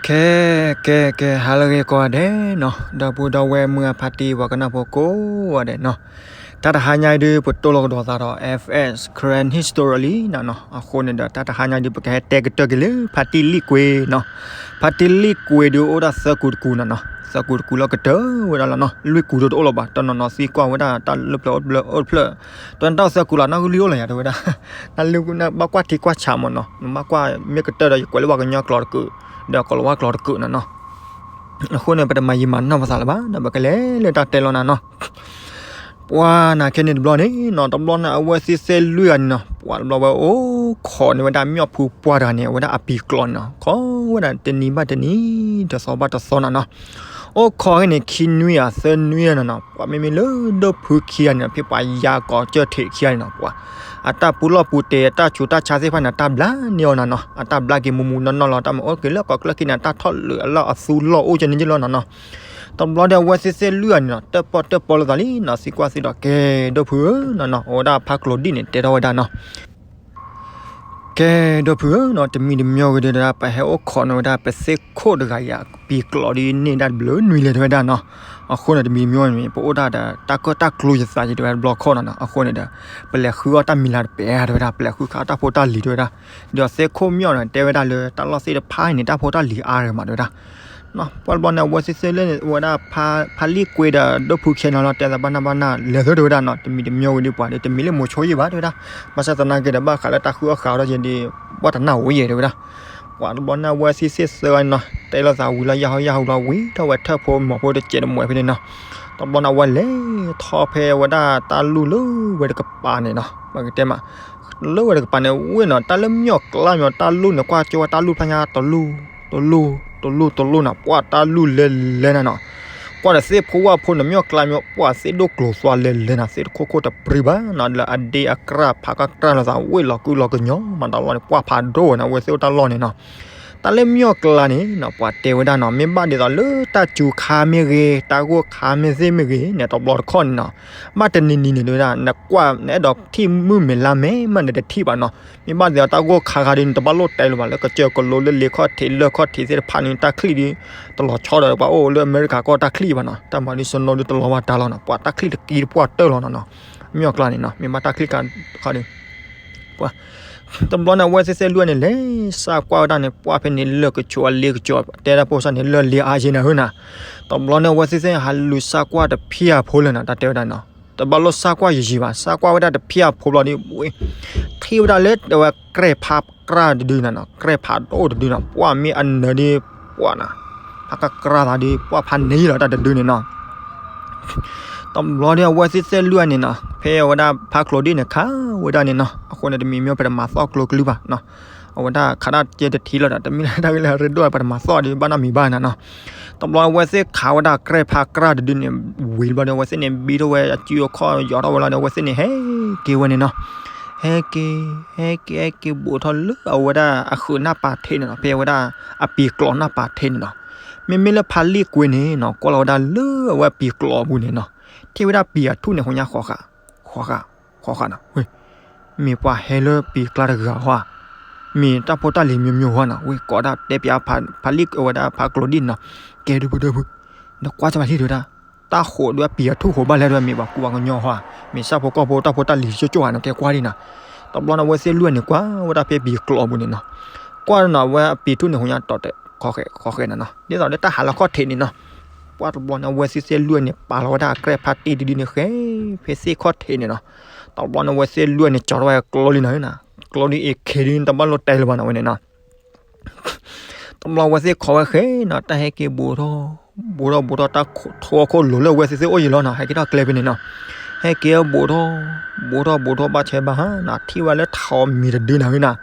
ကဲ ကဲ ကဲ ဟါလၢအဂ့ၤကိးဂၤဒဲးနီၤ, ဒီပုၢ်ဒီဝဲၢ်မုၢ်အဖါတံၢ် ပှၤကနၢ်ဖိကိးဂၤဒဲးနီၤ, တၢ်တဟါညါအံၤဒုး ပတိၢ်လီၤကဒီးသးဒီး F S Karen History လံနီၤနီၤ. အဃိန့ၣ်ဒီး တၢ်တဟါညါအံၤဒုး ပကဟဲတဲကတၢၢ်က့ၤလၢ ဖါတံၢ်လံၣ်ကွ့နီၤ. ဖါတံၢ်လံၣ်ကွ့ဒုး အိၣ်ဒၣ်သၢကူတကူနီၤနီၤ, သၢကူတကူလီၤကတၢၢ်ဝဲဒၣ်လီၤနီၤ, လွံၢ်ကူတအိၣ်လၢၤဘၣ်, တနီၤနီၤသံကွၢ်ဝဲဒၣ် တၢ်လၢပျၢၤအိၣ်တဖျၢၣ်အိၣ်တဖျၢၣ်, တနီၤသၢကူလီၤ နၢ်ဟူလံအိၣ်လၢၤယၤ တဲဝဲဒၣ်, နၢ်ဟူဘၣ်ကွၢ်ထံကွၢ်ဆးမးနီၤ, နဘၣ်ကွၢ်မ့ၢ်ကတၢၢ်ဒီး ယကွဲးလၢပှၤကညီကျိာ်တကူာ်, ဒီးကိၤလၤဝါကျိာ်တကူာ်နီၤနီၤ. အဃိန့ၣ် ပတမၤယံာ်မၤနီၢ်ပသးလၢၤဘၣ်, ဒီးပကလဲၤလၢတၢ်တဲလီၤနၤနီၤ. ပှၤနာ်က့န့ၣ်တဘျီန့ၣ်နီၤ, တဘျီန့ၣ် အဝဲသ့ၣ်သ့ၣ်လွံၢ်ဂၤန့ၣ်နီၤ, ပှၤတဘျီဝဲအိၣ်ခိးန့ၢ်ဝဲဒၣ် မၠီၣ်ဖုပှၢ်တဂၤန့ၣ် အဝဲဒၣ်အပံၤကျိာ်န့ၣ်နီၤ, ခိးဝဲဒၣ်တနံၤဘၣ်တနံၤ တသီဘၣ်တသီနီၤနီၤ. အိၣ်ခိးခဲန့ၣ် ခံနွံဧါ သၢနွံဧါနီၤနီၤ, ပှၤမ့မ့ၢ်လၢဒိၣ်ဖုခံဂၤန့ၣ်နီၤ, ဖဲပှၤယါကိးကၢၢ်ထံးခံဂၤန့ၣ်နီၤ, ပှၤ အတၢ်ပူၤလီၢ်ပူၤတဲာ် အတၢ်ဆူးတၢ်ဆါသ့ၣ်တဖၣ်န့ၣ် တၢ်ဘျါန့ၢ်အီၤနီၤနီၤ, အတၢ်ဘျါက့ၤမူးမူးနီၢ်နီၢ်လီၤ, တၢ်မၤအိၣ်က့ၤလၢကိးကျၢၢ်ခံန့ၣ် တၢ်ထီၣ်လုာ်အလီၢ်အသူလီၢ်အိၣ်ကဲန့ၣ်ယ့ၢ်လီၤနီၤနီၤ. တဘျီဒီး အဝဲသ့ၣ်သ့ၣ်လွံၢ်ဂၤန့ၣ်နီၤ, တၢၣ်ပီၣ်တၢၣ်ပီလိာ်သးလံနီၤ, သံကွၢ်သံဒီး ကဲ ဒိၣ်ဖုဧၢနီၤနီၤ, အဝဲဒၣ်ဖါကျိၤဒံၣ်န့ၣ် တဲထီၣ်ဝဲဒၣ်နီၤ. ကဲ ဒိၣ်ဖုဧၢနီၤ, တမံၤတမံၤဂ့ၤဒုး ပဟဲအိၣ်ခိးန့ၢ်ဝဲဒၣ် ပသ့ၣ်ခိၣ်တဂၤအံၤ ပံၤကျိာ်ဒ်န့ၣ်ဒၣ်တဘျုးနွံလဲၣ် တဲဝဲဒၣ်နီၤ. အဃိန့ၣ် တမံၤတမံၤန့ၣ် ပအိၣ်ဒၣ်ဒီး တၢ်ကၢၣ်တၢ်ကျူယသးယံၤ တဲဝဲဒၣ်တဘျီခီနီၤနီၤ. အဃိန့ၣ်ဒီး ပလဲၤဃုအီၣ်တၢ်မံၤလၤတပဲာ် တဲဝဲဒၣ်, ပလဲၤဃုခးအီၣ်တၢ်ဖိတၢ်လံၤ တဲဝဲဒၣ်. ဒီးသ့ၣ်ခိၣ်မၠီၣ်န့ၣ် တဲဝဲဒၣ်လၢ တၢ်လီၢ်သ့ၣ်တဖၣ်န့ၣ် တၢ်ဖိတၢ်လံၤအါဂၤမး တဲဝဲဒၣ်. ပှၤတဘျီန့ၣ် အဝဲသ့ၣ်သ့ၣ်လၢဝဲဒၣ် ဖါလံၣ်ကွ့ဒီး ဒိၣ်ဖုခံဂၤန့ၣ်လီၤ, တဲသးဘၣ်နၢ်ဘၣ်နၢ် လဲၤသၢ တဲဝဲဒၣ်နီၤ, တမံၤတမံၤဝဲဒုး ပှၤဒီး တမံၤလၢမိၤဆိယံၢ်ဘၣ် တဲဝဲဒၣ်. ဘၣ်ဆၣ်သနာ်က့ဒီး ဘၣ်ဃးလၢတၢ်ဃုအီၣ်ဃုအီဒီးယဲဒုး ဘၣ်တနၢ်ဧိၤယဲ တဲဝဲဒၣ်. ပှၤတဘျီန့ၣ် အဝဲသ့ၣ်သ့ၣ်သၢဂၤန့ၣ်နီၤ, တဲလိာ်သးဝံၤလီၤ ယၢ်ဟီယၢ်ဟူလီၤ ဝံၤထီၣ်ဝဲထၢၣ်ဖိမီၤဖိတစဲးတမှဲးဖဲန့ၣ်နီၤ. တဘျီန့ၣ် အဝဲလဲၤထီၣ်ဖဲဝဲဒၣ်တၢ်လူၢ်လၢဝဲတကပၤန့ၣ်နီၤ, ပကတဲမး လၢဝဲတကပၤန့ၣ်ဝဲနီၤ, တၢ်လၢမၠီၣ်ကျါမၠီၣ် တၢ်လူၢ်န့ၣ် ကွၢ်ကၠိဝဲတၢ်လူၢ်ဖျါညါ တလူၢ် တလူၢ် တလူၢ် တလူၢ်နီၤ, ပှၤတၢ်လူၢ်လဲၤလဲၤနၤနီၤ. ကွၢ်ဒီးသ့ၣ်ဖိဝၣ်ဖိန့ၣ် မၠီၣ်ကျါမၠီၣ် ပှၤသ့ၣ်ဒိၣ်ကျိၤသွါလဲၤလဲၤနၤ, သ့ၣ်တခိၣ်ခိၣ်တပြံဘၣ်နီၤ, လၢအဒ့အကြၢ်ဖးကကြၢ်လိာ်သးဝ့ၢ်လီၤကုလီၤကညီမး တၢ်လီၢ်န့ၣ် ပှၤဖးဒိၣ်ဝဲန့ၣ် အဝဲသ့ၣ်အိၣ်တၢ်လီၢ်န့ၣ်နီၤ. တၢ်လၢမၠီၣ်ကျါန့ၣ်နီၤ ပှၤတဲဝဲဒၣ်နီၤ, မ့ၢ်ဘၣ်ဒ်သိးလၢတၢ်စူၤခါမ့ၢ်ဂ့ၤ တၢ်ဂိၢ်ခါမ့ၢ်သ့ၣ်မ့ၢ်ဂ့ၤန့ၣ် တဘျီတခီၣ်န့ၣ်နီၤ, ဘၣ်တနံၤနံၤန့ၣ် တဲဝဲဒၣ် နကွၢ်နအဲၣ်ဒိးထံၣ်မုၢ်မဲာ်လါမဲာ်မး နတထံၣ်ဘၣ်နီၤ. မ့ၢ်ဘၣ်ဒ်သိးတၢ်ဂိၢ်ခါခါဒုး နတဘၣ်လိၣ်တဲလၢၤဘၣ် လၢကစၢၢ်ကလိလၢလ့ခီၣ်ထံးလၢၢ်ခီၣ်ထံးသ့ၣ်တဖၣ်န့ၣ် တၢ်ချံၣ်ဒုး တလီၤဆီဒီးပှၤအိၣ်လၢအမဲရကၤကီၢ်တၢ်ချံၣ်ဘၣ်နီၤ, တၢ်မၤဒုးစနီဒုးတလီၤဘၣ်တၢ်လီၤနီၤ, ပှၤတၢ်ချံၣ်တက့တပှၢ်တၢၢ်လီၤနီၤနီၤ. မၠီၣ်ကျါန့ၣ်နီၤ မ့ၢ်ဘၣ်တၢ်ချံၣ်ခါခါဒုး ပှၤ တဘျီန့ၣ် အဝဲသ့ၣ်သ့ၣ်လွံၢ်န့ၣ် လဲၤစၢ်ကွၢ်ဝဲဒၣ်န့ၣ် ပှၢ်ဖဲန့ၣ်လၢၢ်ကဆိးအလ့ကဆိး တဲဒၣ်ဖိစၢ်န့ၣ် လၢၢ်လ့အါယဲနၤဧၢနၤ. တဘျီန့ၣ် အဝဲသ့ၣ်သ့ၣ်ဟးလူၤစၢ်ကွၢ်တဖၠၣ်ဖိလၢာ်နီၤ, တၢ်တဲဝဲဒၣ်နီၤ တဘၣ်လိၣ်စၢ်ကွၢ်ယံာ်ယံာ်ဘၣ်, စၢ်ကွၢ်ဝဲဒၣ်တဖၠၣ်ဖိဘျီဒုး ထံၣ်ဝဲဒၣ်လၢအဝဲကြဲၢ်ဖးကြၢ်တဒုနီၤနီၤ, ကြဲၢ်ဖးဒိၣ်တဒုနီၤ, ပှၢ်မ့ၢ်အနၢၤဒုး ပှၢ်နၤ ဖးကကြၢ်သးဒုး ပှၢ်ဖးန့ၢ်လီၤတၢ်တဒုန့ၣ်နီၤ. တဘျီဒီး အဝဲသ့ၣ်သ့ၣ်လွံၢ်န့ၣ်နီၤ ဖဲအဝဲဒၣ်ဖါကျိၤဒံၣ်န့ၣ် ခးဝဲဒၣ်န့ၣ်နီၤ, အဃိန့ၣ် တမံၤမ့ၢ်ပတမၤသီၣ်ကျိကလုၢ်ဘၣ်နီၤ, အဝဲဒၣ်ခးဒၣ်ကဲတထံၣ်လီၤဒီး တမ့ၢ်လၢတၢ်ဂ့ၢ်လၢအရ့ဒိၣ် ပတမၤသီၣ်ဒုး ဘၣ်နီတမံၤဘၣ်နၤနီၤ. တဘျီအဝဲသ့ၣ်ခးဝဲဒၣ်ကြဲၢ်ဖးကြၢ်တဒုန့ၣ် ဝံၤဘျီဒီး အဝဲသ့ၣ်န့ၣ် ဘံထီၣ်ဝဲအစုအခီၣ်ယီၤထီၣ်ဝဲလီၤဒီး အဝဲသ့ၣ်န့ၣ် ဟဲက့ၤဝဲန့ၣ်နီၤ, ဟဲက့ၤ ဟဲက့ၤ ဟဲက့ၤဘူးထီၣ်လၢအဝဲဒၣ်အဃုးနၢ်ပၤထ့န့ၣ်နီၤ, ဖဲအဝဲဒၣ်အပံၤကျိာ်နၢ်ပၤထ့န့ၣ်နီၤ. မ့မ့ၢ်လၢဖါလံၣ်ကွ့န့ၣ်နီၤ ကွၢ်လီၤဝဲဒၣ်လၢအဝဲပံၤကျိာ်အပူၤန့ၣ်နီၤ, ထံၣ်ဝဲဒၣ်ပံၤအထူၣ်န့ၣ် ဃိညါဃီဃာ် ဃီဃာ် ဃီဃာ်နီၤ, ဝ့ၢ် မ့ၢ်ပှၤဟဲလၢပံၤကျါတဂၤဧါ, မ့ၢ်တၢ်ဖိတၢ်လံၤမံၤမံၤဧါနီၤ, ဝ့ၢ် ကိးဒၣ်တဲပၠးဖါလံၣ်အဝဲဒၣ်ဖါကျိၤဒံၣ်နီၤ, ကဲဒုးဖုဒုးဖု, နကွၢ်စၢ်ဘၣ်လံ တဲဝဲဒၣ်, တၢ်ဃိးဒုးအပံၤအထူၣ်ဃိးဘၣ်လဲၣ် တဲဝဲ မ့ၢ်ပှၤကူပှၤကညီဧါ, မ့ၢ်ဆၣ်ဖိကီၢ်ဖိတၢ်ဖိတၢ်လံၤကၠိကၠိဧါနီၤ, ကဲကွၢ်ဒံးနီၤ. တဘျီန့ၣ် အဝဲသ့ၣ်လွံၢ်န့ၣ် ကွၢ်ဝဲဒၣ်ဖဲပံၤကျိာ်အပူၤန့ၣ်နီၤ, ကွၢ်နီၤ အဝဲအပံၤထူၣ်န့ၣ် ဃိညါတီၤတဲာ် ဃီဃဲ ဃီဃဲနီၤနီၤ, ဒ်သိးလၢတၢ်ဟးလၢခီၣ်ထံးန့ၣ်နီၤ. ပှၢ်တဘျီန့ၣ် အဝဲသ့ၣ်သ့ၣ်လွံၢ်န့ၣ် ပာ်လီၤဝဲဒၣ်အကြဲၢ်ဖးတံၢ်တဒုန့ၣ် ဃဲဖဲသ့ၣ်ခီၣ်ထံးန့ၣ်နီၤ. တဘျီန့ၣ် အဝဲသ့ၣ်လွံၢ်န့ၣ် ကၠီထီၣ်ဝဲကျိလံနီၤ, ကျိဒုး AK ဒုး တဘၣ်လိၣ်တဲလၢၤဘၣ်နီၤ ဝဲန့ၣ်နီၤ. တဘျီအဝဲသ့ၣ်ခိးဝဲဃဲနီၤ, တၢ်ဟဲက့ၤဘူးထီၣ် ဘူးထီၣ်ဘူးထီၣ် တၢ်ထိအခိၣ်လိၤလၢအဝဲသ့ၣ်သ့ၣ်အိၣ်ယံၤလီၤနီၤ, ဟဲက့ၤထီၣ်ကျဲဖဲန့ၣ်နီၤ. ဟဲက့ၤဘူးထီၣ် ဘူးထီၣ်ဘူးထီၣ် ဘၣ်ဆဲဘၣ်ဟါနီၤ, ထံၣ်ဝဲလၢထိးမံၤတဒုနီၤနီၤ,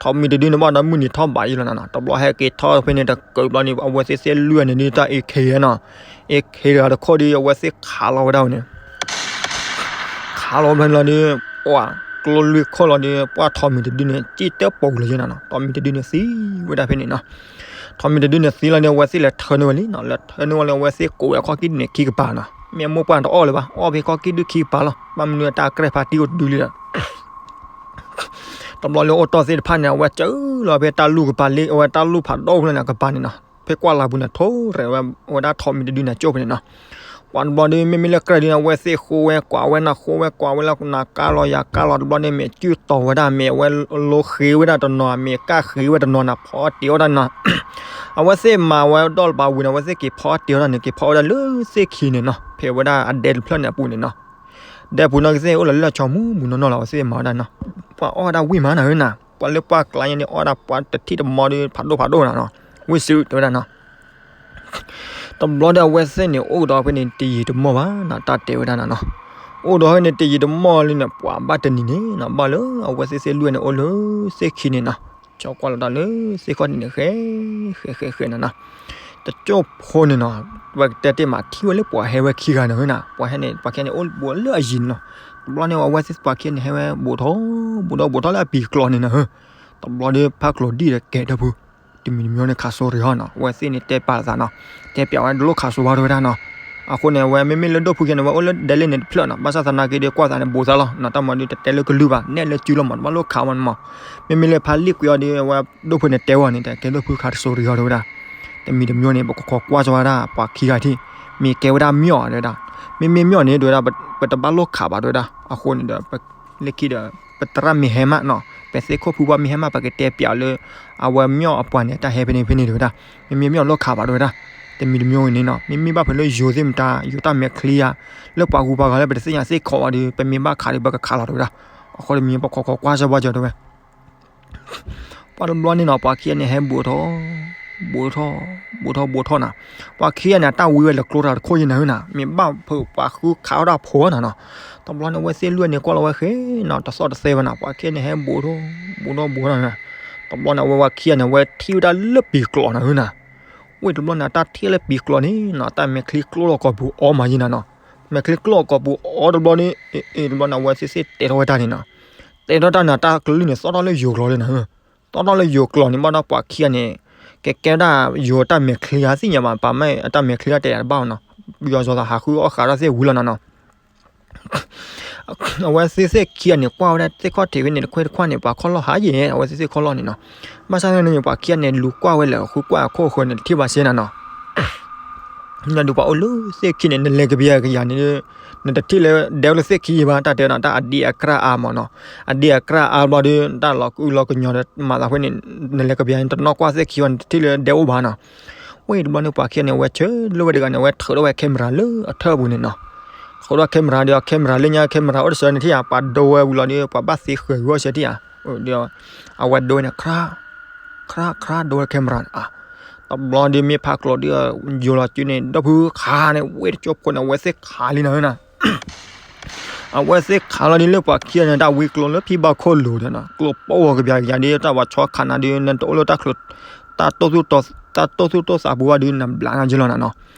ထိးမံၤတဒုန့ၣ် ဘၣ်ဒီးမုၢ်နံၤထီၣ်ဘးယံၤလီၤနီၤနီၤ. တဘျီဟဲက့ၤထီၣ်ဖဲန့ၣ် တကုးဘျီန့ၣ် အဝဲသ့ၣ်သ့ၣ်လွံၢ်န့ၣ်ဒုး တၢ် AK နီၤ, AK တဂၤတခိၣ်ဒုး အဝဲသ့ၣ်ခးလီၤဝဲဒၣ်ဝဲန့ၣ် ခးလီၤဖဲန့ၣ်လီၤဒီး ပှၤကျိလွံၢ်ခိၣ်လီၤဒီး ပှၢ်ထိးမံၤတဒုန့ၣ် စံၣ်တဲပိာ်လၢၤနီၤနီၤ, ထိးမံၤတဒုန့ၣ်သံဝဲဒၣ်ဖဲန့ၣ်နီၤ. ထိးမံၤတဒုန့ၣ်သံလီၤဒီး အဝဲသ့ၣ်လဲၤထၢန့ၢ်ဝဲလံနီၤ, လဲၤထၢန့ၢ်ဝဲလံ အဝဲသ့ၣ်ကိးဝဲအခီၣ်ကံၣ်ဒုန့ၣ်ခံကပၤနီၤ, မ့ၢ်အမိၢ်ပှၢ်တအီၣ်လၢၤဘၣ်, အီၣ်ဖဲခီၣ်ကံၣ်ဒုခံကပၤလီၤ, ဘၣ်မနုၤအတၢ်ကြဲၢ်ဖးတံၢ်အိၣ်တဒုလံဒီး တဘျီလၢအိၣ်တီၢ်သ့ၣ်တဖၣ်န့ၣ် အဝဲစၢလီၤဖဲတၢ်လူၢ်ကပၤလံ အဝဲတၢ်လူၢ်ဖးဒိၣ်ဖျၢၣ်န့ၣ်ကပၤန့ၣ်နီၤ. ဖဲကွၢ်လၢ်ပူၤန့ၣ် ထိၣ်ရဲၣ်ဝဲ ဝဲဒၣ်ထိးမံၤတဒုန့ၣ် ကၠိၣ်ဖဲန့ၣ်နီၤ. ပှၤတဘျီဒီး မ့မ့ၢ်လၢကြၢးဒုန့ၣ် အဝဲသ့ၣ်ဃိဝဲကွၢ်ဝဲနီၤ ဃိဝဲကွၢ်ဝဲလၢနၤကါလီၤယၤကါလီၤ တဘျီန့ၣ် မ့ၢ်ကၠုၢ်တီၤဝဲဒၣ် မ့ၢ်အဝဲလိဃ့ဝဲဒၣ်တနီၤ မ့ၢ်ကၢ်ဃ့ဝဲတနီၤနီၤ ဖီအီၣ်တ့ၤအီၣ်ဒၣ်နီၤ. အဝဲသ့ၣ်မၤဝဲဒီးလၢပှၤဝံၤန့ၣ် အဝဲသ့ၣ်က့ၤဖီအီၣ်တ့ၤအီၣ်ဒၣ်န့ၣ် က့ၤဖီအီၣ်ဝဲဒၣ်လၢသ့ၣ်ခံန့ၣ်နီၤ ဖဲဝဲဒၣ်အဒဲတဖျၢၣ်န့ၣ်အပူၤန့ၣ်နီၤ. ဒဲပူၤနီၤကသ့ၣ်အိၣ်လီၤလၢအဆီမူမူနီၢ်နီၢ်လီၤ အဝဲသ့ၣ်မၤဝဲဒၣ်နီၤ. ပှၤအီၣ်ဝဲဒၣ်ဝံၣ်မးနၤဧၢနၤ ပှၤလၢပှၢ်ကျါညါန့ၣ် အီၣ်ဒၣ်ပှၤတထံၣ်တမီဒီး ဖးဒိၣ်ဖးဒိၣ်နၤနီၤ ဝံၣ်စုတဲဝဲဒၣ်နီၤ. တဘျီဒီးအဝဲသ့ၣ်န့ၣ် အိၣ်ဒီးဖဲန့ၣ်တယံာ်တမီၢ်ဘၣ်နီၤ တၢ်တဲဝဲဒၣ်နၤနီၤ. အိၣ်ဒီးဖဲန့ၣ်တယံာ်တမီၢ်လံန့ၣ် ပှၤဘၣ်တနံၤန့ၣ်နီၤ ဘၣ်လၢအဝဲသ့ၣ်သ့ၣ်လွံၢ်န့ၣ် အိၣ်လၢသ့ၣ်ခံန့ၣ်နီၤ ကၠီကွၢ်လီၤတၢ်လၢသ့ၣ်ခီၣ်န့ၣ် ဃဲ ဃဲ ဃဲ ဃဲနၤနီၤ. တကၠိၣ်ဖိန့ၣ်နီၤ ဝဲကတဲတ့ၢ်မး ထံၣ်ဝဲလၢပှၤဟဲဝဲခံဂၤန့ၣ်နီၤ ပှၤဟဲန့ၣ် ပှၤခံဂၤန့ၣ် အိၣ်ဘူးလၢအယံၤန့ၣ်နီၤ. တဘျီန့ၣ် အဝဲသ့ၣ်ပှၤခံဂၤန့ၣ် ဟဲဝဲဘူးထီၣ် ဘူးထီၣ် ဘူးထီၣ်လၢအပံၤကျိာ်န့ၣ်နီၤ တဘျီဒီး ဖးကျိၤဒံၣ်ဒီးကဲထီၣ်ဖု တမံၤတမံၤန့ၣ် ခးစိရံဟီၣ်နီၤ အဝဲသ့ၣ်န့ၣ်တဲပာ်သးနီၤ တဲပျးဝဲတလိၣ်ခးစိဘၣ်တဲဝဲဒၣ်နီၤ. အဃိန့ၣ် အဝဲမ့မ့ၢ်လၢဒိၣ်ဖုခံဂၤန့ၣ် အဝဲအိၣ်လၢဒဲလ့ၣ်န့ၣ်တဖျၢၣ်နီၤ ဘၣ်ဆၣ်သနာ်က့ဒီးကွၢ်သးန့ၣ် ဘူးသးလီၤနီၤ တၢ်မၤဒုးတတဲလၢကလုၢ်ဘၣ် နဲၣ်လၢစုလီၤမး တဘၣ်လိၣ်ခးဝဲန့ၣ်မး. မ့မ့ၢ်လၢဖးလံာ်ကွံာ်အီၤဒီး အဝဲဒိၣ်ဖုန့ၣ်တဲဝဲန့ၣ် တဲကဲဒိၣ်ဖုခးစိရံဟီၣ်တဲဝဲဒၣ်. တမံၤတမံၤန့ၣ် ပကခိးကွၢ်စၢၤဝဲဒၣ် ပှၤခံဂၤထံၣ် မ့ၢ်ကဲဝဲဒၣ်မၠီၣ်တဲဝဲဒၣ်. မ့မ့ၢ်မၠီၣ်န့ၣ်တဲဝဲဒၣ် ပတဘၣ်လိၣ်ခးဘၣ်တဲဝဲဒၣ်. အဃိန့ၣ်ဒီး လၢခံဒီး ပသရၣ်မ့ၢ်ဟဲမးနီၤ ပသ့ၣ်ခိၣ်ဖုပှၢ်မ့ၢ်ဟဲမး ပကတဲပျးလၢ အဝဲမၠီၣ်အပှၤန့ၣ် တၢ်ဟဲဖဲန့ၣ်ဖဲန့ၣ်တဲဝဲဒၣ်. မ့မ့ၢ်မၠီၣ်လိၣ်ခးဘၣ်တဲဝဲဒၣ်. တမံၤတမံၤန့ၣ်နီၤ မ့မ့ၢ်ဘၣ်ဖဲလၢယိၤသ့ၣ်မတၤ ယိၤတၢ်မဲာ်ချံဧါ လၢပှၤဂုၤပှၤဂၤလၢပတသ့ၣ်ညါသ့ၣ်ခိးဘၣ်ဒီး ပမ့ၢ်ဘၣ်ခးဒီး ပကခးလီၤတဲဝဲဒၣ်. အဃိတမံၤပခိးခိးကွၢ်စၢၤဘၣ်စၢၤတဲဝဲ ပှၤတဘျီန့ၣ်နီၤ ပှၤခံဂၤန့ၣ် ဟဲဘူးထီၣ် ဘူးထီၣ် ဘူးထီၣ် ဘူးထီၣ်နီၤ. ပှၤခံဂၤန့ၣ် အတၢ်ဝံဝဲလၢကျိတၢ်တခိၣ်ယဲၢ်နၤဧၢနၤ မ့ၢ်ဘၣ်ဖုးပှၤဃုခးဝဲဒၣ်ဖိနၤနီၤ. တဘျီန့ၣ် အဝဲသ့ၣ်လွံၢ်န့ၣ် ကွၢ်လီၤဝဲဃဲနီၤ တသီၣ်တသဲဝဲနၤ ပှၤခံဂၤန့ၣ် ဟဲဘူးထီၣ် ဘူးထီၣ် ဘူးထီၣ်နၤ. တဘျီန့ၣ် အဝဲပှၤခံဂၤန့ၣ် အဝဲထံၣ်ဝဲဒၣ်လၢပံၤကျိာ်နၤဧၢနၤ ဝဲတဘျီန့ၣ် အတၢ်ထံၣ်လၢပံၤကျိာ်န့ၣ်နီၤ တၢ်မဲာ်ချံကျိလီၤကိာ်ပူၤအီမးယဲၢ်နၤနီၤ. မဲာ်ချံကျိလီၤကိာ်ပူၤအီတဘျီန့ၣ် အ့ တဘျီန့ၣ် အဝဲသ့ၣ်သ့ၣ်တဲထီၣ်ဝဲတၢ်န့ၣ်နီၤ. တဲထီၣ်တၢ်န့ၣ် တၢ်ကလုၢ်န့ၣ် သီၣ်ထီၣ်လၢယိၤကျိာ်လံနၤ. သီၣ်ထီၣ်လၢယိၤကျိာ်န့ၣ် ဘၣ်ဒီးပှၤခံဂၤန့ၣ် ကကဲဝဲဒၣ်ယိၤတၢ်မဲာ်ချံဧါသ့ၣ်ညါဘၣ် ပှၤမ့ၢ်အတၢ်မဲာ်ချံတၢ်တဲယၤတဘၣ်နီၤ. ယွၤစီၤသးဟးဃုအီၣ်ဃးတၢ်သ့ၣ်ဝံၤလီၤနၤနီၤ. အဝဲသ့ၣ်သ့ၣ်ခံဂၤန့ၣ် ကွၢ်ဝဲဒၣ်သ့ၣ်ခီၣ်ထံးဖဲန့ၣ် တခွဲးတခွးန့ၣ် ပှၤခီၣ်လီၢ်ဟးယဲၢ် အဝဲသ့ၣ်သ့ၣ်ခီၣ်လီၢ်န့ၣ်နီၤ. ဘၣ်ဆၣ်န့ၣ် ပှၤခံဂၤန့ၣ် လူၤကွၢ်ဝဲလၢ ဃုကွၢ်အခိၣ်အဃၢၤန့ၣ် တထံၣ်ဘၣ်စ့နၤနီၤ. နဒုးပှၤအိၣ်လၢသ့ၣ်ခံန့ၣ် နလဲၤကဘျံးကယၤန့ၣ် နတထံၣ်လၢဒဲအိၣ်လၢသ့ၣ်ခံယဲၢ်ဘၣ် တၢ်တဲနီၤ တၢ်အဒံးအကြၢ်အါမးနီၤ. အဒံးအကြၢ်အါဘျီဒီး တၢ်လီၤကအုလီၤကညီၤဒီးမၤသးဖဲန့ၣ် နလဲၤကဘျံးန့ၣ် တနီၣ်ကွၢ်သ့ၣ်ခံဘၣ် နတထံၣ်လၢဒဲအိၣ်ဘၣ်နီၤ. ဝဲတဘျီန့ၣ် ပှၤခံဂၤန့ၣ် အဝဲဆၢလၢဝဲတဂၤန့ၣ် အဝဲထုးထီၣ်ဝဲ camera လၢအထၢၣ်ပူၤန့ၣ်နီၤ. ထုးထီၣ် camera ဒီး camera လၢညါ camera အိၣ်တစၢန့ၣ်ထံၣ်ဧါ ပှၤဒိဝဲဝံၤလီၤဒီး ပှၤဘၣ်သ့ဃဲၤဂီၢ်စၢထံၣ်ဧါ. ဒီး အဝဲဒိဝဲန့ၣ် ခြားခြား ဒိဝဲ camera န့ၣ် တဘျီဒီးမ့ၢ်ဖးကျိၤဒီး ယိၤလီၤစုန့ၣ် ဒီဖုခးန့ၣ် ဝဲတကၠိဖိန့ၣ် အဝဲသ့ၣ်ခးလံနၤဧၢနၤ. အဝဲသ့ၣ်ခးလီၤဒ်လၢပှၤခံဂၤန့ၣ် တၢ်ဝံကျိလၢဖံဘၣ်ခိၣ်လိၤဒီးနီၤ ကျိပိၢ်ဝဲကဘျံးကယၤဒီး တၢ်ဝဲဆီခးနၤဒီး နတအိၣ်လၢတၢ်ချၢ တၢ်တိၢ်သူၣ်တိၢ်သးပူၤဘၣ်ဒီး နဘျးနၤယဲၢ်လီၤနၤနီၤ.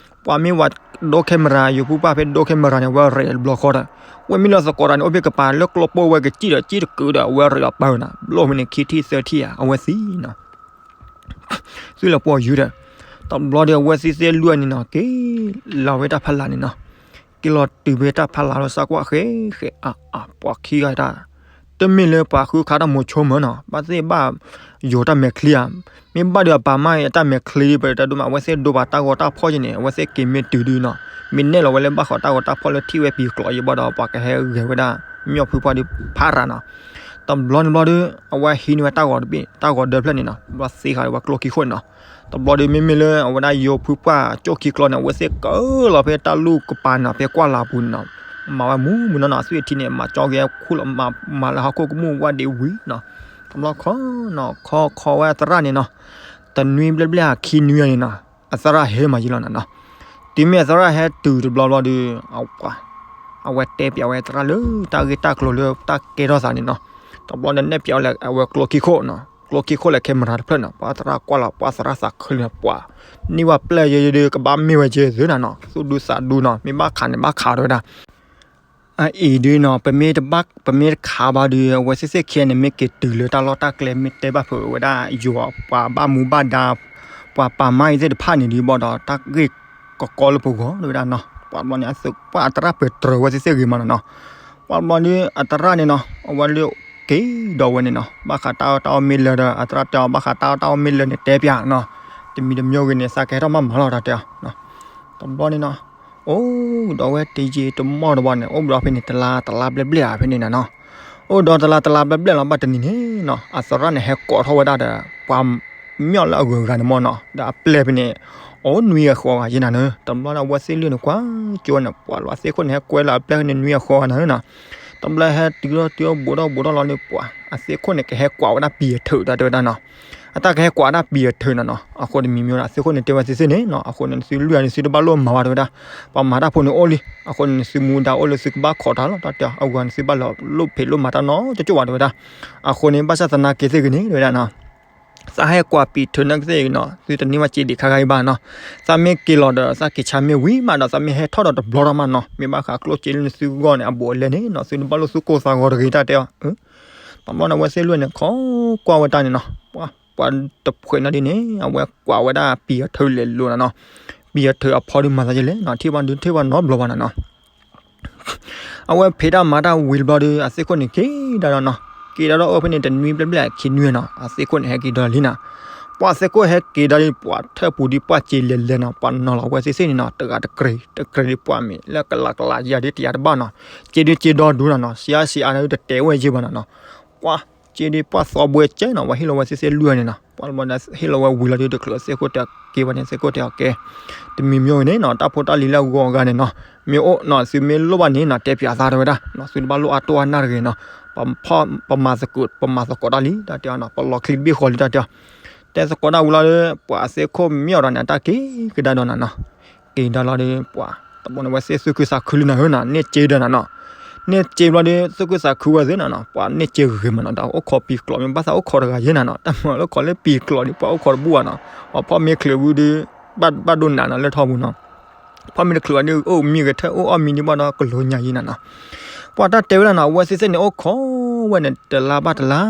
ပှၤမ့ၢ်ဝဲဒိ camera ယိၤဖိပၢ်ဖဲဒိ camera န့ၣ် အဝဲရဲၣ်တဘျီဃီဒီး ဝဲမ့ၢ်လီၤသကိးတၢ်န့ၣ် အိၣ်ဖဲကပၤလၢကျိပိၢ်ဝဲကစံၣ်ဒီးစံၣ်တကုာ်ဒီး အဝဲရဲၣ်အီၤပၢနၤ ဘျီဖဲန့ၣ် ခံထံၣ်သၢထံၣ်ဧါ အဝဲသံနီၤ. သုလၢပှၤယုၢ်ဒီး တဘျီဒီးအဝဲသ့ၣ်သ့ၣ်လွံၢ်န့ၣ်နီၤ က့ၤလီၤဝဲတၢ်ဖးလၢ်န့ၣ်နီၤ. က့ၤလီၤတုၤဖဲတၢ်ဖးလၢ်လီၤ စးကွၢ်ဃဲဃဲအါအါ ပှၤခံဂၤတၢ် တမ့ၢ်လၢပှၤဃုခးတၢ်မိၤဆိမၢ်နီၤ ဘၣ်သ့ၣ်ဘၣ်ယိၤတၢ်မဲာ်ချံဧါ. မ့ၢ်ဘၣ်ဒီးအပၢ်မါအံၤအတၢ်မဲာ်ချံ ပတၢ်ဒိၣ်မး အဝဲသ့ၣ်ဒိပှၤတၢ်ဂီၤတၢ်ဖီၣ်ယဲၢ်န့ၣ် အဝဲသ့ၣ်က့ၤမ့ၢ်တုၤဒုနီၤ မ့ၢ်နဲၣ်လီၤဝဲလၢဘၣ်ဃးတၢ်ဂီၤတၢ်ဖီၣ်လၢထံၣ်ဝဲပံၤကျိၤယဲၢ်ဘၣ်ဒီး ပှၤကဟဲဂဲၤဝဲဒၣ် မၠီၣ်ဖုပှၢ်ဒီးဖးရၤနီၤ. တဘျီန့ၣ်ဘျီဒီး အဝဲဟံးန့ၢ်ဝဲတၢ်ဂီၤတဘ့ၣ် တၢ်ဂီၤဒၢဖျၢၣ်န့ၣ်နီၤ ဘျီသ့ဃာ်ဒီးဝဲကျိခံခိၣ်န့ၣ်နီၤ. တဘျီဒီးမ့မ့ၢ်လၢအဝဲဒၣ်ယိၤဖုပှၢ်ကၠိၣ်ခံကျီန့ၣ် အဝဲသ့ၣ်ကၢလီၤဖဲတၢ်လူၢ်ကပၤန့ၣ်နီၤ ဖဲကွၢ်လၢ်ပူၤန့ၣ်နီၤ မၤဝဲမူမူနီၢ်နီၢ် အသွံၣ်အထံန့ၣ် မၤကၠီက့ၤခူၣ်လီၤ မၤလၢဟီၣ်ခိၣ်ကမူၣ်ဝၣ်ဒံးဝံၤနီၤ. တဘျီခီနီၤ ခီခီဝဲအသရၣ်န့ၣ်နီၤ တနွံဘျဲၣ်ဘျဲၣ်ခံနွံန့ၣ်နီၤ အသရၣ်ဟဲမးယဲၢ်လီၤနၤနီၤ. တုၤမ့ၢ်အသရၣ်ဟဲတုၤတဘျီဘျီဒီး အဝဲတဲပျးဝဲသရၣ်လၢတၢ်ဂ့ၢ်တၢ်ကျိၤလၢတၢ်ကဲထီၣ်သးန့ၣ်နီၤ. တဘျီန့ၣ်နဲၣ်ပျးဝဲလၢအဝဲကျိခံခိၣ်နီၤ ကျိခံခိၣ်လၢ camera တဖျၢၣ်နီၤ ပှၤသရၣ်ကွၢ်လီၤ ပှၤသရၣ်သးခုလီၤ ပှၤန့ၢ်ဝဲပျဲၢ်ယဲၢ်ဒီး ကဘၣ်မ့ၢ်ဝဲကဲသုနီၤနီၤ သူၣ်ဒူသးဒူနီၤ မ့ၢ်ဘၣ်ခးန့ၣ်ဘၣ်ခးတဲဝဲဒၣ် အအံၤဒုနီၤ ပမ့ၢ်တဘၣ် ပမ့ၢ်တခးဘၣ်ဒီး အဝဲသ့ၣ်သ့ၣ်ခံဂၤန့ၣ် မ့ၢ်က့ၤတုၤလၢတၢ်လီၢ်တၢ်ကျဲ မ့ၢ်တဲဘၣ်ဖုးဝဲဒၣ်ယိၤပှၤဘၣ်မူဘၣ်ဒါ ပှၤပာ်မါအံၤသ့ၣ်တဖၣ်န့ၣ်ဒုဘၣ်ဒီး တၢ်ဂ့ၢ်ကကီလၢပဂီၢ်တဲဝဲဒၣ်နီၤ. ပှၤတဘျီန့ၣ် ပှၤအသရၣ်ပတြၢၤဝဲသ့ၣ်သ့ၣ်ဂ့ၤမးနီၤနီၤ. ပှၤတဘျီန့ၣ် အသရၣ်န့ၣ်နီၤ အဝဲလၢက့ၤဒီးဝဲန့ၣ်နီၤ ဘၣ်ဃးတၢ်အီၣ်တၢ်အီမ့ၢ်လၢဒီး အသရၣ်တဲအီၤ ဘၣ်ဃးတၢ်အီၣ်တၢ်အီမ့ၢ်လၢန့ၣ် တဲပျးနီၤ. တမံၤတမံၤဂ့ၤန့ၣ် သးကဟဲထီၣ်မၤမၤလီၤတၢ်တဲအီၤ, တဘျီန့ၣ်နီၤ, အိၣ်ဒီးဝဲတယံာ်တမီၢ်တဘျီန့ၣ် အိၣ်ဘျီဖဲန့ၣ် တလါတလါဘျဲၣ်ဘျဲၣ်ဧါဖဲန့ၣ်နၤနီၤ, အိၣ်ဒီးတလါတလါဘျဲၣ်ဘျဲၣ်လီၤ ဘၣ်တနံၤန့ၣ်နီၤ အသရၣ်န့ၣ်ဟဲကိးထီၣ်ဝဲဒၣ်ဒီး ပှၤ မ့ၢ်အီၤလၢအဂုၤအဂၤန့ၣ်မ့ၢ်နီၤ ဒီးအပျဲၢ်ဖဲန့ၣ် အိၣ်နွံဂၤဃိးဂၤယဲနၤနီၤ, တဘျီန့ၣ် အဝဲသ့ၣ်လွံၢ်န့ၣ် ကွၢ်ကၠိန့ၣ် ပှၤလၢအသ့ၣ်ခိၣ်န့ၣ် ဟဲကွဲလၢအပျဲၢ်ဖဲန့ၣ်နွံဂၤဃိးဂၤနၤနီၤ, တဘျီဟဲတုၤထီၣ်တုၤထီၣ်ဘူးထီၣ်ဘူးထီၣ်လီၤန့ၣ် ပှၤအသ့ၣ်ခိၣ်န့ၣ် ကဟဲကွၢ်ဝဲဒၣ်ပံၤအထုးတၢ်တဲဝဲဒၣ်နီၤ, အတၢ်ကဟဲကွၢ်ဒၣ်ပံၤအထုးနီၤနီၤ, အဃိန့ၣ်မံၤမံၤဒီး အသ့ၣ်ခိၣ်န့ၣ်တဲဝဲသ့ၣ်သ့ၣ်န့ၣ်နီၤ, အဃိန့ၣ် နသုလွံၢ်ဂၤန့ၣ် သုတဘၣ်လိၣ်မၤဘၣ်တဲဝဲဒၣ်, ပှၤမၤတၢ်ဖိန့ၣ်အိၣ်လံ, အဃိန့ၣ် နသုမူဒါအိၣ်လၢသုကဘၣ်ခိးတၢ်လီၤ တၢ်တဲအီၤ, အဂၤန့ၣ် သုဘၣ်လီၤလိၣ်ဖံးလိၣ်မၤတၢ်နီတကၠိၣ်ဘၣ်တဲဝဲဒၣ်, အဃိန့ၣ် ဘၣ်ဆၣ်သနာ်က့သ့ၣ်ဂ့ၤန့ၣ်တဲဝဲဒၣ်နီၤ သးဟဲကွၢ်ပံၤထုးန့ၣ်ကသ့ၣ်နီၤ သုတန့ၢ်ဘၣ်စ့ဒံးခါခါအံၤဘၣ်နီၤ, သးမ့ၢ်က့ၤလီၤဒီး သးက့ၤဆါမ့ၢ်ဝံၤမးဒီး သးမ့ၢ်ဟဲထီၣ်ဒီးတဘျီထီၣ်မးနီၤ မ့ၢ်ဘၣ်ဃးကျိၣ်စ့လၢနသုဂီၢ်န့ၣ် အဘူးအလဲန့ၣ်နီၤ သုတဘၣ်လိၣ်သူၣ်ကိၢ်သးဂီၤတဂ့ၤတၢ်တဲအီၤ, တဘျီန့ၣ် အဝဲသ့ၣ်လွံၢ်န့ၣ် ခိးကွၢ်ဝဲတၢ်န့ၣ်နီၤ, ပှၤတဖှဲးနီၤဒ်န့ၣ် အဝဲကွၢ်ဝဲဒၣ်ပံၤအထုးလဲၤလိၤနၤနီၤ, ပံၤအထုးအဖီဒုးမၤသးယဲလဲၣ်နီၤ ထံၣ်ဘၣ်ဒုးထံၣ်ဘၣ်နီတဘျီဘၣ်နၤနီၤ အဝဲဖံးတၢ်မၤတၢ်ဝံၤတဘျီဒီး အသ့ၣ်ခိၣ်န့ၣ်က့ၤဒၣ်ဒီးနီၤ, က့ၤဒၣ်ဒီးအိၣ်ဖဲန့ၣ် တနွံဘျဲၣ်ဘျဲၣ်ခံနွံနီၤ အသ့ၣ်ခိၣ်န့ၣ် ဟဲက့ၤဒီးလံနီၤ, ပှၤသ့ၣ်ခိၣ်ဟဲက့ၤဒီးလံ ပှၤထၢၣ်ပူၤဒ်ပှၢ်စ့လဲၤလဲၤနီၤ ပှၤနီၤလီၤအဝဲသ့ၣ်သ့ၣ်န့ၣ်နီၤ တဂၤတကြ့း တကြ့းဒ်ပှၢ်မ့ၢ်လၢကလးကလးယၤဒ်တယၤတဘၣ်နီၤ, စ့ဒုးစ့ဒီဒူနီၤနီၤ စံးအါစံးအါန့ၣ်တတဲဝဲယဲဘၣ်နီၤနီၤ, ပှၤ စ့ဒ်ပှၢ်သီဘှဲကဲနီၤ ပှၤဟ့ၣ်လီၤဝဲသ့ၣ်သ့ၣ်လွံၢ်န့ၣ်နီၤ, ပှၤတဘျီန့ၣ် ဟ့ၣ်လီၤဝဲဝံၤလီၤဒုး တချုးအသ့ၣ်ခိၣ်တဲက့ၤဘၣ်န့ၣ် သ့ၣ်ခိၣ်တဲအီၤကဲ တမံၤမံၤဂ့ၤန့ၣ်နီၤ တၢ်ဖိတၢ်လံၤလၢအဂီၤအဂၤန့ၣ်နီၤ, မ့ၢ်အိၣ်နီၤ သုမ့ၢ်လိၣ်ဘၣ်န့ၣ်နီၤ တဲပၠးသးတဲဝဲဒၣ်, သုတဘၣ်လိၣ်အါတိၢ်အါနၢ်တဂ့ၤနီၤ, ပမၤသကိး ပမၤသကိးတၢ်လံ တၢ်တဲအီၤနီၤ ပလီၤချံတဘ့ၣ်ဃီလံ တၢ်တဲအီၤ, တဲသကိးတၢ်ဝံၤလီၤဒီး ပှၤအသ့ၣ်ခိၣ်မ့ၢ်အီၤဒီးန့ၣ် အတၢ်က့ၤကဒါဒီးနၤနီၤ, က့ၤဒါလီၤဒီး ပှၤ တဘျီန့ၣ်ဝဲသ့ၣ်သူၣ်ခုသးခုလံနၤဧၢနီၤ န့ၢ်စ့ဒီးနၤနီၤ, န့ၢ်စ့ဘျီဒီး သူၣ်ခုသးခုဝဲသ့ၣ်နၤနီၤ ပှၤန့ၢ်စ့ဂ့ၤမးနီၤ တၢ်အိၣ်ခိးပံၤကျိးမ့ၢ်ဘၣ်သးအိၣ်ခိးတဂၤယဲနၤနီၤ တၢ်မၤလၢခိးလၢပံၤကျိးဒီး ပှၤအိၣ်ခိးတဘူၣ်ဘၣ်နီၤ, ပှၤဖီၣ်မ့ၢ်ချုးဝံၤဒီး ဘၣ်ဒိၣ်နးနီၤလၢထီပူၤနီၤ, ဖီၣ်မ့ၢ်တချုးဝံၤဒီး အိၣ်မံဂဲၤထၢၣ် အိၣ်အီၣ်မံဒံးဘၣ်ဒီး ကလိညါယဲနၤနီၤ, ပှၤတၢ်တဲဝဲဒၣ်နီၤ အဝဲသ့ၣ်သ့ၣ်န့ၣ် အိၣ်ခိးဝဲန့ၣ် တလါဘၣ်တလါ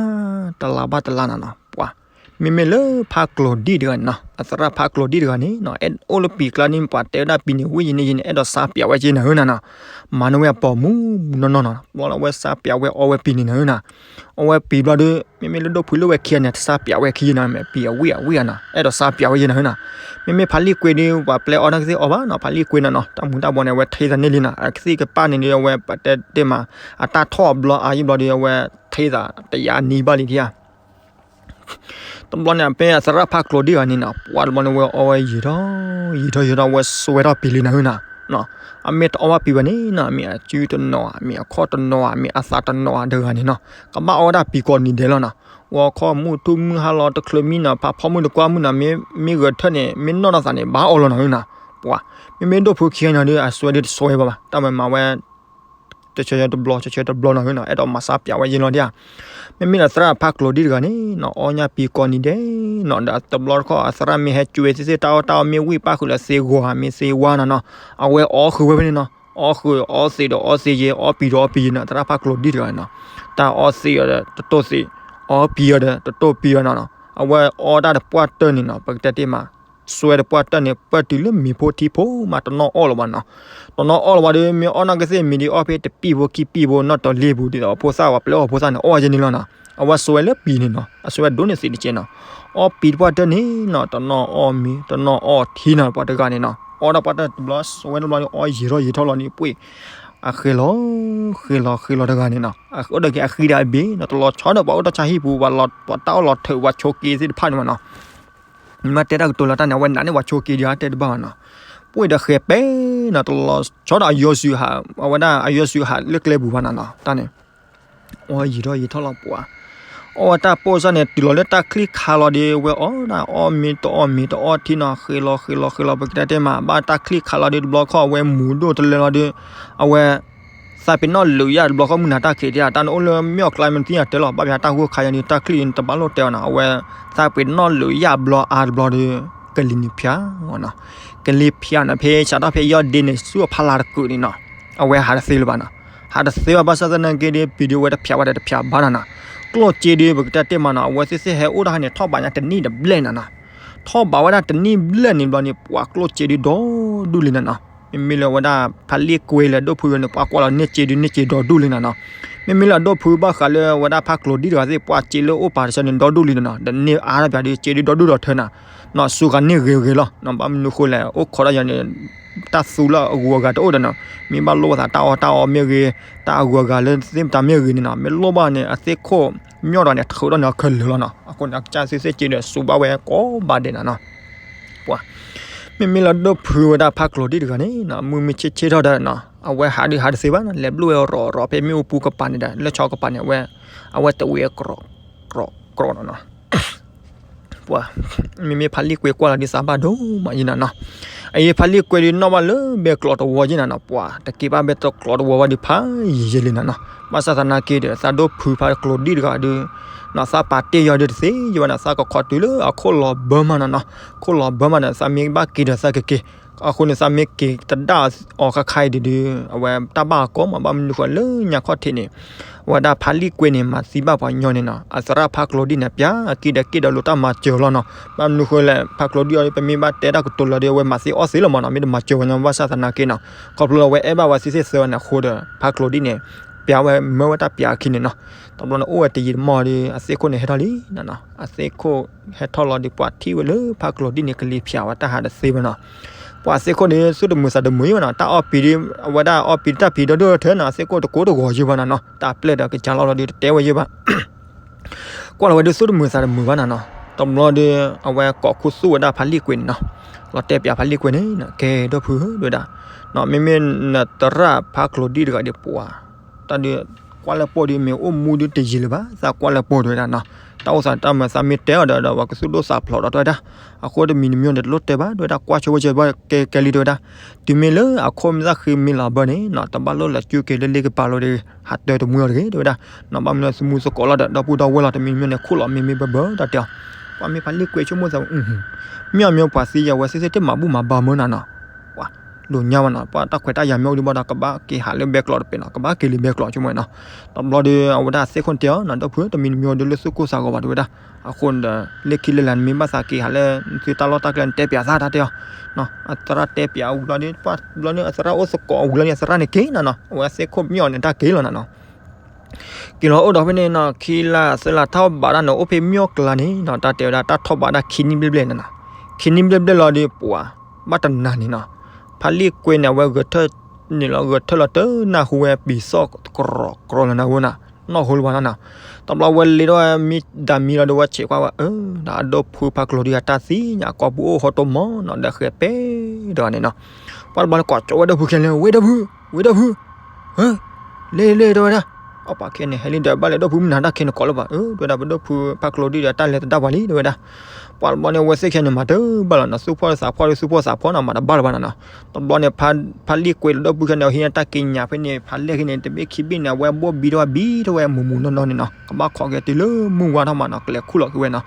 တလါဘၣ်တလါနၤနီၤ, ပှၤ မ့မ့ၢ်လၢဖးကျိၤဒံၣ်တဂၤန့ၣ်နီၤ အသရၣ်ဖးကျိၤဒံၣ်တဂၤန့ၣ်နီၤ အဲၣ်အိၣ်လၢပံၤကျါန့ၣ် ပှၤတဲဝဲဒၣ်ပံၤန့ၣ် ဝံၣ်ယံၤန့ၣ်ယံၤန့ၣ် အဲၣ်ဒိးစါပၠးဝဲက့နၤဧၢနၤနီၤ, မၤန့ၢ်ဝဲအပိာ်မုၣ်နီၢ်နီၢ်နီၤ ဘျီလၢအဝဲစါပၠးဝဲအီဝဲပံၤန့ၣ်နၤဧၢနီၤ, အီဝဲပံၤဘျီဒီး မ့မ့ၢ်လၢဒိၣ်ဖုလၢဝဲခံဂၤန့ၣ် တစါပၠးဝဲခံဂၤနီၤ မ့ၢ်ပံၤအဝံၣ်အဝံၣ်ဧါနီၤ အဲၣ်ဒိးစါပၠးဝဲယဲနၤဧၢနီၤ, မ့မ့ၢ်ဖးလံၣ်ကွ့ဒီး ပှၤပျဲအီၣ်န့ၣ်ကသ့ၣ်အီၣ်ဘၣ်နီၤ ဖးလံၣ်ကွ့နၤနီၤ တၢ်မူၤတၢ်ဘှီးန့ၣ် အဝဲထ့သးန့ၢ်လံနီၤ အကသံၣ်ကပၣ်န့ၣ်ဒီး အဝဲပတဲတ့ၢ်မး အတၢ်ထီၣ်အဘျီအါယံၤဘျီဒီး အဝဲထ့သးတယါနံၤဘၣ်လံဒံဧါ တဘျီန့ၣ် ဖဲအသရၣ်ဖးကျိၤဒံၣ်ဂၤန့ၣ်နီၤ ပှၤတဘျီန့ၣ် ဝဲအီဝဲယံာ်ထီၣ် ယံာ်ထီၣ်ယံာ်ထီၣ် ဝဲစွဲထီၣ်ပံၤလံနၤဧၢနီၤ, အမ့ၢ်တအီဘၣ်ပံၤဘၣ်န့ၣ်နီၤ မ့ၢ်အစုတနီၤဧါ မ့ၢ်အခီၣ်တနီၤဧါ မ့ၢ်အသးတနီၤဧါတဂၤန့ၣ်နီၤ ကဘၣ်အီဝဲဒၣ်ပံၤကိးနံၤဒဲးလီၤနီၤ, ဝဲခီၣ်မုၢ်ထူၣ်မုၢ်ဟါလီၤ တချုးမံနီၤ ဖးဖီမုၢ်တကွၢ်မုၢ်နီၤ မ့ၢ်ဂဲၤထၢၣ်န့ၣ် မ့ၢ်နီၣ်ထီၣ်သးန့ၣ် ဘၣ်အီလီၤနၤဧၢနီၤ, ပှၤ မ့မ့ၢ်ဒိၣ်ဖုခံဂၤန့ၣ်ဒီး အစွဲဒီးတစွဲဘၣ်ဘၣ် တၢ်မၤမၤဝဲ တဆၢဆၢတဘျီ ဆၢဆၢတဘျီနီၤဧၢနီၤ အဲၣ်ဒိးမၤစါပၠးဝဲယဲလီၤဒံဧါ, မ့မ့ၢ်ဒီးသရၣ်ဖးကျိၤဒံၣ်တဂၤန့ၣ်နီၤ အီညၣ်ပံၤကိးနံၤဒဲးနီၤ ဒီးတဘျီတခီၣ် အသရၣ်မ့ၢ်ဟဲကွဲသ့ၣ်သ့ၣ် တၢ်အီၣ်တၢ်အီမ့ၢ်ဝံၣ်ပၣ်ဃုာ်လၢသ့ဂီၤဧါ မ့ၢ်သ့ဝါနီၤနီၤ အဝဲအီဃုာ်ဝဲဖဲန့ၣ်နီၤ အီဃုာ်အီသံးဒီးအီသံးယဲ အီပံၤဒီးအီပံၤယဲနီၤ သရၣ်ဖးကျိၤဒံၣ်တဂၤနီၤ တၢ်အီသံးအီၤဒီးတတိၢ်သံး အီပံၤအီၤဒီးတတိၢ်ပံၤအီၤနီၤနီၤ အဝဲအီတၢ်တပှၢ်တၢၢ်န့ၣ်နီၤ ပကတဲတ့ၢ်မး စွဲတပှၢ်တၢၢ်န့ၣ် ပၢၢ်တုၤလၢမံၤဖိထံဖိမး တနီၣ်အီၣ်လၢၤဘၣ်နီၤ. တနီၣ်အီၣ်လၢၤဘၣ်ဒီး မ့ၢ်အီၣ်နာ်က့သ့ၣ်မံၤဒီး အီၣ်ဖဲတပံၢ်ဖိခံပံၢ်ဖိ နီၣ်တီၤလ့ပူၤ ဒ်သိးဖိသၣ်ဝဲ ပျဲအီၣ်ဖိသၣ်န့ၣ် အီၣ်ဝဲယဲန့ၣ်လီၤနီၤ. အဝဲစွဲလၢပံၤန့ၣ်နီၤ အစွဲဒိၣ်န့ၢ်သံးတကဲနီၤ. အီၣ်ပံၤတပှၢ်တၢၢ်န့ၣ်နီၤ တနီၣ်အီၣ်မံၤ တနီၣ်အီၣ်ထံနီၤ ပှၤတဂၤန့ၣ်နီၤ. အီၣ်တၢ်ပှၢ်တၢၢ်တဘျီ စွဲတဘျီဒီး အီၣ်ယံာ်ထီၣ်ယံာ်ထီၣ်လီၤန့ၣ် ပှ့ၢ် အဃ့လီၤ ဃ့လီၤဃ့လီၤတဂၤန့ၣ်နီၤ. အဃ့အိၣ်ဒီးက့ၤအဃံဒီးအဘ့ၣ်နီၤ တလီၤဆီဒီးပှၤအိၣ်တၢ်ဆါဟံၣ်ပူၤ ပှၤတၢ်အီၣ်လီၤထုး ပှၤဆိးက့သ့ၣ်တဖၣ်န့ၣ်မးနီၤ. မ့ၢ်တဲတၢ်ကတိၤလၢတၢ်န့ၣ် အဝဲနာ်န့ၢ်ပှၤဆိးက့ဒီး တဲတဘၣ်ဘၣ်နီၤ. ပှ့ၢ်ဒီးဃဲၤပဲနီၤ တလီၤဆီဒီးအယီၤဆူဟး အဝဲဒၣ်အယီၤဆူဟးလၢကျဲပူၤဘၣ်နီၤနီၤ တၢ်န့ၣ် အီၣ်ယံာ်ထီၣ်ယံာ်ထီၣ်လီၤပှၤ အီၣ်ဝဲတၢ်ပိၢ်စၢ်န့ၣ် တုၤလီၤလၢတၢ်ချံၣ်ခါလီၤဒီး ဝဲအီၣ်ဒၣ်အီၣ်မ့ၤတအီၣ်မ့ၤတအီၣ်ထံနီၤ ဃ့လီၤဃ့လီၤဃ့လီၤ ပကတဲတဲမး ဘၣ်တၢ်ချံၣ်ခါလီၤဒီး တဘျီခီၣ် အဝဲမူၤဒိၣ်တလဲလီၤဒီး အဝဲ သးပ့ၤနီၣ်လုးယၣ်တဘျီခီၣ်မုၢ်နၤတၢ်ခံးတယၣ် တၢ်နအိၣ်လၢမ့ၢ်အီၣ်ကျါမ့ၢ်သ့ၣ်ညါတဲလီၤ ဘၣ်ပှၤတၢ်ဂိၢ်ခါယၤန့ၣ် တၢ်ချံၣ်န့ၣ် တဘၣ်လိၣ်တဲအီၤနီၤ အဝဲ သးပ့ၤနီၣ်လုးယၣ်ဘျီအါတဘျီဒီး ကလံၤန့ၣ်ဖျါနီၤ ကလံၤဖျါနီၤ ဖဲစးထီၣ်ဖဲယီၢ်ဒ့န့ၣ် ဆူအဖီလာ်တကုးန့ၣ်နီၤ အဝဲဟးတသ့လၢၤဘၣ်နီၤ ဟးတသ့ဘၣ် ဘၣ်ဆၣ်သနာ်က့ဒီး ပံၤဒုးဝဲတဖျးဘၣ်ဒီးတဖျးဘၣ်နီၤနီၤ ကျိၣ်စ့ဒီး ပကတဲတ့ၢ်မးနီၤ အဝဲသ့ၣ်သ့ၣ်ဟဲအိၣ်တၢ်ဟဲန့ၣ် ထီၣ်ဘးညါတနံၣ်တဘျဲၣ်နီၤနီၤ ထီၣ်ဘးဝဲဒၣ်တနံၣ်ဘျဲၣ်န့ၣ်ဘျီန့ၣ် ပှၤကျိၣ်စ့ဒီးဒီဒူၣ်လံနီၤနီၤ မ့မ့ၢ်လၢဝဲဒၣ် ဖးလံၣ်ကွ့လၢဒိၣ်ဖုဂၤန့ၣ် ပှၤကွၢ်လီၤန့ၢ်စ့ဒီးန့ၢ်စ့ဒီဒူၣ်လံနီၤနီၤ မ့မ့ၢ်လၢအဒိၣ်ဖုဘၣ်ဃးလၢအဝဲဒၣ်ဖးကျိၤဒံၣ်တဂၤသ့ၣ် ပှၤစ့လၢအိၣ်ပာ်တဆၢန့ၣ် ဒီဒူၣ်လံနီၤနီၤ, ဒီးန့ၢ်အါတပျးဒီး စ့ဒုဒီဒူၣ်ဒီးထၢနၤ, နီၤစူဂၤန့ၢ်ဂ့ၤဂ့ၤလီၤနီၤ, ဘၣ်မနုၤဃိလဲၣ် အိၣ်ခိးတၢ်ယၤန့ၣ် တၢ်သူလၢအဂုၤအဂၤတအိၣ်ဒီးနီၤ, မ့ၢ်ဘၣ်လိၣ်ဘၣ်သးတၢ်အီၣ်တၢ်အီမ့ၢ်ဂ့ၤ, တၢ်အဂုၤအဂၤလၢသ့ၣ်မတၤမ့ၢ်ဂ့ၤန့ၣ်နီၤ, မ့ၢ်လိၣ်ဘၣ်န့ၣ် အသ့ၣ်ခိၣ် မၠီၣ်ဒီးန့ၣ် ထုးဒီးန့ၣ် အခဲလၢာ်လီၤနီၤ, အဃိန့ၣ် အကစၢ်စ့စ့စ့ဒီး စူဘၣ်ဝဲကိးဘၣ်ဒဲးနီၤနီၤ. ပှၤ မ့မ့ၢ်လၢဒိၣ်ဖုဝဲဒၣ်ဖးကျိၤဒံၣ်တဂၤန့ၣ်နီၤ, မုၢ်မ့ၢ်ဆ့ၣ်ဆ့ၣ်ထီၣ်ဒီးနီၤ, အဝဲဟးဒုးဟးတသ့ဘၣ်နီၤ, လဲၤဘျုးဝဲရီၤရီၤဖဲမ့ၣ်အူပူၤကပၤန့ၣ်ဒီး လၢဆီကပၤန့ၣ် အဝဲ အဝဲတဝံၤအကြိး ကြိး ကြိးနီၤနီၤ. ပှၤ မ့မ့ၢ်ဖးလံာ်ကွဲကွၢ်လီၤဒ်သးဘၣ်ဒိၣ်မးယံနီၤနီၤ, အအံၤဖးလံာ်ကွဲဒုးနီၣ်ဘၣ်လၢဘဲကျိးတဝီယံနီၤနီၤ, ပှၤတက့ၤဘၣ်ဘဲကျိးတဝီဘၣ်ဒုးဖးယံာ်ယံာ်လံနီၤနီၤ, ဘၣ်ဆၣ်သနာ်က့ဒီး သးဒိၣ်ဖုဖးကျိၤဒံၣ်တဂၤဒုး နီၤသးပာ်တ့ၢ်ယီၤဒုးတသ့ယဘၣ်နီၤ, သးကခိးတုၤလၢအခိၣ်လီၤဘၢမးနီၤနီၤ, ခိၣ်လီၤဘၢမးဒီး သးမ့ၢ်ဘၣ်က့ၤဒီးသးကက့ၤ အဃိန့ၣ် သးမ့ၢ်က့ၤတဒၣ်အီၤခါခါအံၤဒုး အဝဲတၢ်ဘၣ်အကိးမး, ဘၣ်မနုၤဃိလၢညါခီၣ်ထံးန့ၣ် အဝဲဒၣ်ဖးလံာ်ကွဲန့ၣ် မၤသံဘၣ်ပှၤညီန့ၣ်နီၤ, အသရၣ်ဖးကျိၤဒံၣ်န့ၣ် ပျးအက့ဒီးက့ဒီးလိာ်တၢ်မၤစၢၤလီၤနီၤ, ဘၣ်မနုၤဃိလဲၣ် ဖးကျိၤဒံၣ်အံၤ ပမ့ၢ်ဘၣ်တဲတၢ်ကတိၤလီၤဒီး အဝဲမၤသံအီၣ်သ့လီၤမးနီၤ, မ့ၢ်တမၤစၢၤဝဲညီဘၣ်ဆၣ်သနာ်က့နီၤ, ခီဖျိလၢအဝဲအဲၣ်ဘၣ်ဝဲသ့ၣ်သ့ၣ်သၢဝဲန့ၣ်အဃိဒီး ဖးကျိၤဒံၣ်န့ၣ် ပျးဝဲမၢဝဲတၢ်ပျးအခံန့ၣ်နီၤ, တဘျီန့ၣ်အိၣ်ဝဲတယံာ်တမီၢ်ဒီး အသ့ၣ်ခိၣ်န့ၣ်ဟဲထီၣ်လံနီၤနီၤ, အသ့ၣ်ခိၣ်ဟဲထီၣ်လီၤဒီး ပှၤထံၣ်ဝဲလၢဖးကျိၤဒံၣ်န့ၣ် ကလံၤဖၠးဝဲတၢ်ဟးတသ့ဘၣ်နီၤ, ပှၤသ့ၣ်ခိၣ်န့ၣ် သူၣ်တမုာ်သးတမုာ်ဘၣ်နီၤ, တၢ်အီၣ်ပံၤဒ် အဝဲဒၣ်အီၣ်ပံၤတၢ်ဖံးဒီဒိၣ်ထၢနီၤ, အသ့ၣ်ခိၣ်တကိးတဂီၤယုၢ်ဘၣ်နီၤနီၤ, တၢ်ပျဲၢ်ဒီးကစၢ်လီၤလီၤဒီးတတဲဝဲယုၢ်ဘၣ် ကွၢ်လီၤဝဲဒုးသူၣ်တမုာ်သးတမုာ်ဘၣ်နီၤနီၤ, တဘျီဒီး အဝဲကိးခူသူၣ်ဝဲဒၣ်ဖးလံာ်ကွဲန့ၣ်နီၤ, လီၤတဲပျးဖးလံာ်ကွဲန့ၣ်နီၤ, ကဲဒိၣ်ဖုဧၢ တဲဝဲဒၣ်, မ့မ့ၢ်နသရၣ်ဖးကျိၤဒံၣ်တဂၤဒီးပှၤ တၢ်ဒုး ကွၢ်လၢပိာ်ဒုးမ့ၢ်အိၣ်မူဒုးတယံာ်လၢၤဘၣ်, သးကွၢ်လၢပိာ်တဲဝဲဒၣ်နီၤ, တၢ်အိၣ်သးတၢ်မၤသးမ့ၢ်တဲအီၤဒီး ဒီးပှၤကသူၣ်ဒိၣ်သးဖျိးဒီးတဲဝဲဒၣ်, အဃိတမံၤတမံၤန့ၣ် တလိၣ်တဲဘၣ် တဲဝဲဒၣ်, ကွၢ်ဆိဝဲဆိဘၣ်ကဲကဲလံတဲဝဲဒၣ်, တုၤမ့ၢ်လၢအခိၣ်မ့ၢ်သၣ်ဃ့မ့ၢ်လီၤဘၢန့ၣ်နီၤ, တဘၣ်လိၣ်လဲၤကူက့ၤလၢလ့ကပၤလီၤဒီး ဟးတၢတမူအီၤတဂ့ၤ တဲဝဲဒၣ်, နီၤဘၣ်မနုၤသုမူသကိးလီၤဒီး ဒီပုၢ်ဒီဝဲၢ်လီၤ တမံၤတမံၤန့ၣ် ခိၣ်လီၤမ့မ့ၢ်ဘၢဘၢတၢ်တဲအီၤ, ပှၤမ့ၢ်ဖးလံာ်ကွဲဆိကမိၣ်သး, မ့ၢ်အမ့ၢ်ပှၤသံယဝဲသ့ၣ်သ့ၣ်တမၤဘူၣ်မၤဘါမၢနီၤနီၤ, ပှၤ လိာ်ညါဘၣ်နီၤ, ပှၤတၢ်ခွဲးတၢ်ယာ်မ့ၢ်အိၣ်ဒံးဘၣ်ဒီး ကဘၣ်က့ၤဟးလၢဘဲကျိးတပဲာ်နီၤ, ကဘၣ်က့ၤလံဘဲကျိးဆိကမိၣ်နီၤ, တဘျီဒီး အဝဲဒၣ်သ့ၣ်ခိၣ်န့ၣ်တဲအီၤနီၤ, ဒီပုၢ်ဧၢ တမံၤတမံၤဒီးလၢသူၣ်ကိၢ်သးဂီၤဘၣ်တဲဝဲဒၣ်, အဃိန့ၣ်ဒီး လၢခံလၢလာ်န့ၣ်မ့ၢ်ဘၣ်သးက့ၤဟးလၢ သုတၢ်လီၢ်တၢ်ကျဲန့ၣ် တဲပျးသးတၢ်တဲအီၤ, အသရၣ်တဲပျးဝံၤလီၤဒီး ပှၤဘျီန့ၣ် အသရၣ်အိၣ်သကိးဝံၤလီၤန့ၣ် အသရၣ်န့ၣ်က့ၤနီၤနီၤ, အဝဲသ့ၣ်ခိၣ်မ့ၢ်အီၤန့ၣ် တၢ်က့ၤလီၤနီၤနီၤ က့ၤလီၤအိၣ်ဒီးဖဲန့ၣ်နီၤ, ခံလါသၢလါထီၣ်ဘးဒၣ်န့ၣ် အိၣ်ဖဲမၠီၣ်ကျါန့ၣ်နီၤ, တၢ်တဲဝဲဒၣ် တၢ်ထီၣ်ဘးဒၣ်ခံနံၣ်ဘျဲၣ်ဘျဲၣ်န့ၣ်နီၤ, ခံနံၣ်ဘျဲၣ်ဘျဲၣ်လီၤဒီး ပှၤ ဘၣ်တနၤန့ၣ်နီၤ, ဖးလံာ်ကွဲန့ၣ် အဝဲဂဲၤထၢၣ်န့ၣ်လီၤ, ဂဲၤထၢၣ်လီၤတနၢ်ဟူဝဲပံၤသီၣ်ကြီကြီလီၤနၤဝဲနီၤ, နီၢ်ဟူလၢၤဘၣ်နီၤနီၤ, တဘျီဝဲလ့ထီၣ်ဝဲမံဒၣ်မံလီၤဒီး ဝဲဆဲးကွၢ်ဝဲ အၢ ဒီးအဒိၣ်ဖုဖးကျိၤဒံၣ်အတၢ်သံညါ ကိာ်ပူၤအိၣ်ဟီၣ်တိၢ်မီၤနီၤ, ဒီးဃဲၤပဲၣ်ဒီးန့ၣ်နီၤ, ပှၤတဘျီန့ၣ် ကိးကၠီဝဲဒီပုၢ်ခဲလၢာ်, ဝဲဒီပုၢ်, ဝဲဒီပုၢ် ဟၢ လဲၤလဲၤတဲဝဲဒၣ်, အပှၤခဲန့ၣ် ဟဲလံဒီး ဘၣ်လဲၤဒီပုၢ်မုၢ်နၤတၢ်ခဲန့ၣ်ကိးလၢၤဘၣ်, အၢ တဲဝဲဒၣ် ပဒိၣ်ဖုဖးကျိၤဒံၣ်ဒီး တၢ်လဲၤတဒၣ်ပှၤလံ တဲဝဲဒၣ်, ပှၤတဘျီန့ၣ် အဝဲသ့ၣ်ခဲန့ၣ် မၤတဘၣ်လီၤနီၤ, သူၣ်ဖှီၣ်သးဖှီၣ်ဒီး သူၣ်ဖှီၣ်သးဖှီၣ်နီၤ မၤတဘၣ်လၢၤဘၣ်နီၤနီၤ, တဘျီန့ၣ် ဖးလံာ်ကွဲဒီး ဒီပုၢ်ခဲန့ၣ် ဟံးန့ၢ်တၢ်က့ညါဖဲန့ၣ် ဖးလဲၢ်ခဲန့ၣ် တဘ့ၣ်ခံဘ့ၣ်န့ၣ် အဝဲဘိၣ်ဘံထီၣ်ဝဲဘံထီၣ်ဝဲမူးမူးနီၢ်နီၢ်န့ၣ်နီၤ, ကဘၣ်ခိးက့ၤတုၤလၢမုၢ်ဝါထီၣ်မးနီၤ ကလဲၤခူၣ်လီၤက့ၤဝဲနီၤ,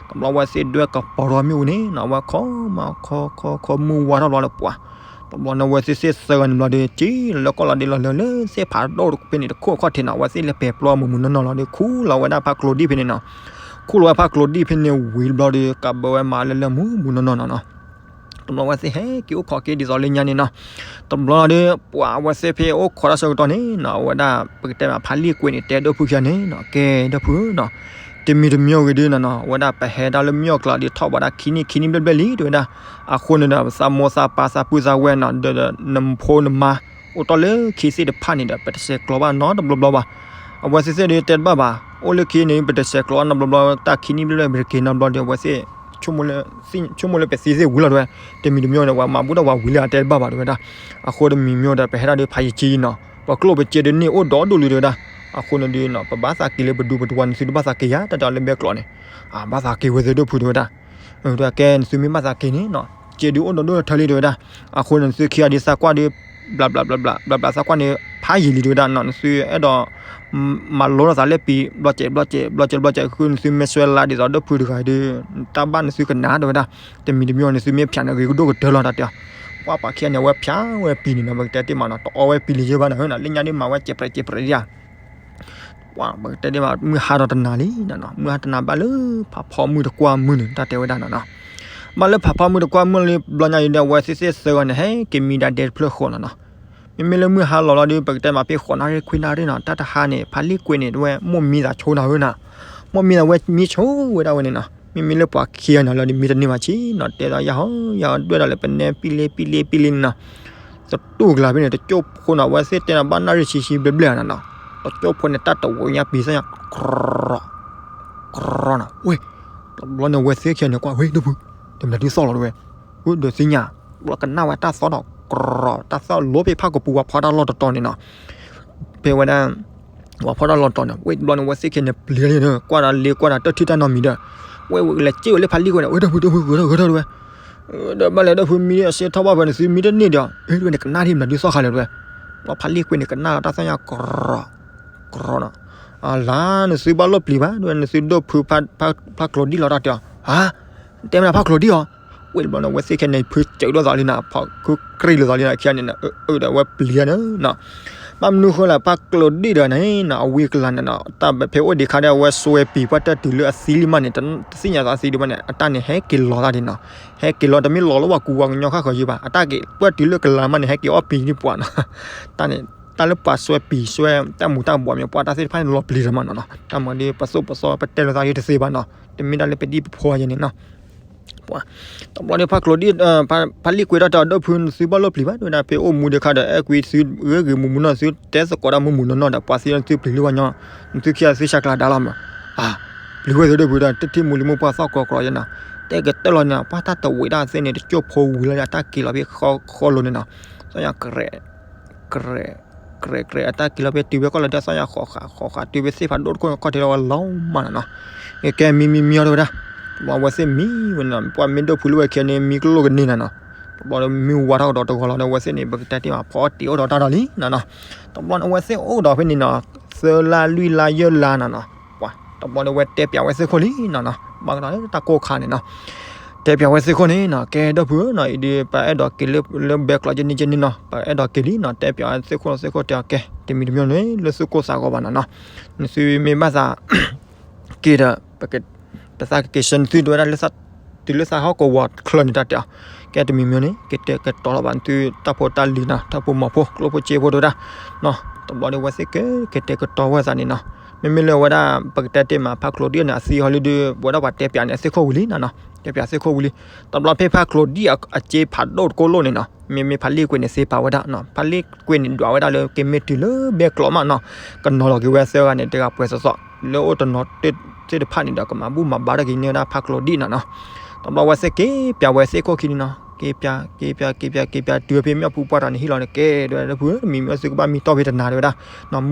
တဘျီဝဲသ့ၣ်ဒွဲၣ်ကပီၤထီၣ်မ့ၣ်အူန့ၣ်နီၤ, အဝဲခိးမးခိးခိးခိးမုၢ်ဝါထီၣ်ဘျီလၢပှၤ တဘျီန့ၣ် အဝဲသ့ၣ်သ့ၣ်သၢဂၤန့ၣ်ဘျီဒီး က့ၤလီၤလၢကီၢ်လီၤဒ့လီၤလၢ လၢသ့ၣ်ဖးဒိၣ်တဖဲန့ၣ်တခိၣ်အခီၣ်ထံးနီၤ, အဝဲသ့ၣ်လဲၤပဲာ်ပျီမူးမူးနီၢ်နီၢ်လီၤဒီး ခူၣ်လီၤဝဲဒၣ်ဖးကျိၤဒံၣ်ဖဲန့ၣ်နီၤ, ခူၣ်လီၤဝဲဖးကျိၤဒံၣ်ဖဲန့ၣ်ဝံၤတဘျီဒီး ကးဘၢဝဲမးလၢလၢမူးမူးနီၢ်နီၢ်နီၤနီၤ, တဘျီဝဲသ့ၣ်ဟဲက့ၤအိၣ်ခိးက့ၤဒ်သိးလၢညါန့ၣ်နီၤ, တဘျီဒီး ပှၤအဝဲသ့ၣ်ဖဲအိၣ်ခိးတၢ်ဆၢကတီၢ်န့ၣ်နီၤ, အဝဲဒၣ်ပကတဲမးဖးလံာ်ကွဲန့ၣ် တဲဒိၣ်ဖုခံဂၤန့ၣ်နီၤ, ကဲဒိၣ်ဖုနီၤ, တမံၤတမံၤဂ့ၤဒုနီၤနီၤ, အဝဲဒၣ်ပဟဲဒၣ်လၢမၠီၣ်ကျါဒီးထီၣ်ဘးဒၣ်ခံနံၣ်ခံနံၣ်ဘျဲၣ်ဘျဲၣ်လံ တဲဝဲဒၣ်, အဃိန့ၣ်ဒီး ပသးမိၢ်သးပၢ်သးပုၢ်သးဝဲၢ်နီၤ, ဒီးနဖိနမါ အိၣ်တ့ၢ်လၢခံသ့ၣ်တဖၣ်န့ၣ်ဒီး ပတဆဲးကျိးဘၣ်နီတဘျီဘျီဘၣ်, အဝဲသ့ၣ်သ့ၣ်ဒီးတဲတဘၣ်ဘၣ်, အိၣ်လၢခံန့ၣ် ပတဆဲးကျိးနီတဘျီဘျီ, တၢ်ခံနံၣ်ဘျဲၣ်ဘျဲၣ် ပတက့ၤနီတဘျီဒီး အဝဲသ့ၣ် ဆိကမိၣ်လၢပသံသ့ၣ်ဝံၤလီၤတဲဝဲ, တမံၤတမံၤန့ၣ် ပှၤမၤဘူၣ်ထီၣ်ပှၤဝံၤလၢအတဲတဘၣ်ဘၣ်တဲဝဲဒၣ်, အဃိတမံၤမံၤဒီး ပဟဲဒၣ်ဒီးဖးယံာ်ကံနီၤ, ပကျိၣ်ပစ့ဒုးန့ၢ်အိၣ်ဒီးဒိၣ်လံတဲဝဲဒၣ်, အဃိန့ၣ်ဒုးနီၤ ပဘၣ်သးက့ၤလၢပဒူပတဝါန့ၣ် သုတဘၣ်သးက့ၤယၤ တၢ်တဲအီၤလၢဘဲကျိးန့ၣ်, အဘၣ်သးက့ၤဝဲသ့ၣ်ဒိၣ်ဖုတဲဝဲဒၣ်, တဲကဲနသုမ့ၢ်ဘၣ်သးက့ၤန့ၣ်နီၤ စ့ဒုးအိၣ်ဒီးဒိၣ်ထၢလံတဲဝဲဒၣ်, အဃိန့ၣ် နသုခံဂၤဒုးသးကွၢ်ဒီး ဘျးဘျးဘျးဘျး ဘျးဘျးသးကွၢ်န့ၣ် ဖးယံာ်လံတဲဝဲဒၣ်နီၤ, နသုအဲၣ်ဒိး မၤလိထီၣ်သးလၢပံၤ ဘျီစဲးဘျီစဲး ဘျီစဲးဘျီစဲး ဃုနသုမ့ၢ်ဆွဲလၢဒ်သိးဒိၣ်ဖုတဂၤဒီး တၢ်ဘၣ်နသုကနၣ်တဲဝဲဒၣ်, တမံၤတမံၤန့ၣ် နသုမ့ၢ်ဖၠးန့ၣ် ဂ့ၤကဒိၣ်ကတၢၢ်လီၤတၢ်တဲအီၤ, ပှၤပှၤခံဂၤန့ၣ် အဝဲဖၠးဝဲပံၤန့ၣ်နီၤ, ပကတဲတ့ၢ်မးနီၤ တအီဝဲပံၤလံယဲၢ်ဘၣ်နီၤ, လၢညါဒုးမၤဝဲစဲးပြဲးစဲးပြဲးဒံးဧါ ပှၤပကတဲဒ့ၣ်မး မုၢ်ဟါဒီးတနၤလံနီၤနီၤ, မုၢ်ဟါတနၤဘၣ်လၢဖးဖီမုၢ်တကွၢ်မုၢ်န့ၣ် တၢ်တဲဝဲဒၣ်နီၤနီၤ, ဘၣ်လၢဖးဖီမုၢ်တကွၢ်မုၢ်လံ ဘျီညါအံၤဒီး အဝဲသ့ၣ်သ့ၣ်သၢဂၤန့ၣ် ဟဲက့ၤမံဒၣ်ဒဲတဖျၢၣ်ဃီနီၤနီၤ, မ့မ့ၢ်လၢမုၢ်ဟါလီၤလီၤဒီး ပကတဲမးဖဲဃိးနၣ်ရံၣ်ခွံနၣ်ရံၣ်နီၤ တၢ်တဟါန့ၣ် ဖါလံၣ်ကွ့န့ၣ် တဝဲမိၢ်မံသးဆိနၤဧၢနီၤ, မိၢ်မံသးဝဲမံဆိဝဲဒၣ်ဝဲန့ၣ်နီၤ, မ့မ့ၢ်လၢပှၤခံဂၤန့ၣ်လီၤဒီး မံတန့ၢ်ဘၣ်ဆံးနီၤ, တဲဒီးယဟီယဟီဒွဲၣ်ဒီးလၢပနဲပံလ့ပံလ့ပံလ့န့ၣ်နီၤ, တတူၢ်ကလာ်ဖဲန့ၣ် တကၠိၢ်ဖိနီၤ အဝဲသ့ၣ်တဲနီၤ ဘၣ်နၣ်ရံၣ်ဆံဆံဘျဲၣ်ဘျဲၣ်နီၤနီၤ, တကၠိၢ်ဖိန့ၣ် တၢ်တဝီညါပံၤသၣ်ညါ ကြီ ကြီနီၤ, ဝဲ တဘျီန့ၣ် အဝဲသ့ၣ်ခံဂၤန့ၣ် ကွၢ်ဝဲဒီပုၢ် တမနုၤဒုးသီၣ်လီၤတဝဲ, ဒီးသ့ၣ်ညါ ဘျီကနၣ်ဝဲတၢ်သီၣ်ဒီး ကြီ တၢ်သီၣ်လိဖဲဖးကပူၤဝဲဖီတၢ်လီၢ်တတီၤန့ၣ်နီၤ, ဖဲဝဲဒၣ် ဝဲဖီတၢ်လီၢ်တတီၤန့ၣ် ဝဲတဘျီန့ၣ် အဝဲသ့ၣ်ခံဂၤန့ၣ် ပျံၤလံန့ၣ် ကွၢ်ဒီးလ့ကွၢ်ဒီးတၢ်ထံၣ်တၢ်နီတမံၤဒီး ဝဲလဲၤစ့ၢ်ဝဲလၢဖါလံၣ်ကွ့န့ၣ် ဝဲဒီပုၢ် ဒီပုၢ် ဂဲၤထီၣ် ဂဲၤထီၣ်တဝဲ, ဒီးဘၣ်လဲၤဒီပုၢ် မံအစ့ထီၣ်ဘၣ်ဖဲန့ၣ် သုမံတန့ၢ်ဒီး အဝဲန့ၣ် ကနၣ်ထံၣ်မနုၤဒုးသီၣ်ခါလဲၣ်တဝဲ, ဘျီဖါလံၣ်ကွ့န့ၣ် ကနၣ်လီၤတၢ်သီၣ်ညါကြီ ကြီနီၤ, အလါ နသုဘၣ်လိၣ်ပျံၤဘၣ် တဝဲ နသုဒိၣ်ဖုဖးကျိၤဒံၣ်လီၤတၢ်တဲအီၤ, ဟါ တဲမ့ၢ်ဖးကျိၤဒံၣ်အီၤ, ဝဲတဘျီန့ၣ် အဝဲသ့ၣ်ခံဂၤန့ၣ် ဖုစၢးဒိၣ်သးလံနီၤ ဖီခုကရံၣ်လိာ်သးလံနီၤ ခံဂၤန့ၣ် အၢဒီးအဝဲပျံၤန့ၣ်နီၤ, ဘၣ်မနုၤဃိလဲၣ် ဖးကျိၤဒံၣ်ဒီးန့ၣ်နီၤ အဝံကလၤန့ၣ်နီၤ တၢ်ဖဲအိၣ်ဒံးခါဒီး အဝဲစွဲပံၤပှၢ်တၢၢ်တုၤလၢအသံလံမးန့ၣ် တသ့ၣ်ညါသးသံဒံးဘၣ်န့ၣ် အတၢ်န့ၣ်ဟဲက့ၤလီၤသးဒံးနီၤ, ဟဲက့ၤလီၤတမ့ၢ်လီၤလၢပှၤကူပှၤကညီခါဃီၤယံၤဘၣ် အတၢ်က့ၤပှၢ်တုၤလၢကလၤမးန့ၣ် ဟဲက့ၤအီၣ်ပံၤဒံးပှၤနီၤ, တၢ်န့ၣ် တၢ်လၢပှၤစွဲပံၤစွဲတၢ်မူၤတၢ်ဘှီးမ့ၢ် ပှၤတၢ်သ့ၣ်တဖၣ်န့ၣ်လီၤပျံၤတမးနီၤနီၤ, တၢ်မၤဒီးပသိၣ်ပသီပတဲလိာ်သးယံၤတသ့ဘၣ်နီၤ, တမ့ၢ်ဒၣ်လၢပဒံၣ်ပဖီယံၤန့ၣ်နီၤ တဘျီန့ၣ် ဖးကျိၤဒံၣ် ဖးလံၣ်ကွ့ဒီးတဲအီၤ ဒီပုၢ် နသုဘၣ်လိၣ်ပျံၤဘၣ် တဝဲဒၣ် ဖဲအိၣ်မူဒံးခါဒီး အဲၣ်ကွံသုဂ့ၤဂ့ၤမူးမူးနီၤ သုတဲသကိးတၢ်မူးမူးနီၢ်နီၢ်ဒီး ပှၤသံသုပျံၤလၢပှၤညီ နသုခံဂၤသုဆါကျါဒါလီၤမး, ပျံၤဝဲသုဒီပုၢ်ဒီး တထံၣ်မူးလံမူးပှၢ်သီၣ်ကီၤကြီယဲနီၤ, တဲကတၢၢ်လီၤန့ၣ် ပှၤတၢ်တဝံးဒၣ်သ့ၣ်န့ၣ် တကၠိၢ်ဖိဝံၤလီၤန့ၣ် အတၢ်က့ၤလီၤဖဲဃီလိၤန့ၣ်နီၤ, သီၣ်ညါ ကြဲး ကြဲး အတၢ်က့ၤလီၤဖဲတုၤဖဲကီၢ်လီၤဒီး သီၣ်ညါဃိးဃာ် ဃိးဃာ် တုၤဖဲသ့ၣ်ဖးဒိၣ်တခိၣ်ခီၣ်ထံးလီၤဝဲလီၤမးနီၤနီၤ, ကဲမံမံမံအီၤတဝဲဒၣ်, တဘျီအဝဲသ့ၣ်မံဝဲန့ၣ်နီၤ ပှၤမ့ၢ်ဒိၣ်ဖုလၢဝဲခံဂၤန့ၣ် မံကျိၣ်ကန့ၢ်နၤနီၤ, တဘျီဒီးမံဝါထီၣ်ကဒီးတဂီၤလီၤဒီး အဝဲသ့ၣ်န့ၣ် ပကတဲတ့ၢ်မး ဖီအီၣ်တ့ၤအိၣ်ဒီးတၢ်ဒီးလံနီၤနီၤ, တဘျီန့ၣ် အဝဲသ့ၣ်အိၣ်ဒီးဖဲန့ၣ်နီၤ သၢလါလွံၢ်လါယဲၢ်လါနီၤနီၤ, ပှၤ တဘျီန့ၣ် အဝဲတဲပၠးဝဲသ့ၣ်ခိၣ်လံနီၤနီၤ, ဘၣ်ကဒီးလၢတၢ်ကိၢ်ခါန့ၣ်နီၤ တဲပၠးဝဲသ့ၣ်ခိၣ်န့ၣ်နီၤ ကဲဒီပုၢ်ဧၢနီၤ အံၤဒီးပအဲၣ်ဒိးက့ၤလၢ လၢဘဲကျိးကန့ၢ်ကန့ၢ်နီၤ ပအဲၣ်ဒိးက့ၤလံနီၤ တဲပၠးဝဲသ့ၣ်ခိၣ်သ့ၣ်ခိၣ်တဲအီၤ ကဲ တမံၤတမံၤန့ၣ် လၢသုကိၢ်သးဂီၤဘၣ်နီၤနီၤ နသုမ့ၢ်ဘၣ်သး က့ၤဒီး ပက ပသးကက့ၤဆှၢနသုတဝဲဒၣ်လၢ တုၤလၢသးဟီၣ်ကဝီၤချၢန့ၣ်တၢ်တဲအီၤ ကဲတမံၤမံၤန့ၣ် ကတဲာ်ကတီၤလီၤဘၣ်နသုတၢ်ဖိတၢ်လံၤနီၤ တၢ်ဖိမီၤဖိ ကျိၣ်ဖိစ့ဖိတဝဲဒၣ်နီၤ တဘျီဒီးအဝဲသ့ၣ်က ကတဲာ်ကတီၤဝဲသးန့ၣ်နီၤ မ့မ့ၢ်လၢဝဲဒၣ် ပကတဲတ့ၢ်မး ဖးကျိၤဒံၣ်န့ၣ် အသံဟီလံဒီး ပဝဲဒၣ်ပှၤတဲပၠးန့ၣ် အသ့ၣ်ခိၣ်ဝံၤလံနီၤနီၤ တဲပၠးသ့ၣ်ခိၣ်ဝံၤလံ တဘျီဖဲဖးကျိၤဒံၣ်အစ့ဖးဒိၣ်တကိၢ်လိၣ်န့ၣ်နီၤ မ့မ့ၢ်ဖးလံၣ်ကွ့န့ၣ် သ့ပာ်ဝဲဒၣ်နီၤ ဖးလံၣ်ကွ့န့ၣ် ဒွးဝဲဒၣ်လၢကမ့ၢ်တုၤလၢဘဲကျိးမးနီၤ ကနီၤလီၤက့ၤဝဲသၢဂၤန့ၣ် တဂၤပှဲၤသိးသိး လၢအိၣ်တနီၤသ့ၣ်တဖၣ်န့ၣ်ဒီး ကမၤဘူၣ်မၤဘါထီၣ်က့ၤန့ၢ်ဝဲဒၣ်ဖးကျိၤဒံၣ်နီၤနီၤ တဘျီဝဲသ့ၣ်က့ၤပၠးဝဲသ့ၣ်ခိၣ်ခံန့ၣ်နီၤ က့ၤပၠး က့ၤပၠး က့ၤပၠး က့ၤပၠး တုၤဖဲမၠီၣ်ဖုပှၢ်တဂၤန့ၣ်ဟ့ၣ်လီၤန့ၣ် ကဲဒ်ဝဲဒၣ်ဖု တမံၤမံၤသုကဘၣ်မံတီၢ်ဖဲတနၤဒ်ဝဲဒၣ်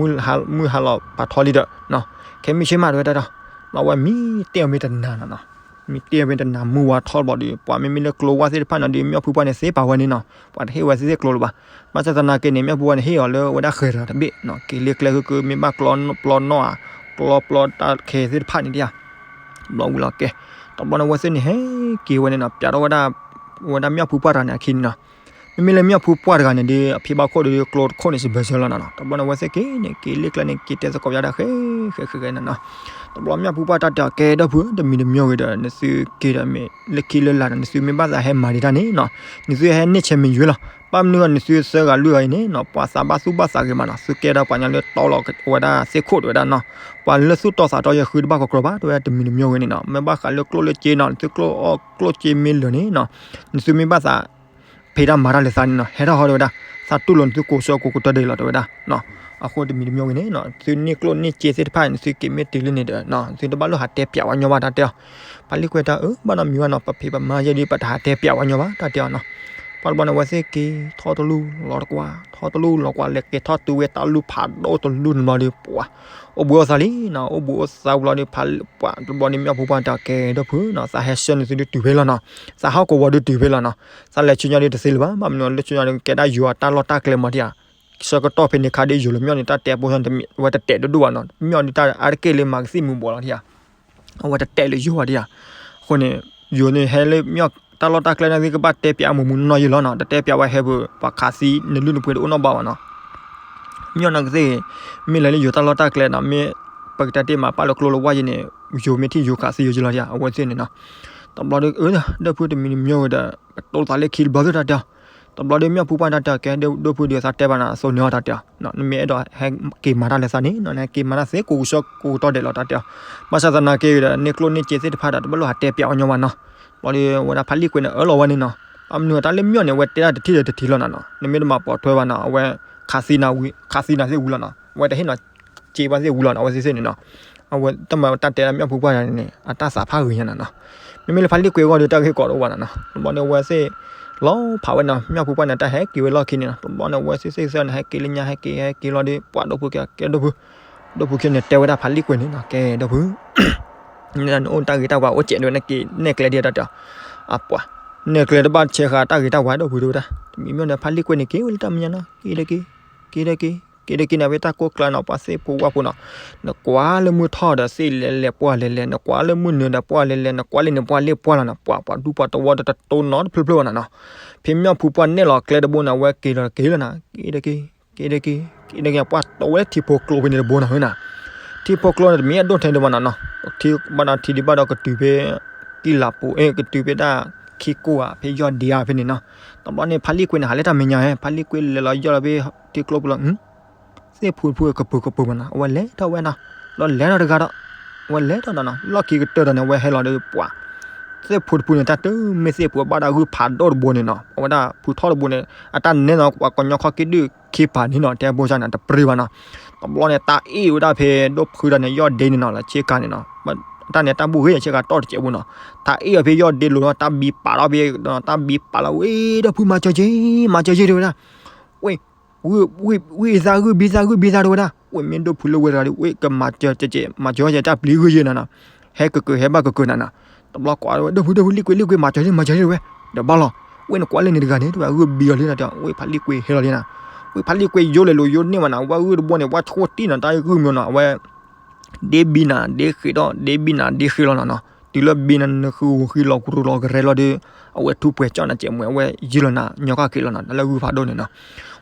မုၢ်ဟါလီၤပာ်ထီလံဒီး ခဲမုၢ်ဆ့ၣ်မးဒ်ဝဲဒၣ်ဒီး ဘျီဝဲမံတ့ၢ်အီၤဖဲတနၤနီၤနီၤ မံတ့ၢ်အီၤဖဲတနၤမုၢ်ဝါထီဘျီဒီး ပှၤမ့မ့ၢ်လၢကျိဝါသ့ၣ်တဖၣ်န့ၣ်ဒီး မၠီၣ်ဖုပှၢ်န့ၣ်သ့ပာ်ဝဲန့ၣ်နီၤ ပှၤတဟ့ၣ်ဝဲသ့ၣ်သ့ၣ်ကျိလၢၤဘၣ် ဘၣ်ဆၣ်သနာ်က့န့ၣ် မၠီၣ်ဖုပှၢ်န့ၣ်ဟ့ၣ်အီၤလၢဝဲဒၣ်ဃဲၤတဂၤတဘ့ၣ်နီၤ က့ၤလၢကျဲဃုက့ၤ မ့ၢ်ဘၣ်ကျီပျီနီၣ်ဧါ ကျီပျီတၢ်ခဲသ့ၣ်တဖၣ်န့ၣ်ဒ်ဧါ ဘျီဝံၤလီၤကဲ တဘျီန့ၣ်အဝဲသ့ၣ်န့ၣ် ဟဲက့ၤဝဲန့ၣ်နီၤ ပၠးထီၣ်ဝဲဒၣ် ဝဲဒၣ်မၠီၣ်ဖုပှၢ်တဂၤန့ၣ်အခံန့ၣ်နီၤ မ့မ့ၢ်လၢမၠီၣ်ဖုပှၢ်တဂၤန့ၣ်ဒီး အဖံဘၣ်ခိၣ်ဒီးကျိတခိၣ်န့ၣ် စံးဘၢၣ်စၢၤလီၤနီၤနီၤ တဘျီန့ၣ်အဝဲသ့ၣ်က့ၤန့ၣ် က့ၤလၢကျဲန့ၣ် က့ၤတဲသကိးပၠးဒၣ်ဃဲဃဲဃဲဃဲနီၤနီၤ တဘျီမၠီၣ်ဖုပှၢ်တၢ်တဲအီၤ ကဲဒီပုၢ် တမံၤတမံၤဂ့ၤဒီး နသုက့ၤဒီးမ့ၢ် လၢခံလၢလာ်ဒီး နသုမ့ၢ်ဘၣ်သးဟဲမၤဒံးတၢ်န့ၣ်နီၤ နသုဟဲန့ၢ်ဆဲးမ့ၢ်ယွၤလီၤ ဘၣ်မနုၤအီၤ နသုသၢဂၤလွံၢ်ဂၤအံၤန့ၣ်နီၤ ပှၤသးဘၣ်သူၣ်ဘၣ်သးဂ့ၤမးနီၤ သုကဲဒၣ်ပှၤကညီလၢတီလီၤဝဲဒၣ်သ့ၣ်ခိၣ်တဝဲဒၣ်နီၤ ပှၤလၢသူၣ်တီသးတီယဲၢ်ဃုတဘၣ်ကီးကီးဘၣ် တဝဲဒၣ်တမံၤတမံၤဂ့ၤန့ၣ်နီၤ မ့ၢ်ဘၣ်ဃးလၢကျိၣ်လၢစ့နီၤ နသုကျိၣ်အီၣ်ကျိၣ်စ့မ့ၢ်လၢာ်န့ၣ်နီၤ နသုမ့ၢ်ဘၣ်သး ဖံးတၢ်မၤတၢ်လၢသးန့ၣ်နီၤ ဟဲထီၣ်ဟီတဝဲဒၣ် သးတူၢ်လိာ်နသုကိးဆၢကိးကတီၢ်ဒဲးလီၤတဝဲဒၣ်နီၤ အဃိတမံၤတမံၤဂ့ၤန့ၣ်နီၤ သုန့ၢ်ကျိၣ်န့ၢ်စ့သ့ၣ်တဖၣ် နသုက့ၤမ့ၢ်တုၤလၢန့ၣ်ဒီး နသုတဘၣ်လိၣ်ဟးတဲပၠးဝဲညီဘၣ်တၢ်တဲအီၤ ဖါလံၣ်ကွ့တဲအီၤ အၢ ဘၣ်နီတမံၤဘၣ်နီၤ ပဖံးပမၤယဲဒ် ပတဟးတဲပၠးဝဲညီဘၣ်တၢ်တဲအီၤနီၤ ပှၤတဘျီန့ၣ် အဝဲသ့ၣ်က့ၤထီၣ်တလူၢ်လီၤတကွၢ် ထီၣ်တလူၢ်လီၤကွၢ် လဲၤက့ၤထီၣ်တုၤဝဲတၢ်လူၢ်ဖးဒိၣ်တလူၢ်န့ၣ်ဘျီဒီး ပှၤ အိၣ်ဘှံးအိၣ်သါလံနီၤ အိၣ်ဘှံးအိၣ်သါဘျီဒီး ဖါ ပှၤတဘျီန့ၣ် မၠီၣ်ဖုပှၢ်တဲအီၤ ကဲဒီပုၢ်နီၤ သးဟဲဆှၢနသုဒုးတုၤဖဲလီၤနီၤ သးဟီၣ်ကဝီၤဒုးတုၤဖဲလီၤနီၤ သးလဲၤဆူညါဒုးတသ့လၢၤဘၣ် ဘၣ်မနုၤလၢဆူညါဒုး ကဲဒၣ်ယိၤအတၢ်လီၢ်တၢ်ကျဲမးဒ်ဧါ ဆၢကတီၢ်ဖဲန့ၣ်ခါဒ်ယိၤလၢမၠီၣ်န့ၣ် တၢ်တဲအဖိန့ၣ် ဝဲတတဲာ်ဒိၣ်ဒိၣ်ဘၣ်နီၤ မၠီၣ်ဒုးတၢ်အါတက့ၢ်လၢမၤကသံၣ်မူၤဘှီးလီၤဒ်ဧါ အဝဲတတဲာ်လၢယိၤဘၣ်ဒ်ဧါ အဃိန့ၣ် ယိၤန့ၣ်ဟဲလၢမၠီၣ်တၢ်လီၢ်တၢ်ကျဲန့ၣ် ကဘၣ်တဲပၠးမူးမူးနီၢ်နီၢ်ယဲလီၤနီၤ တတဲပၠးဝဲဟဲပှၤခးသံ နလုၢ်နပှ့ၤတအိၣ်နီတဘျီဘၣ်နီၤ မၠီၣ်န့ၣ်ကသ့ၣ်ဂ့ၤ မ့ၢ်လဲၤလၢယိၤတၢ်လီၢ်တၢ်ကျဲနီၤ မ့ၢ် ပကတဲတ့ၢ်မးပာ်လီၤကျိလၢဝါယဲန့ၣ် ယိၤမ့ၢ်ထံၣ်ယိၤခးသံယိၤယဲလီၤဒ်ဧါ အဝဲသ့ၣ်န့ၣ်နီၤ တဘျီဒီး အၢ ဒီပုၢ်တမံၤတမံၤဂ့ၤဒီး ပတိသးလၢခံတဘျီသ့ၣ်တၢ်တဲအီၤ တဘျီဒီးမၠၣ်ဖူပှၢ်တၢ်တဲအီၤ ကဲ ဒိၣ်ဖုဒီးသးတဲဘၣ်နၤ အသိးန့ၢ်အီၤတၢ်တဲအီၤ, နမ့ၢ်အဲၣ်ဒိးဟဲက့ၤမၤတၢ်လၢသးန့ၣ် နဟဲက့ၤမၤတၢ်သ့ကိးကဆၢကိးကတီၢ်ဒဲးလီၤတၢ်တဲအီၤ, ဘၣ်ဆၣ်သနာ်က့ဒီး န့ၢ်ကျိၣ်န့ၢ်စ့သ့ၣ်တဖၣ်ဒီး တဘၣ်လိၣ်ဟးတဲပျးအီၤညီဘၣ်နီၤ, ဘျီဒီးဝဲဒၣ်ဖးလံာ်ကွ့န့ၣ် အၢၣ်လီၤဝဲန့ၣ်နီၤ, အမနုၤတၢ်လၢမၠၣ်န့ၣ် အဝဲတဲတၢ်တထံၣ်ဒီးတထံၣ်လီၤနၤနီၤ, နမ့ၢ်တမၤပိာ်ထွဲဘၣ်နီၤ အဝဲ ခးသံနၤသ့ၣ်ဝံၤလီၤနီၤ, အဝဲတဟ့ၣ်နီၤ စ့ဘၣ်သ့ၣ်ဝံၤလီၤနီၤ, အဝဲသ့ၣ်သ့ၣ်န့ၣ်နီၤ, အဝဲတၢ်မၤတၢ်တဲလၢမၠၣ်ဖူပှၢ်န့ၣ် အတၢ်သးဖးဂ့ၤညါနၤနီၤ, မ့မ့ၢ်လၢဖးလံာ်ကွ့အဂီၢ်ဒီး တၢ်ဂ့ၢ်ကီတအိၣ်ဘၣ်နၤနီၤ, တဘျီန့ၣ်အဝဲသ့ၣ် လီၤဖးဝဲနီၤ, မၠၣ်ဖူပှၢ်န့ၣ် တၢ်ဟဲက့ၤဝဲလီၢ်ခံန့ၣ်နီၤ, တဘျီန့ၣ် အဝဲသ့ၣ်သ့ၣ်သ့ၣ်န့ၣ် ဟဲက့ၤလၢညါ ဟဲက့ၤ ဟဲက့ၤလီၤဒီး ပှၤဒိၣ်ဖုကဲ ကဲဒိၣ်ဖု, ဒိၣ်ဖုကဲန့ၣ် တဲဝဲဒၣ်ဖးလံာ်ကွ့န့ၣ်နီၤ, ကဲဒိၣ်ဖု နအိၣ်တၢ်ဂ့ၤတၢ်ဝါအိၣ်စဲးဒ်ဝဲ နက့ၤနဲၣ်ကျဲဒ်တၢ်တဲအီၤ, အပှၤ နဲၣ်ကျဲတဘၣ်ဆဲးဃာ်တၢ်ဂ့ၤတၢ်ဝါဒိၣ်ဖုတဲဝဲဒၣ်, တမံၤမ့ၢ်န့ၣ် ဖးလံာ်ကွ့န့ၣ် က့ၤဝဲလၢတၢ်မဲာ်ညါနီၤ, က့ၤတက့ၤ က့ၤတက့ၤ က့ၤတက့ၤန့ၣ် အဝဲတၢ်ကိၢ်ကျါနီၤ ပှၤသ့ၣ်ဖိဝၣ်ဖိနီၤ, နကွၢ်လၢမုၢ်ထီၣ်ဒီးသ့ၣ်လဲၤလဲၤပှၢ်လဲၤလဲၤ နကွၢ်လၢမုၢ်နုာ်ဒီးပှၢ်လဲၤလဲၤ နကွၢ်လၢန့ၣ်ပှၢ်လ့ၣ်ပှၢ်လီၤနီၤ, ပှၤပှၤဒူပှၤတဝီတတတိနီတဖျၢၣ်ဖျၢၣ်ဘၣ်နၤနီၤ, ဖဲမၠၣ်ဖူပှၢ်နဲၣ်လီၤကျဲတဘိန့ၣ် အဝဲက့ၤလီၤက့ၤလီၤနၤ, က့ၤတက့ၤ က့ၤတက့ၤ က့ၤတက့ၤ ပှၤတိဝဲလၢထံဖိကျိဖဲန့ၣ်တဘိနီၤနီၤ, ထံဖိကျိန့ၣ် တမ့ၢ်အဒိၣ်ထဲန့ၣ်ဘၣ်နၤနီၤ, ထံဘၣ်ဒီးထံဒံးဘၣ်ဒီးကတုၤဖဲ ကံလးပူၤ ကတုၤဖဲဒၣ်ခံကိၢ်ဧါ ဖဲယီၢ်ဒ့ဧါဖဲန့ၣ်နီၤ, တဘျီန့ၣ် ဖးလံာ်ကွ့န့ၣ် ဟးလၢတၢ်မဲာ်ညါဟဲ ဖးလံာ်ကွ့လဲၤလီၤယီၢ်လီၤဖဲထံကျိပူၤလီၤ, သ့ၣ်ဖူတဖုကပၢၤကပၢၤမးနီၤ အဝဲလဲၤထီၣ်ဝဲနီၤ, ဒီးလဲၤထီၣ်တဂၤဒီး အဝဲလဲၤထီၣ်ဒီးနီၤ လီၢ်ခံကတၢၢ်ဒီးန့ၣ် အဝဲဟဲလီၤဒီးပှၤ သ့ၣ်ဖူတဖုန့ၣ် တၢ်တမ့ၢ်သ့ၣ်ဖူဘၣ်ဒၣ်ဂုၢ်ဖးဒိၣ်တဘိန့ၣ်နီၤ, အဝဲဒၣ်ဖုထီၣ်တဘိန့ၣ် အတၢ်နဲၣ်နီၤ ပှၤကညီခီၣ်က့ဒုၣ်ခံပၤန့ၣ်နီၤ တဲဘိၣ်စၢ်န့ၣ် တပြ့ဘၣ်နီၤ, တဘျီန့ၣ် တၢ်အ့ၣ်ဝဲဒၣ်ဖဲဒိၣ်ဖုဒီးန့ၣ် ယီၢ်ဒ့န့ၣ်နီၤ လၢဆ့ကၤန့ၣ်နီၤ, တၢ်န့ၣ် တၢ်ဘူၣ်ဂ့ၤဆ့ကၤတီၢ်တစဲးဘိနီၤ, တၢ်အ့ၣ်အီၤဖဲယီၢ်ဒ့လိၤနီၤ တၢ်ဘံပာ်ထီၣ်ဖဲ တၢ်ဘံပာ်လီၤဝဲ ဒိၣ်ဖုမၤစၢၤက့ၤ မၤစၢၤက့ၤတဲဝဲဒၣ်, ဝဲ ဂုၢ်ဘံသး ဂုၢ်ဘံသး ဂုၢ်ဘံသးတဲဝဲဒၣ်, ဝဲမ့ၢ်ဒိၣ်ဖုလၢဝဲတဂၤဒီး ဝဲကမၤစၢၤကဲ မၤစၢၤကဲတၢ်ပျံၤဂုၢ်ယဲၢ်နၤနီၤ, ဟဲကကၢၤ ဟဲဘၣ်ကကၢၤနၤနီၤ, တဘျီကွၢ်ဝဲ ဒိၣ်ဖု ဒိၣ်ဖု လံာ်ကွ့ လံာ်ကွ့ မၤစၢၤ မၤစၢၤဝဲ, ဒီးဘၣ်လီၤ, ဝဲနကွၢ်လၢန့ၣ်တဂၤန့ၣ် တဝဲဂုၢ်ဘံအီၤလံနၤတဲ ဝဲဖးလံာ်ကွ့ဟဲလီၤလံနၤ, ဝဲဖးလံာ်ကွ့ယိလဲၤလိာ်ယိန့ၢ်မးနၤ ဝဲဂုၢ်တဘိန့ၣ် ဝဲဆိၣ်တံၢ်နၤ တၢ်ဂုၢ်မီၤနီၤ အဝဲ ဒ့ဘံနၤ ဒ့ဃ့ဒီး ဒ့ဘံနၤ ဒ့ဃ့လီၤနၤနီၤ, တုၤလၢဘံနၤ နဃုဂီၤဃံလီၤကရူလီၤကရဲလီၤဒီး အဝဲထူၣ်ပှဲၤကၠီၣ်နၤ ကဲးမွဲ အဝဲယံၤလီၤနၤ ညီကၣ်က့ၤလီၤနၤ တၢ်လၢဂုၢ်ဖးဒိၣ်န့ၣ်နီၤ,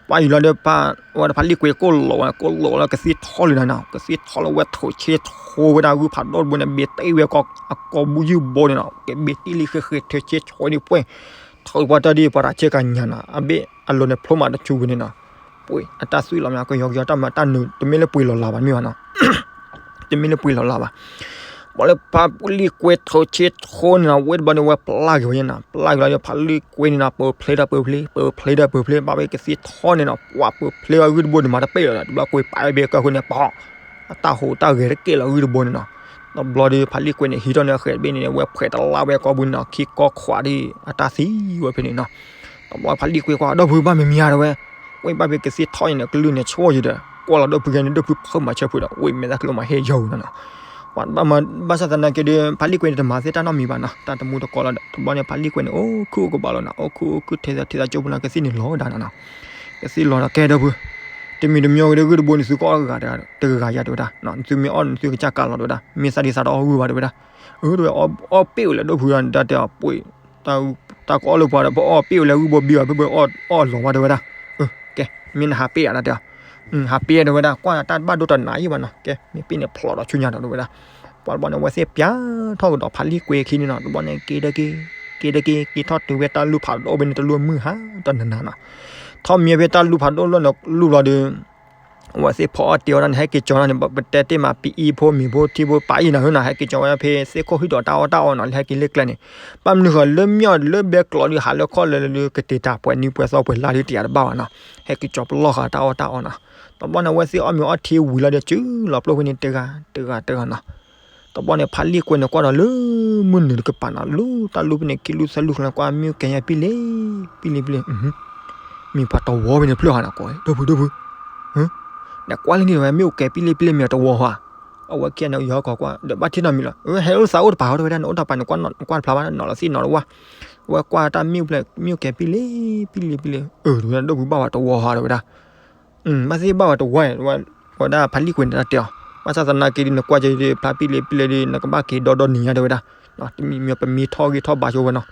ပှၤယံၤလီၤဒီး ဝဲဒၣ်ဖးလံာ်ကွ့ကိၣ်လီၤဝဲ ကိၣ်လီၤဝဲလၢကသံၣ်ထီလံနၤနီၤ, ကသံၣ်ထီလၢဝဲထိးဆ့ဆိဝဲဒၣ်ဂုၢ်ဖးဒိၣ်တဘိန့ၣ် ဘ့ၣ်တ့ၢ်ဝဲအကိာ်ဘူယုၢ်ဘိန့ၣ်နီၤ, ကဘ့ၣ်တ့ၢ်လံဃ့ဃ့ ထိးဆ့ဆိန့ၣ်ပှဲၤ ထိးပှၤတၢ်ဒ်ပှၤတၢ်ဆ့ကၤညါနီၤ, အဘ့ၣ်အလိၤန့ၣ်ဖျိမးတဆူဝဲန့ၣ်နီၤ, ပှ့ၤအတၢ်သွံၣ်လီၤမး ကယီကယီတၢ်မၤတၢ်နုာ် တမ့ၢ်လၢပှ့ၤလီၤလးဘၣ်မ့ၢ်ဘၣ်နီၤ တမ့ၢ်လၢပှ့ၤလီၤလးဘၣ်, ပှၤလၢဖးလံာ်ကွ့ထိးဆ့ဆိန့ၣ်နီၤ ဝဲတဘျီန့ၣ် ဝဲပျၢ်က့ၤဝဲန့ၣ်နီၤ, ပျၢ်က့ၤလီၤဒီးဖးလံာ်ကွ့န့ၣ်နီၤ ပၢၤဖျ့ဒီးပၢၤဖျ့ ပၢၤဖျ့ဒီးပၢၤဖျ့ ဘၣ်ဝဲကသံၣ်ထီန့ၣ်နီၤ ပှၤပၢၤဖျ့ဝဲဂုၢ်တဘိန့ၣ် မၤတပ့ၢ်လီၤဒီး တဘျီကွ့ပာ်ဝဲဘ့ၣ်ကၢၢ်ဃိန့ၣ် ပှၤ အတၢ်ဟူးတၢ်ဂဲၤတကဲလီၤဂုၢ်တဘိန့ၣ်နီၤ, တဘျီဒီးဖးလံာ်ကွ့န့ၣ် ဟံးထီၣ်န့ၣ်အဃဲၤတဘ့ၣ်န့ၣ် ဝဲဖှဲးတလၢဝဲကိာ်ဘူန့ၣ်နီၤ ခံကီခွးဒီး အတၢ်သံဝဲဖဲန့ၣ်နီၤ, တဘျီဖးလံာ်ကွ့ကွၢ် ဒီပုၢ် ဘၣ်မနုၤမံၤဧါတဲဝဲ, ဝဲဘၣ်ဖဲကသံၣ်ထီန့ၣ်နီၤ ကလုၢ်န့ၣ်ဆိၣ်ယံၤဒီး ကွၢ်လီၤဒီပုၢ်ကဲန့ၣ် ဒီပုၢ်ဖုမၤဆၢဖုဒီး ဝဲမဲာ်သၣ်ချံမၤဟ့ၣ်ယီၤနီၤနီၤ, ဘၣ်ဆၣ်သနာ်က့ဒီး ဖးလံာ်ကွ့န့ၣ်တမၤသ့ၣ်တၢ်နီတမံၤဘၣ်နီၤ တၢ်တမူတကိးလီၤဒီး တဘျီန့ၣ် ဖးလံာ်ကွ့န့ၣ် အိၣ်ခုၣ်အိၣ်ကဘၣ်လီၤနီၤ အိၣ်ခုၣ်အိၣ်ခုၣ်ထဲသိးထဲသိးကၠိပူၤနီၤ ကသံၣ်န့ၣ်လီၤဝဲဒၣ်နီၤနီၤ, ကသံၣ်လီၤဒီးကဲဒီပုၢ် တမံၤတမံၤဝဲဒီးဂုၢ်တဘိန့ၣ် သုကအီၣ်တဂၤတဂၤယၤတဲဝဲဒၣ်, သုမ့ၢ်အီၣ်န့ၣ် သုကစၢ်ကးလီၤတဲဝဲဒၣ်, မ့ၢ်သးဒ်သးတအီၣ်ဂုၢ်ဘၣ်တဲဝဲဒၣ်, အၢ တဲဝဲ အီၣ်ပ့ၣ်ဝဲလၢဒီပုၢ်ဒီး တၢ်တဲအီၤပှ့ၤ, တၢ်ကအီၣ်လၢပှၤဒီး ပအီၣ်ပ့ၣ်ဝဲလၢဂုၢ်ဘိဘံဘၣ် ဖဲပအီၣ်လီၤဘၣ်တဲဝဲဒၣ်, ကဲ မ့ၢ်နဟးပ့ၣ်ဧါတၢ်တဲအီၤ, ဟးပ့ၣ်တဲဝဲဒၣ် ကွၢ်တၢ်ဘၣ်ဒိတနၤယံၣ်ဘၣ်နီၤ ကဲ မ့ၢ်ပ့ၣ်န့ၣ်ဖျိးဒီးဆူညါဒီးတဲဝဲဒၣ်, ပှၤတဘျီန့ၣ် အဝဲသ့ၣ်ပျၢ်ထီၣ်ကဒီးဖးလံာ်ကွ့ခံန့ၣ်နီၤ တဘျီန့ၣ် က့ၤတက့ၤ က့ၤတက့ၤ က့ၤထီၣ်တုၤဝဲတၢ်လူၢ်ဖးဒိၣ်ဖဲန့ၣ် တလူၢ်မုၢ်ဟါတနၤနၤနီၤ, ထီၣ်မံဖဲတၢ်လူၢ်ဖးဒိၣ်လၢနလူၢ်ဘျီဒီး အဝဲသ့ၣ်ဖီအီၣ်တ့ၢ်ဝဲဒၣ်န့ၣ် ဟဲက့ၤကၠီၤန့ၣ် ပတဲတ့ၢ်မး ပအံဖိမံၤဖိထံဖိပာ်အံၤနၤဟၢနၤ ဟဲက့ၤကၠီၤဝဲဒၣ်ဖဲသ့ၣ်ခိၣ်ဟံၣ်ဒီးတၢ်အီၣ်တၢ်အီနီၤ လၢဟဲက့ၤလၢကျဲန့ၣ်, ဘၣ်မနုၤဃီလၢမၠီၣ်လၢဘဲကျိးဒီး ဟးလၢခီၣ်လၢလၢကတဲာ်တၢ် ပှဲၤနွံပှဲၤသီပှဲၤလါဒီးတယာ်တဘၣ်ဘၣ်နီၤ, ဟဲက့ၤကၠီၤပလီၢ်ဃာ်တၢ်အီၣ်တၢ်အီနီၤ, တဘျီန့ၣ် အဝဲသ့ၣ်အီၣ်မ့ၤအီၣ်ထံဝံၤလီၤဒီး စုလီၤပျိၢ်ဖဲန့ၣ်တဂၤတဂၤတဂၤနီၤ တဘျီန့ၣ် ဖးလံာ်ကွ့န့ၣ် ကွၢ်ဒီးလၢမုၢ်နုာ်တကပၤနီၤ လူၢ်တၢ်လူၢ်ဖဲန့ၣ် ခံလူၢ်သၢလူၢ်ကျါ ကွၢ်မ့ၣ်အူကဲၤညါပံလ့ပံလ့ပံလ့, မ့ၢ်ပှၤတဝီဖဲန့ၣ်ဖျၢၣ်ဃီနီၤ ကိး ဒီပုၢ်ဒီပုၢ်, နကွၢ်လၢန့ၣ်ဝဲ မ့ၣ်အူကဲၤပံလ့ပံလ့ မ့ၢ်တဝီဃီဧါ, အဝဲခံဂၤန့ၣ် ယီၤကီၢ်ကွၢ် ဒီးဘၣ်ထံၣ်နီတမံၤလီၤ, ဟဲအိၣ်သးအိၣ်တပၤဃီတဲဝဲဒၣ် နအိၣ်တပၤန့ၣ် ကွၢ်တဖျါဘၣ် နီၤလီၤသံၣ်နီၤတဝၢ်, အဝဲကွၢ်တၢ်မ့ၣ်အူဖျၢၣ် မ့ၣ်အူကဲၤပံလ့ပံလ့ပံလ့, အၢ တဲဝဲဒၣ် ဒီပုၢ်ဘၣ်ဝဲတဝီဃီတဲဝဲဒၣ် ဘၣ်သ့ၣ်ဘၣ်ဝဲတဝီ ဝဲဒၣ်ဖးလံာ်ကွ့န့ၣ်တၢ်တဲအီၤ, ဘၣ်ဆၣ်သနာ်က့ဒီး နကွၢ်က့ၤဒီး ဖျါပံလ့ပံလ့ဒီး နကဘၣ်က့ၤဒီဒီနံၤညါတဲဝဲဒၣ်, တမံၤမံၤပမံထီၣ်ဂ့ၤထီၣ်ဘါဆိဝဲနီၤ,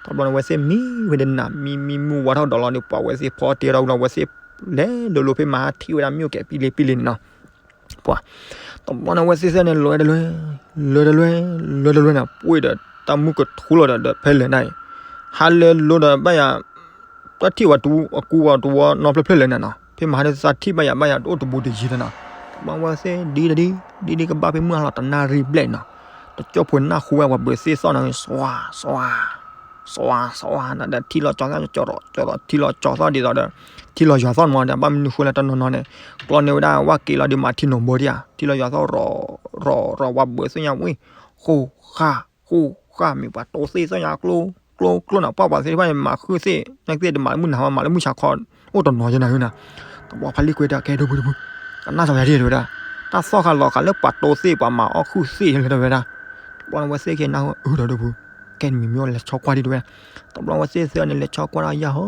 တဘျီန့ၣ် အဝဲသ့ၣ်မံဝဲဒၣ်နၤ မံမံမုၢ်ဝါထီၣ်ဒီးလီၤဒီး ပှၤအဝဲသ့ၣ်ဖီတဲဒီးဝဲလီၤ အဝဲသ့ၣ်လဲၤလိၤလိၤဖဲမဟါထံၣ်ဝဲဒၣ်မ့ၣ်အူကဲၤပံလ့ပံလ့န့ၣ်နီၤ, ပှၤ တဘျီန့ၣ် အဝဲသ့ၣ်သ့ၣ်န့ၣ် လဲၤတလဲၤ လဲၤတလဲၤ လဲၤတလဲၤန့ၣ် ပှ့ၤဒီးတၢ်မုၢ်ကထူလီၤဒီး ဒီးဖဲလဲၣ်ဒၣ်အံၤ ဟးလဲၤလိၤဒီးဘၣ်ယၤ ပ တၢ်ထံၣ်ဝဲတဝီ အကူဝဲတဝီနီဖျၢၣ်ဖျၢၣ်လဲၣ်န့ၣ်နီၤ, ဖဲမဟါဒ်သးထံၣ်ဘၣ်ယၤဘၣ်ယၤတအိၣ်တဘူးတယံၤတနီၤ, တဘျီဝဲသ့ၣ်ဒ်တဒ် ဒ်ဒ်ကဘၣ်ဖဲမုၢ်ဟါလီၤတနၣ်ရံၣ်ဘျဲၣ်နီၤ, တကၠိဖိနၢ်ဟူဝဲပှၤဘုးသ့ၣ်သီၣ်နီၤ စွါ စွါ စွါ စွါနီၤ ဒီးထံလီၤကၠီသီၣ်ကၠီရီၤကၠီသီၣ် ထံလီၤကၠီသီၣ်ဒ်သိးဒီး ထံလီၤယွၤသီၣ်မးဒီး ဘၣ်မနုၤဃိလၢတနီၤနီၤန့ၣ် ကျီန့ၢ်ဝဲဒၣ်ဝၣ်က့ၤလီၤဒီးမၤထံနီၤဘိဒံဧါ, ထံလီၤယွၤသီၣ်ရီၤ ရီၤရီၤ ပှၤဘုးသ့ၣ်ညါဝံၤ ဃိဃာ် ဃိဃာ် မ့ၢ်ပှၤတိၤသ့ၣ်သီၣ်ညါကျိ ကျိကျိနီၤ, ပှၤပှၤသ့ၣ်တဖၣ်န့ၣ် မၤဃုသ့ၣ် နသ့ၣ်တမၤလၢမုၢ်နၤ မၤလၢမုၢ်ဆါခီ အိၣ်တနီၤယဲနၤဧၢနီၤ, တဘျီဖးလံာ်ကွဲးတၢ်ကဲဒိၣ်ဖုဒိၣ်ဖု, ကနၣ်စၢၤယၤဒ်တဲဝဲဒၣ်, တၢ်သီၣ်ဃာ်လီၤဃာ်လၢပှၤတိၤသ့ၣ်ပှၤမၤအီၣ်ဃုသ့ၣ်လၢတဲဝဲဒၣ်, တဘျီန့ၣ်ဝဲသ့ၣ်ကဲနၢ်ဟူအၢဒီးဒိၣ်ဖု, ကဲနမံၤမ့ၢ်လဲၤဆီကွၢ်ဒ်တဲဝဲဒၣ်, တဘျီဝဲသ့ၣ်သ့ၣ်န့ၣ် လဲၤဆီကွၢ်ဒၣ်ယၤဟီ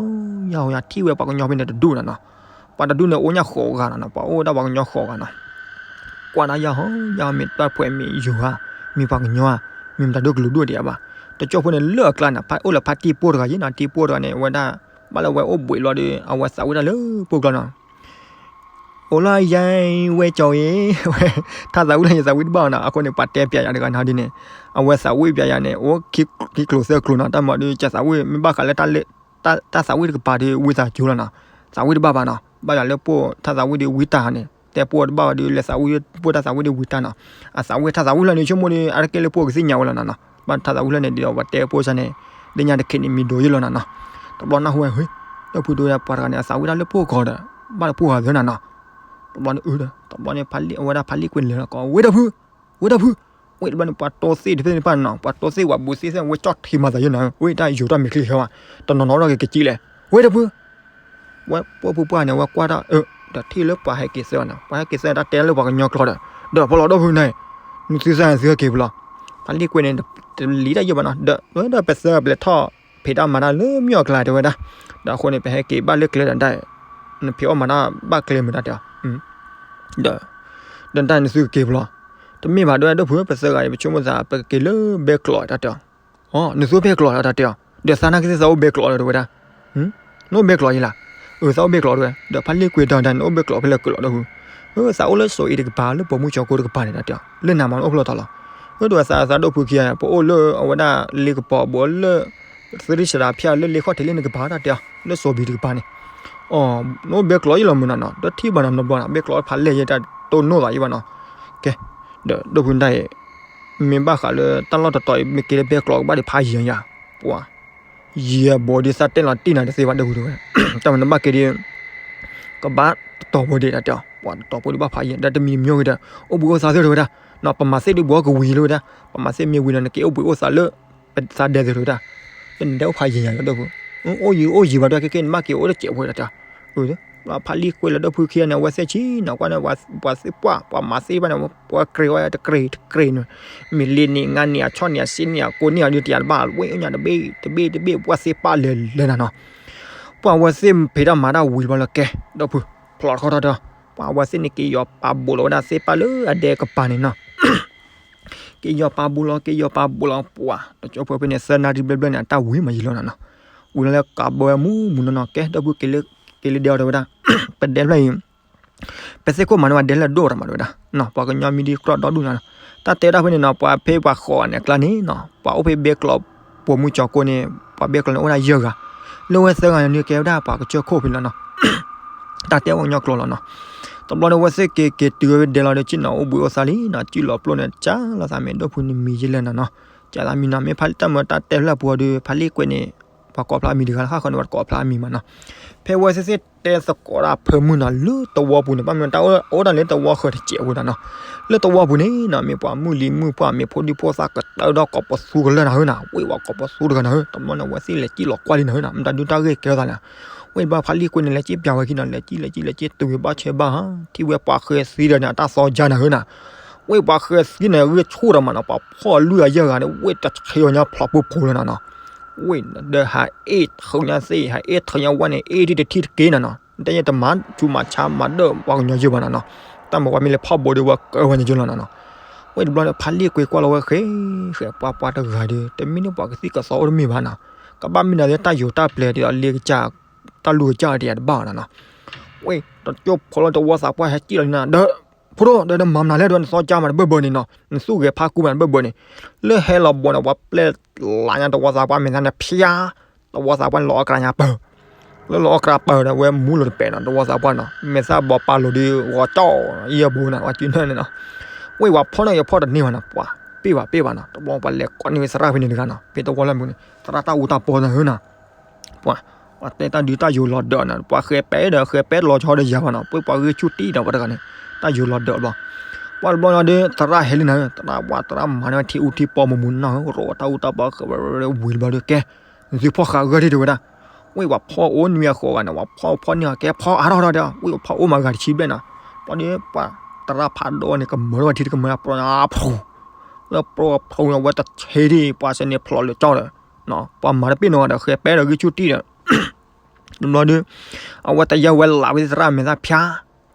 ယၤဟီယၤ ထံၣ်ဝဲပှၤကညီဖဲန့ၣ်တဒူၣ်နီၤနီၤ, ပှၤတဒူၣ်န့ၣ် အိၣ်ညါဃိးဂၤနီၤနီၤ, ပှၤအိၣ်ဝဲဒၣ်ပှၤကညီဃိးဂၤနီၤ, ကွၢ်ဒၣ်ယၤဟီယၤ မ့ၢ်တၢ်ဖှဲးမ့ၢ်ယိၤဧါ, မ့ၢ်ပှၤကညီဧါ, မ့ၢ်မတၤဒိၣ်ကလုာ်ဒိၣ်ဒံးဧါဘၣ်, တကၠိဖိန့ၣ်လၢအကျါန့ၣ် ဖးအိၣ်လၢဖးတံၢ်ပိၢ်တဂၤယဲနီၤ, တံၢ်ပိၢ်တဂၤန့ၣ် အဝဲဒၣ် ဘၣ်လၢအဝဲအိၣ်ဘှံးလီၤဒီး အဝဲသးဝံၣ်တၢ်လၢပိၢ်ကျါနီၤ အိၣ်လၢယဲဝဲကၠီအံၤ ဝဲ ထါသးဝံၣ်လၢယသးဝံၣ်တဘၣ်နီၤ, အဃိန့ၣ် ပှၤတဲပျးယၤတဂၤနီၤဒ်န့ၣ်, အဝဲသးဝံၣ်ပျးယၤန့ၣ် အိၣ်ခံကျိၤသၢကျိၤနီၤ, တၢ်မၤဒ်ကသးဝံၣ် မ့ၢ်ဘၣ်ဃးလၢ တၢ်သးဝံၣ်တကပၤဒီး ဝံသးစူၤလီၤနီၤ, သးဝံၣ်တဘၣ်ဘၣ်နီၤ, ဘၣ်ယၤလၢပိၢ်ထါသးဝံၣ်ဒီးဝံတၢ်န့ၣ် တဲပိၢ်တဘၣ်ဘၣ်ဒီး လဲၤသးဝံၣ်ပိၢ်ထါသးဝံၣ်ဒီးဝံတၢ်နီၤ, အသးဝံၣ်ထါသးဝံၣ်လၢန့ၣ် ဆိကမိၣ်ဒီး အါတက့ၢ်လၢပိၢ်ကသ့ၣ်ညါဝဲလီၤနီၤနီၤ, ဘၣ်ထါသးဝံၣ်လၢန့ၣ်ဒီး ပှၤတဲပိၢ်စ့ၢ်န့ၣ် လၢညါတခ့န့ၣ် မံၤဒိးယဲလီၤနီၤနီၤ, တဘျီနၢ်ဟူဝဲ ဒီပုၢ်ဝဲၢ်ပှၤတဂၤန့ၣ် အသးဝံၣ်တၢ်လၢပိၢ်ကီးဒီး ဘၣ်လၢပိၢ်ဂၤသၢနီၤနီၤ, တဘျီန့ၣ်အုဒီး တဘျီန့ၣ် အဝဲဒၣ်ဖးလံာ်ကွဲးလဲၤလီၤကီး ဝဲဒီပုၢ် ဝဲဒီပုၢ်, ဝဲတဘျီန့ၣ် ပှၤတိၤသ့ၣ်တဖၣ်န့ၣ်တဖၣ်နီၤ, ပှၤတိၤသ့ၣ်ပှၤဘုးသ့ၣ်သ့ၣ် ဝဲကၠီၣ်ထံမၤသးယဲနီၤ, ဝဲတၢ်ယိၤတၢ်မဲာ်ချံဃဲဝဲ, တနီၤနီၤထီၣ်က့ၤကစံၣ်လဲၣ်, ဝဲဒီပုၢ် ဝဲပိာ်ဖုပှၢ်န့ၣ် ဝဲကွၢ်တၢ်အၢ ဒီးထံၣ်လၢပှၤဟဲက့ၤသၢနီၤ, ပှၤဟဲက့ၤသၢတၢ်တဲလၢပှၤကညီကျိာ်ဒီး ဒီးဖီလီၤဒီပုၢ်န့ၣ် နသုသၢသုဟဲက့ၤဖဲလဲၣ်, ဖးလံာ်ကွဲးန့ၣ် တလံၤတၢ်ယိာ်ဘၣ်နီၤ, ဒီးဝဲဒီးပသၢပလဲၤထီၣ်ဖံးတၢ်မၤတၢ်လၢမ့ၢ်အီၤကျါတဲဝဲဒၣ်, ဒီးအဃိန့ၣ် ပဟဲက့ၤဘၣ်လၢကျဲဒီးဒၣ်, နဖံးအီၣ်မၤတၢ်ဘၣ်ကျဲမုာ်တၢ်တဲအီၤ, ဒီး ဒီးတၢ်နသုကက့ၤဖဲလဲၣ်, တမ့ၢ်ဘၣ်ဒီပုၢ်ဝဲၢ် ပသၢဂၤအံၤ ပဆိကမိၣ်သးပကက့ၤလၢဘဲကျိးတၢ်တဲအီၤ, နသုဘဲကျိးတၢ်တဲအီၤ, ဒီးသးနာ်က့သ့ၣ်သးအိၣ်ဘဲကျိးလီၤတဲဝဲဒၣ်, နအိၣ်ဘဲကျိးယဲလီၤ, အၢ သးအိၣ်ဘဲကျိးတဲဝဲ, ဒီးဖးလံာ်ကွဲးတၢ်ဒၣ် နအိၣ်ဘဲကျိးဖဲလဲၣ်ကလီၤဒီပုၢ်, သးအိၣ်လၢစိၤအ့တကပၤ လၢပိာ်မုၣ်ကၠီၤကိတကပၤန့ၣ်တၢ်တဲအီၤ, လၢနၤမၤနအိၣ်ဖျိထီၣ်လီၤ, ဒီးသးသးဒီပုၢ်ခံဂၤ ပအိၣ်လၢအဝဲဒၣ်လ့ကပီၤဘိလၢ သရံၣ်စရၤဖၠၣ်လၢလ့ခီၣ်ထံးလၢနကပၤတၢ်တဲအီၤ လၢစိၤဘံၣ်တကပၤန့ၣ်, နအိၣ်ဘဲကျိးယဲလီၤမုာ်နီၤနီၤ ဒီးထံၣ်ဘၣ်နီၤနီၤဘျီနီၤ ဘဲကျိးဖးလဲၢ်ယဲတၢ်တိၢ်နီၣ်သးယဲဘၣ်နီၤ, ကဲ, ဒီးဒီပုၢ်တၢ်အံၤ မ့ၢ်ဘၣ်ဃးလၢတၢ်လီၢ်တတီၤအံၤ မ့ၢ်က့ၤလၢဘဲကျိးကဘၣ်ဒံးဖးယံၤယၤ, ပှၤ ယံၤဘိဒ်သးတဲလီၤတံၢ်နၤတသ့ဘၣ်ဒီပုၢ်တဝဲ, တၢ်မၤနဘၣ်က့ၤဒ် ကဘၣ်တတီၤဖိဒံးတၢ်တဲအီၤ ပှၤတတီၤဖိဒံးဘၣ်ဖးယံၤ ဒီးတမံၤတမံၤဂ့ၤဒီး အိၣ်ဘှံးအိၣ်သါသ့ၣ်တဝဲဒၣ်, နီၤ ပမၤသ့ၣ်ဒုးဘှီကဝံၤလၢဝဲဒၣ်, ပမၤသ့ၣ်မ့ၢ်ဝံၤဒီး နက့ၤအိၣ်ဘှံးအိၣ်သါလၢ ပသးဒဲးသ့ၣ်တဝဲဒၣ်, လၢနဒဲးအိၣ်ဖးယံၤယၤဒီပုၢ်, အိၣ်ယံၤအိၣ်ယံၤဘၣ်ဒီး ခဲကဲနဘၣ်က့ၤအိၣ်တစဲးဖိဒၣ်တဲအီၤ, ဖးလံာ်ကွဲးလၢဒီပုၢ်ခံဂၤန့ၣ် အဝဲသ့ၣ်ဆံနီၤကွၢ်န့ၣ် ပှၤသ့ၣ်ပှၢ် ပှၤမၤသ့ၣ်တဖၣ်န့ၣ် ပှၤကြၢးဝဲတကြၢးတကြၢးန့ၣ်, မ့ၢ်လ့န့ၣ် ငါန့ၣ် အဆီၣ်န့ၣ် အစ့န့ၣ် အကိးန့ၢ်အီၤဒုးတယၤတဘၣ် ဝဲအိၣ်ညါတဘ့ၣ်တဘ့ၣ်တဘ့ၣ် ပှၤသ့ၣ်ပာ်လဲၤလဲၤနၤနီၤ, ပှၤဝဲသ့ၣ်ဖံးတၢ်မၤတၢ်ဝံၤဘျီလၢကဲ ဒီပုၢ် ဖျိးတခီထီၣ်ဒီး ပှၤဝဲသ့ၣ်န့ၣ်က့ၤယီၤပာ်ဘိးလီၤဝဲဒၣ်သ့ၣ်ပာ်လၢအဒဲကပၤန့ၣ်နီၤ က့ၤယီၤပာ်ဘိးလီၤ က့ၤယီၤပာ်ဘိးလီၤ ပှၤတကၠိဖိဖဲန့ၣ် သၢနၣ်ရံၣ်ဘျဲၣ်ဘျဲၣ်န့ၣ် အတၢ်ဝံၤမးယံာ်လီၤနီၤနီၤ, ဝံၤလီၤလၢကးဘီဝဲမူမူနီၤနီၤ ကဲ ဒီပုၢ်က့ၤလၢဒဲအီၤတဲဝဲဒၣ်, ပဒဲဖျၢၣ်အံၤ ပသ့ၣ်ခိၣ်မးန့ၣ် ပှၤဒဲလၢအဒိၣ်တၢ်မးတဲဝဲဒၣ်, ပှၤကညီမံၤဒ်ကြီဒီဒူၣ်နီၤနီၤ, တၢ်တဲဝဲဒၣ်ဖဲန့ၣ်နီၤ ပှၤဖဲပှၤဃိးဂၤန့ၣ်အကျါန့ၣ်နီၤ ပှၤအိၣ်ဖဲဘဲကျိး ပိာ်မုၣ်ကၠီၤကိန့ၣ် ပှၤဘဲကျိးန့ၣ်အိၣ်ဒၣ်ယဲၢ်ဂၤ, လၢဝဲသၢဂၤန့ၣ်ကဲဝဲဒၣ်ပှၤကစၢၢ်ခိၣ်ဖဲလီၤနီၤ တၢ်တဲဝဲကညီကျိာ်လီၤနီၤ, တဘျီန့ၣ်ဝဲသ့ၣ်က့ၤက့ၤတုၤဝဲဒဲလီၤဒီး ကံၣ်နီၤအိၣ်ဘှံးအိၣ်သါလံနီၤ ကံၣ်လီၤပျိၣ်န့ၣ် ကၢ်လီၤသးမ့ၢ်ဒီပုၢ်နမံၤယဲလဲၣ်နီၤနီၤ, ကၢ်သးမံၤနီၤ မ့ၢ်ဖးလံာ်တၢ်မၤတၢ်တဲဖျၢၣ်ပူၤဒီး ဖးလံာ်ကွဲးန့ၣ် ပှၤကိးဖျါမံၤတဂၤလၢ ဃၣ်ဃၢၤန့ၣ် ပှၤတကိးဖျါမံၤမးနီၤ, ဖဲဝဲသ့ၣ်သ့ၣ်တဲသကိးတၢ်ဖၢမုၢ်နီၤ လၢသဝီပူၤန့ၣ် ဘၣ်မနုၤတၢ်အိၣ်ဒၣ်လၢသဝီဃၢၤတစဲးဖိဒၣ်နီၤ, လၢသဝီပူၤန့ၣ်နီၤ မ့ၢ်ပှၤမုၢ်လံၤမုၢ်ပှၢ် မ့ၢ်ဖိဒံဖိသၣ်ကတၢၢ်ဒီးကိးပသူကလၢာ်နၤဧၢနီၤ, ဝဲပှၤကိးပသူတဂၤနၤဧၢ, တဘျီန့ၣ် အဝဲသ့ၣ်လဲၤကံၣ်လီၤကွၢ်လံနၤဧၢနီၤ, မတၤဒုတၢ်ဂ့ၢ်ကဲထီၣ်သးလဲၣ်, ဝဲဘၣ်ဖးလံာ်ကွဲးန့ၣ် လဲၤကံၣ်ပျးဝဲခံနီၤ လဲၤကံၣ်လဲၤကံၣ်လဲၤကံၣ်တုၤဝဲဘၣ်ဆၢဘၣ်ဟါ ထံၣ်ဝဲပှၤဃဲသံဒီးန့ၣ် အတၢ်သီကၢ်နၤဧၢနီၤ, ဝဲပှၤဃဲသံန့ၣ် ဂ့ၢ်ဆူၣ်ဒီးမးနီၤ ပှၤဖီၣ်လွံၢ်အယဲၢ်ဂၤန့ၣ် ဝဲတဆ့အီၤညါဖျိးပူဖိလၢနၤနီၤ, ဝဲဒီးဟးအ့ၣ်ထုးညါသ့ၣ် ဟးအ့ၣ်ထုးညါဝဲန့ၣ် အ့ၣ်ဒ်တထံၣ်တက့ၢ်နၤနီၤ, တၢ်ယဲၢ်တမၤဆူးမၤဆါမၤဒၢၣ်ပှၤကညီယဲၢ်ဘၣ်နၤနီၤ, တၢ်မၤပှၤမ့ၢ်လဲၤဖီၣ်ဘိးဒီးဝဲကၢဝဲန့ၣ်ယဲၢ်လီၤနၤနီၤ, ဝဲတဘျီန့ၣ် ဖးလံာ်ကွဲးကွၢ်လီၤဝဲဃဲ ဃဲပှၤပှၤတဂၤဒီး တမ့ၢ်န့ၢ်ပှၤကသံၣ်ကသီအိၣ်တမ့ၢ်ဘၣ်နီၤ, ကဘၣ်မ့ၢ်နၤလၢတၢ်ယိၤတၢ်ပျဲၤဒီးအလ့ကစၢ် တၢ်လူၤကစၢ်ဒံးတဘၣ်နၤနီၤ, ဝဲတကၠိဖိလၢသဝီသးပှၢ်ဟဲကံၣ်လီၤန့ၣ် ဒီး ဖိဒိၣ် ဒီးနမၤမနုၤလဲၣ်ဒီး နသီကၢ်မးတဘၢၣ်ဘၢၣ်န့ၣ်နီၤ နသူၣ်ဂဲၤဖးကူမးတဘၢၣ်ဘၢၣ်န့ၣ်, လၢဟဲလီၤဘိးန့ၣ် ပှၤပျဲလးညါသဝီသးပှၢ်မဲာ်ညါန့ၣ် ဖျါ သဝီသးပှၢ်န့ၣ်လီၤအီၣ်ကရၢညါပၢၢ်, လၢလီၤအီၣ်ကြၢးပာ်ဝဲဒၣ် ဝဲမူလိာ်တပဲာ်နီၤ တဝီသးပှၢ်နီၤ မဲာ်သၣ်ဘီပာ်လိာ်ဒီး ဂီၤကၠီၣ် ယဲၢ်ဘိနီၤ ပှၤစုနၢန့ၣ်နီၤ, ဝ့ၢ်ပှၤဖီၣ်န့ၢ်ယဖီၣ်တန့ၢ်ဘၣ်နီၤ ပှၤ ပ့ၢ်ဘၣ်ပ့ၢ်ဘၣ်နီၤ တဘျီပှၤလဲၤကိးန့ၢ်ဝဲသရၣ်ဖဲန့ၣ်တဂၤနီၤ ဖဲတဝီလၢမူန့ၣ် သရၣ်တၢ်အူတၢ်ပီသးဧၢနီၤ ပှၤ ပှၤတဲတၢ်ဒုးတၢ်ယိၤလီၤဒၢးနီၤ ပှၤဃဲၤပဲဒီး ဃဲၤပဲလီၤဆီဒီးယၤဘၣ်နီၤ ပှၤပှၤဂ့ၢ်ဆူၣ်တံၢ်ဒီးပှၤတဂၤန့ၣ် တၢ်ယိၤလီၤဒၢးဘျီ ပှၤတဘျီညါဒီး သရၣ်ဟဲလံနၤ သရၣ်ပှၤသရၣ်မၤန့ၢ်ဝဲထံအူထံပီမူမူနီၤ ရိးဝဲတၢ်အူတၢ်ပီဃဲၤဝဲဝံၤတဘျီဒီး ကဲ နသုဖီၣ်ဃာ်အဂၢၢ်ထံၣ်တဲဝဲဒၣ် ဝ့ၢ်ပှၤဖီၣ်အိၣ်နွံဂၤဃိးဂၤန့ၣ် ပှၤဖီၣ်ဖီၣ်န့ၢ်အီၤ ကဲဖီၣ်အါထီၣ်ထီၣ်ဒီး ဝ့ၢ်ပှၤဖီၣ်အိၣ်မးဂၤတဆံဘျဲၣ်နီၤ ဘျီဒီးပှၤသရၣ်ဖးဒိၣ်န့ၣ် ကမၢထီၣ်ဝဲထံတကမၢ ပြီညါဖျိ လၢပြီဖျိန့ၣ်ဝဲတဆဲးဒံး ပှၤစဲန့ၣ်ဖျိးလၢကၠီဒီး ပှၤမၤတပ့ၢ်နီတဂၤဒီး ဃဲၤပဲဒီးဂံၢ်ဆူၣ်တံၢ်ဒီး တဘျီဒီး အဝဲတယၢ်ဝဲလးဝဲသရၣ်မဲာ်သၣ်ဖျါ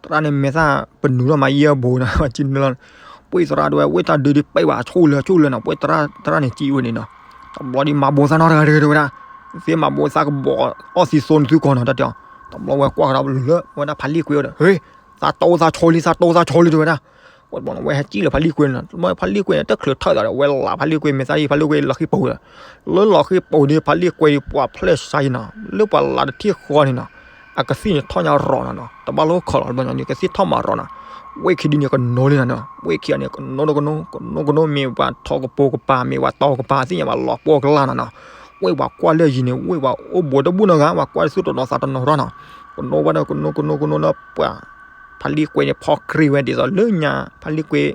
သရၣ်န့ၣ်မဲာ်သၣ်ပနူထီၣ်မးယဲၢ်ဘိနီၤ ပှၤစုနၢလီၤ ပှၤသရၣ်တဲဝဲ ဝ့ၢ်တၢ်ဒုးဒုးပဲာ်ဘၣ်ဆိၣ်လၢဆိၣ်လၢနီၤ ပှၤသရၣ်သရၣ်န့ၣ်စံးဝဲန့ၣ်နီၤ တဘျီဒီးမၤဘိးသးနီတဂၤဒီးတဲဝဲဒၣ် သ့မၤဘိးသးကဘီအီၣ်သံသိနသုကီၢ်နီၤတၢ်တဲအီၤ တဘျီဝဲကွၢ်ကဒီးလၢဝဲဒၣ်ဖးလံၣ်ကွ့ဒီး ဟ့ သးတိသးဆိလံ သးတိသးဆိလံတဲဝဲဒၣ် ဝဲတဘျီန့ၣ် ဝဲဟဲစံၣ်လၢဖးလံၣ်ကွ့န့ၣ်နီၤ တဘျီဖးလံၣ်ကွ့န့ၣ် တချုးထၢၣ်သးဒီး ဝဲလးဖးလံၣ်ကွ့မဲာ်သၣ်ဒ်ဖးလံၣ်ကွ့လီၤဃံၢ်ပူၤဒီး လၢလီၤဃံၢ်ပူၤဒီး ဖးလံၣ်ကွ့ဒီး ပှၤဖျဲၣ်စါယံၤနီၤ လၢပှၤလးတထံၣ်ဃီန့ၣ်နီၤ အကသံၣ်န့ၣ်ထီၣ်ညါရီၤနီၤနီၤ တဘၣ်လိၣ်ခီၣ်လီၤ တဘျီန့ၣ် ကသံၣ်ထီၣ်မးရီၤနီၤ ဝ့ၢ်ခံဒုန့ၣ်ကနိလံနီၤနီၤ ဝ့ၢ်ခံဂၤန့ၣ် ကနိကနိ ကနိကနိ မ့ၢ်ပှၤထီကပိာ်ကပၤ မ့ၢ်ပှၤတီကပၤ သ့ၣ်ညါပှၤလီၤပှီၢ်ကလၢ်နီၤနီၤ ဝ့ၢ်ပှၤကွၢ်လၢယံၤန့ၣ် ဝ့ၢ်ပှၤအိၣ်ဘူးတဘူၣ်နီတဂၤ ပှၤကွၢ်တသူၣ်တနီၤသးတနီၤရီၤနီၤ ကနိဝဲဒီး ကနိကနိကနိဒီးပှၤ ဖးလံၣ်ကွ့န့ၣ် ဖီကြံၢ်ဝဲဒ်သိးလၢညါ ဖးလံၣ်ကွ့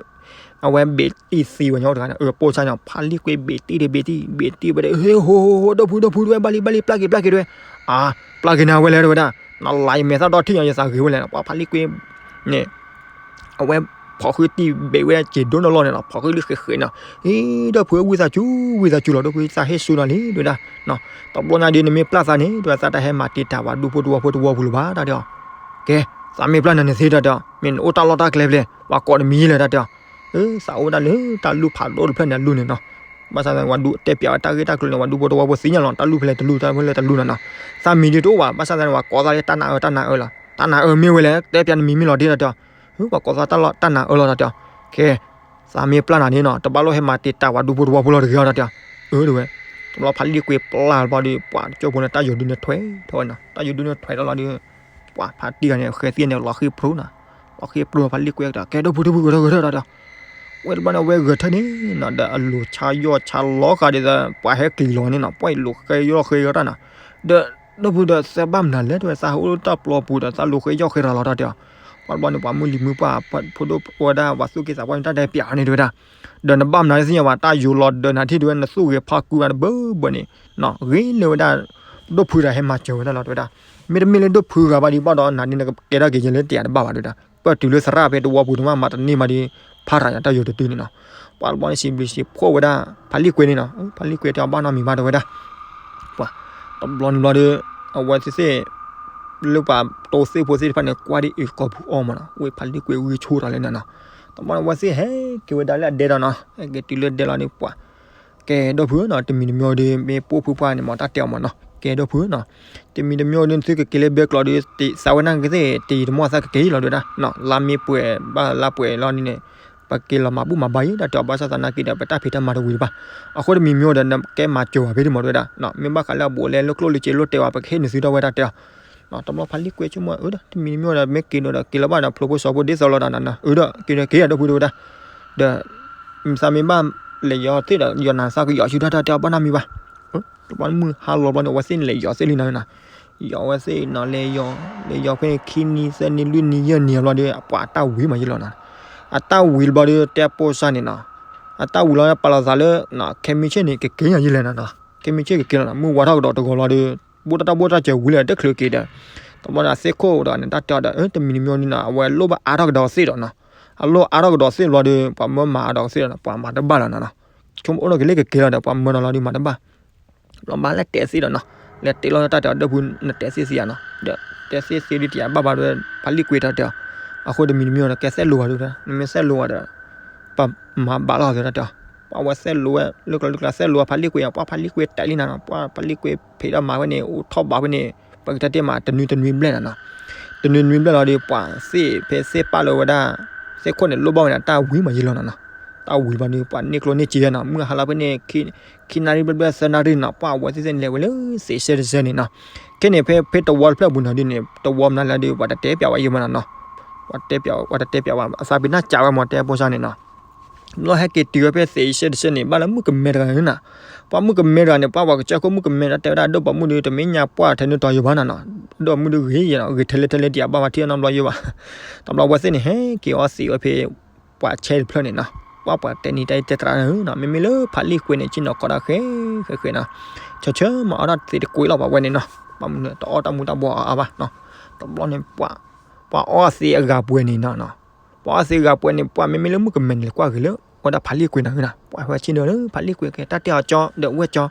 အဝဲဘ့းတံၢ်သံဝဲညီတဂၤန့ၣ် အၢ ပိၢ်စၢ်ညီ ဖးလံၣ်ကွ့ဘ့းတံၢ်ဒီး ဘ့းတံၢ် ဘ့းတံၢ်ဝဲဒီး ဟ့ ဟိ ဟိ ဟိ ဒီပုၢ် ဒီပုၢ် တဲဝဲ ဘၣ်လံ ဘၣ်လံ ပျၢ်က့ၤ ပျၢ်က့ၤ တဲဝဲ အါ ပျၢ်က့ၤနၤဝဲလဲၣ် တဲဝဲဒၣ် နလါယမဲာ်သၣ်ဒီထံၣ်ညါ ယသးဂ့ၤဝဲလဲၣ် ပှၤဖးလံၣ်ကွ့န့ၣ် အဝဲဖီၣ်ဃုတံၢ်ဘ့းဝဲက့ၤဒိၣ်နီၢ်လီၢ်န့ၣ်နီၤ ဖီၣ်ဃုလံဃဲးဃဲးနီၤ အံၤ ဒီပုၢ် ဝံသးစူၤ ဝံသးစူၤလီၤ ဒီပုၢ် သးဟ့ၣ်ဆူၣ်နၤလံ တဲဝဲဒၣ် တဘျီညါဒီး နမ့ၢ်ပျၢ်သးန့ၣ် တဲဝဲ သးတဟဲမၤတံာ်တာ်ပှၤဒူဖိတဝီဖိတဝီပူၤလၢၤဘၣ် တၢ်တဲအီၤ ကဲ သးမ့ၢ်ပျၢ်နၤန့ၣ်သ့ တၢ်တဲအီၤ မ့ၢ်နအိၣ်တၢ်လီၢ်တၢ်ကျဲဖဲလဲၣ် ပှၤကိးနမံၤလဲၣ် တၢ်တဲအီၤ အၢ သးအိၣ်ဒၣ်လၢတၢ်လူၢ်ဖးဒိၣ်တဖျၢၣ်န့ၣ်အလူၢ်န့ၣ်နီၤ ဘၣ်ဆၣ်သးန့ၣ် ပှၤဒူတဲပၠးဝဲတၢ်ဂ့ၢ်တၢ်ကျိၤန့ၣ် ပှၤဒူဖိတဝီဖိသ့ၣ်ညါလီၤ တၢ်လူၢ်ဖဲလဲၣ်တလူၢ် တၢ်ဖဲလဲၣ်တလူၢ်နီၤနီၤ သးမံၤဒ်တအိၣ်ဘၣ် ဘၣ်ဆၣ်သးန့ၣ် ပှၤကိးသးလၢတၢ်နးအၢ တၢ်နးအၢလီၤ တၢ်နးအၢမ့ၢ်ဝဲလဲၣ် တဲပၠးနမံၤမ့ၢ်လီၤတံၢ် တၢ်တဲအီၤ ပှၤကိးသးတၢ်နးအၢလီၤ တၢ်တဲအီၤ ကဲ သးမ့ၢ်ပျၢ်နၤန့ၣ်နီၤ တဘၣ်လိၣ်ဟဲမၤတံာ်တာ်ပှၤဒူဖိတဝီဖိလီၤတဂ့ၤအီၤ တၢ်တဲအီၤ အၢ တဲဝဲ တဘျီဖးလံၣ်ကွ့ပျၢ်ဘျီဒီး ပှၤကၠိဖိန့ၣ်တၢ်ယိၤဒုန့ၣ်ထွဲထီၣ်ဝဲနီၤ တၢ်ယိၤဒုန့ၣ်ထွဲထီၣ်လီၤဒီး ပှၤဖးတံၢ်ဂၤန့ၣ် ဃဲၤသံၣ်န့ၣ် လီၤဃံၢ်ပြူၤနီၤ လီၤဃံၢ်ပြူၤ ဖးလံၣ်ကွ့ကဒီး ကဲ ဒီပုၢ် ဒီပုၢ် ဂဲၤထၢၣ် ဂဲၤထၢၣ် တၢ်တဲအီၤ ဝဲတဘျီန့ၣ် အဝဲဂဲၤထၢၣ်န့ၣ်နီၤ ဒီးအလိၤဆါယီၢ်ဆါလီၤဃာ်ဒ်သိး ပှၤဟဲက့ၤလီၤန့ၣ်နီၤ ပှၤအံၤလိၤဃဲယီၢ်ဃဲရၢ်တၢ်နီၤ ဒီး ဒီပုၢ်ဒီး သးဘၣ်မနုၤလဲၣ် တဲဝဲ သးဟဲအိၣ်လၢတၢ်ပျီပူၤဒီး သးလိၤဃဲယီၢ်ဃဲရၢ်လီၤ တၢ်တဲအီၤ ပှၤတဘျီန့ၣ် ပှၤမုၢ်လံၤမုၢ်ပှၢ် ဖိဒိၣ်ဝဲဒၣ် ပှၤသူၣ်က့သးပှၢ်န့ၣ် တၢ်တဲပၠးန့ၣ် တဲဝဲဒၣ် ဒီးနဘၣ်မနုၤသ့ၣ်ညါဘၣ် တၢ်ယိၤလီၤဒၢးနၤထံၣ် တဲဝဲ နသူၣ်ဂ့ၤဖးကူဂၤတဘၢဘၢန့ၣ်နီၤ ဂ့ၤလၢဝဲဒၣ် ဒိၣ်ဖုဒီးဟဲမၤစၢၤဝဲဒၣ်လီၤ တဲဝဲဒၣ် မ့တမ့ၢ်လၢဒိၣ်ဖုဂၤဘၣ်ဒီး ဘၣ်ဒီးနၤန့ၣ် နကကဲထီၣ်က့ၤယဲလၢတယၤတဘၣ်ဘၣ် တဲဝဲဒၣ် ပၢၢ်တုၤလၢသရၣ်ဖဲတဝီပူၤန့ၣ် မ့ၢ်မၤတန့ၢ်မးဒီး ဖးရၤယၤတၢ်ယိၤတတုၤန့ၣ်နီၤ ပှၤတဘျီန့ၣ် စံးဘျုးစံးဖှိၣ်ဝဲဒၣ် ဖးလံၣ်ကွ့န့ၣ်နီၤ ဖးလံၣ်ကွ့တဲအီၤ ဘၣ်နီတမံၤဘၣ် တဲဝဲဒၣ် ပှၤ တဘျီန့ၣ်ဘျီဒီး အဝဲသ့ၣ်သ့ၣ် လၢပှၤတိၤသ့ၣ်ဖိသ့ၣ်တဖၣ်န့ၣ် ကွၢ်ဒ်အံၤကိာ်ပူၤအီၣ်မးနီၤ ဝဲဖးလံၣ်ကွ့ဂံၢ်ဆူၣ်ထီၣ်လဲၣ်နီၤနီၤ တဘျီန့ၣ် အဝဲသ့ၣ်ဟဲက့ၤဝဲဒၣ်လၢအဒဲဒီးနီၤ ဟဲက့ၤတုၤလၢဒဲလီၤဒီး ပှၤ ကဲ ဒီပုၢ်နီၤ တမံၤတမံၤဒီး မ့ၢ်ပိာ်ဖုပှၢ်န့ၣ် မ့ၢ်တၢ်တဲအီၤမးနီၤ ကဲ ဒီပုၢ်နီၤ တမံၤတမံၤဒီး နသုကက့ၤလၢဘဲကျိးဒီး သးဝဲနာ်က့သ့ၣ် တယံာ်တမီၢ်သးကက့ၤလီၤ တဲဝဲဒၣ် လါမ့ၢ်ပှဲၤ ဘၣ်လါပှဲၤလီၤန့ၣ်န့ၣ် ပက့ၤလီၤမၤဘူၣ်မၤဘါအံၤ တၢ်တဲအီၤ ဘၣ်ဆၣ်သနာ်က့ဒီး ပတၢ်ဖံးတၢ်မၤတဝံၤတဘၣ် အဃိတမံၤမံၤဒီး နကဲမၤစၢၤဝဲဖဲဒံမး တဲဝဲဒၣ် မ့ၢ်ဘၣ်ဃးလၢအဘူးအလဲ လၢကျိၣ်လၢစ့လိၣ်တဲဝဲ ပကဟ့ၣ်နသုဒီး ဝဲတၢ်တဲအီၤ တဘျီဖးလံၣ်ကွ့ဆိကမိၣ် အၢ တမံၤတမံၤဒီး မ့ၢ်က့ၤဒီး က့ၤလီၤဘၣ်ဒီး ဖျိဖိစီၤဖိဒ်သိးလီၤဒီးနၤ အၢ ဒီးက့ၤဒီးက့ၤဒီး ဒီပုၢ် တဲဝဲဒၣ် ဒီး သးမ့ၢ်ဘၣ်လဲၤယီၤသ့ၣ်ဒီး ယီၤနၤသးကယီၤဆူတၢ်တၢ်တဲအီၤ ဘၣ်နီတမံၤဘၣ် တဘျီမုၢ်ဟါလီၤဘျီန့ၣ် အဝဲသ့ၣ်န့ၣ်လဲၤယီၤသ့ၣ်လံနီၤ ယီၤဝဲသ့ၣ်နီၤ လဲၤယီၤ လဲၤယီၤဖဲန့ၣ် ခံနံၤ သၢနံၤ လွံၢ်နံၤ ယဲၢ်နံၤအဘျီဒီး ပှၤအတၢ်ဝံၤမးယဲလီၤနီၤ အတၢ်ဝံၤတဘျီဒီး တဲပိာ်စၢ်န့ၣ်နီၤ အတၢ်ဝံၤလီၤ ပာ်လီၤသးလၢ ခဲမုၢ်ဆ့ၣ်န့ၣ် ကက့ၤညါယဲလဲၣ်နီၤ ခဲမုၢ်ဆ့ၣ်ကက့ၤလီၤနီၤ မုၢ်ဝါထီၣ်ကဒီးတဂီၤလီၤဒီး ဘိၣ်တၢ်တၢ်ဘိၣ်တၢ်စၢၤဝံၤလၢတချုးက့ၤဒီး တဘျီန့ၣ် အသ့ၣ်ခိၣ်ဒီးန့ၣ် တၢ်တဲအီၤဒီး တမံၤတမံၤန့ၣ်နီၤ အဝဲလိၣ်ဘၣ်အါထီၣ်ကဒီးသ့ၣ်ဒီးနီၤ အလိၣ်အါထီၣ်ကဒီးသ့ၣ်တဘျီဒီး ပှၤမၢမၤအါထီၣ်ကဒီးသ့ၣ်ဒီးနီၤ ပှၤမၤတဘၣ်လီၤနီၤနီၤ ဆိကမိၣ်အိၣ်လီၤက့ၤလၢကက့ၤလီၤဒီး ပှၤမၢနီၤလီၤဒီးမၤတဘၣ် ဘျီဘၣ်လဲၤတဲသ့ၣ်ဒီးနီၤ လဲၤတဲလီၤတၢ်တဲအီၤ ဒီပုၢ် နတဲသ့ၣ်သ့ၣ်ယၤနီၤ ဒီးတဲသ့ၣ်သ့ၣ်ဒ်တယၤဘၣ်ဘၣ်ဒီး ဖးလံၣ်ကွ့တၢ်တဲအီၤ အဃိတမံၤတမံၤဒီး ကဲသဲလိာ်ဘၣ်ဒီး နမ့ၢ်သဲလိာ်ဘၣ်ဒီး ပမၤဘၣ်လီၤသ့ၣ်တၢ်တဲအီၤ ပှၤဝဲသဲလိာ်ဝဲ လၢကျိၤလၢကျဲသဲလိာ်ဝဲဖးလံၣ်ကွ့ ပှၤဖးလံၣ်ကွ့တဲလံနၤနီၤ ပှၤဖးလံၣ်ကွ့ဖံးတၢ်မၤဝဲန့ၣ် အိၣ်ထီၣ်ဘးဝဲန့ၣ် ပကတဲတ့ၢ်မး တနွံတနွံဘျဲၣ်နီၤနီၤ တနွံတနွံဘျဲၣ်လီၤဒီး ပှၤသ့ၣ်ဖဲသ့ၣ်ပာ်လၢဝဲဒၣ် သ့ၣ်ခိၣ်န့ၣ် လိၣ်ဘၣ်ဝဲန့ၣ် အတၢ်ဝံၤမးယဲလီၤနီၤနီၤ တၢ်ဝံၤဘျီဒီး ပှၤန့ၢ်ကျိၣ်န့ၢ်စ့နီၤ, မုၢ်ဟါလီၤဖဲန့ၣ် ခံနၣ်ရံၣ်ဘျဲၣ်ဘျဲၣ်သၢနၣ်ရံၣ်နီၤ, ပှၤအဝဲသ့ၣ်သ့ၣ်န့ၣ်လဲၤဝဲလၢသ့ၣ်စဲတစဲန့ၣ်နီၤ. ခဲန့ၣ်ဖဲ ဖဲတဝီတဖျၢၣ်ပူၤနီၤဒ်န့ၣ် တဝီမနုၤလဲၣ်ဒီး ပှၤတတဲပျးဝဲယံၤမးနီၤနီၤ, ပှၤတဲပျး ပှၤတတဲပျးဝဲ အသးပ့ၤနီၣ်ကးဝဲမ့ၢ်တဲဖိစၢ်န့ၣ်နီၤ. ဘျီဟဲက့ၤတုၤဝဲဖဲသ့ၣ်စဲတစဲန့ၣ် ဘၣ်လၢမုၣ်ကမဲတဂၤန့ၣ်နီၤ, ပှၤမုၣ်ကမဲတဂၤန့ၣ် ပှၤပှၤကစၢၢ်ခိၣ်မုၣ်ကမဲတၢ်တဲဝဲဒၣ် ဒိၣ်ပိာ်မုၣ်ဒီး တမ့ၢ်ညါပှၢ်ထဲန့ၣ်တီၤယံၤဘၣ်နီၤနီၤ, ဒိၣ်ပိာ်မုၣ်ဒီးဂ့ၤယံၤနီၤ, ဂ့ၤထဲလဲၣ်ထဲလဲၣ်တယံၤဘၣ်မၤထံၣ်အနီတဘျီယံၤဘၣ်. တဘျီအဝဲသ့ၣ်န့ၣ် ဟဲက့ၤအီသံးဝဲဖဲ ပှၤဆဲတဖျၢၣ်န့ၣ်နီၤ, ပှၤပှၤတဲနံၤတၢ်အံၤတဲသရၣ်နီၤ, မ့မ့ၢ်လၢဖးလံာ်ကွဲန့ၣ် က့ၤနီၢ်ကီၢ်ဒၣ်ဃဲဃဲဃဲနီၤ, ဆၢဆၢမၤအီၣ်တၢ်သ့းတကွ့လီၤပှၤဝဲန့ၣ်နီၤ, ဘၣ်မနုၤတအီၣ်တၢ်မူၤတၢ်ဘှီးအါအါဘၣ်နီၤ. တဘျီန့ၣ် ပှၤအီသံးအဂၤပှဲၤန့ၣ်နီၤ, ပှၤအီသံးအဂၤပှဲၤန့ၣ် ပှၤမ့မ့ၢ်လၢမုၣ်ကမဲန့ၣ် လဲၤကွၢ်ဂ့ၤလၢ ဝဲဒၣ်ဖးလံာ်ကွဲနီၤနီၤ, ပှၤဝဲဆ့ၣ်နီၤလၢဖးလံာ်ကွဲကဲ တၢ်တဲအီၤကၠီ ဒီးဝဲၢ်ကၠီ,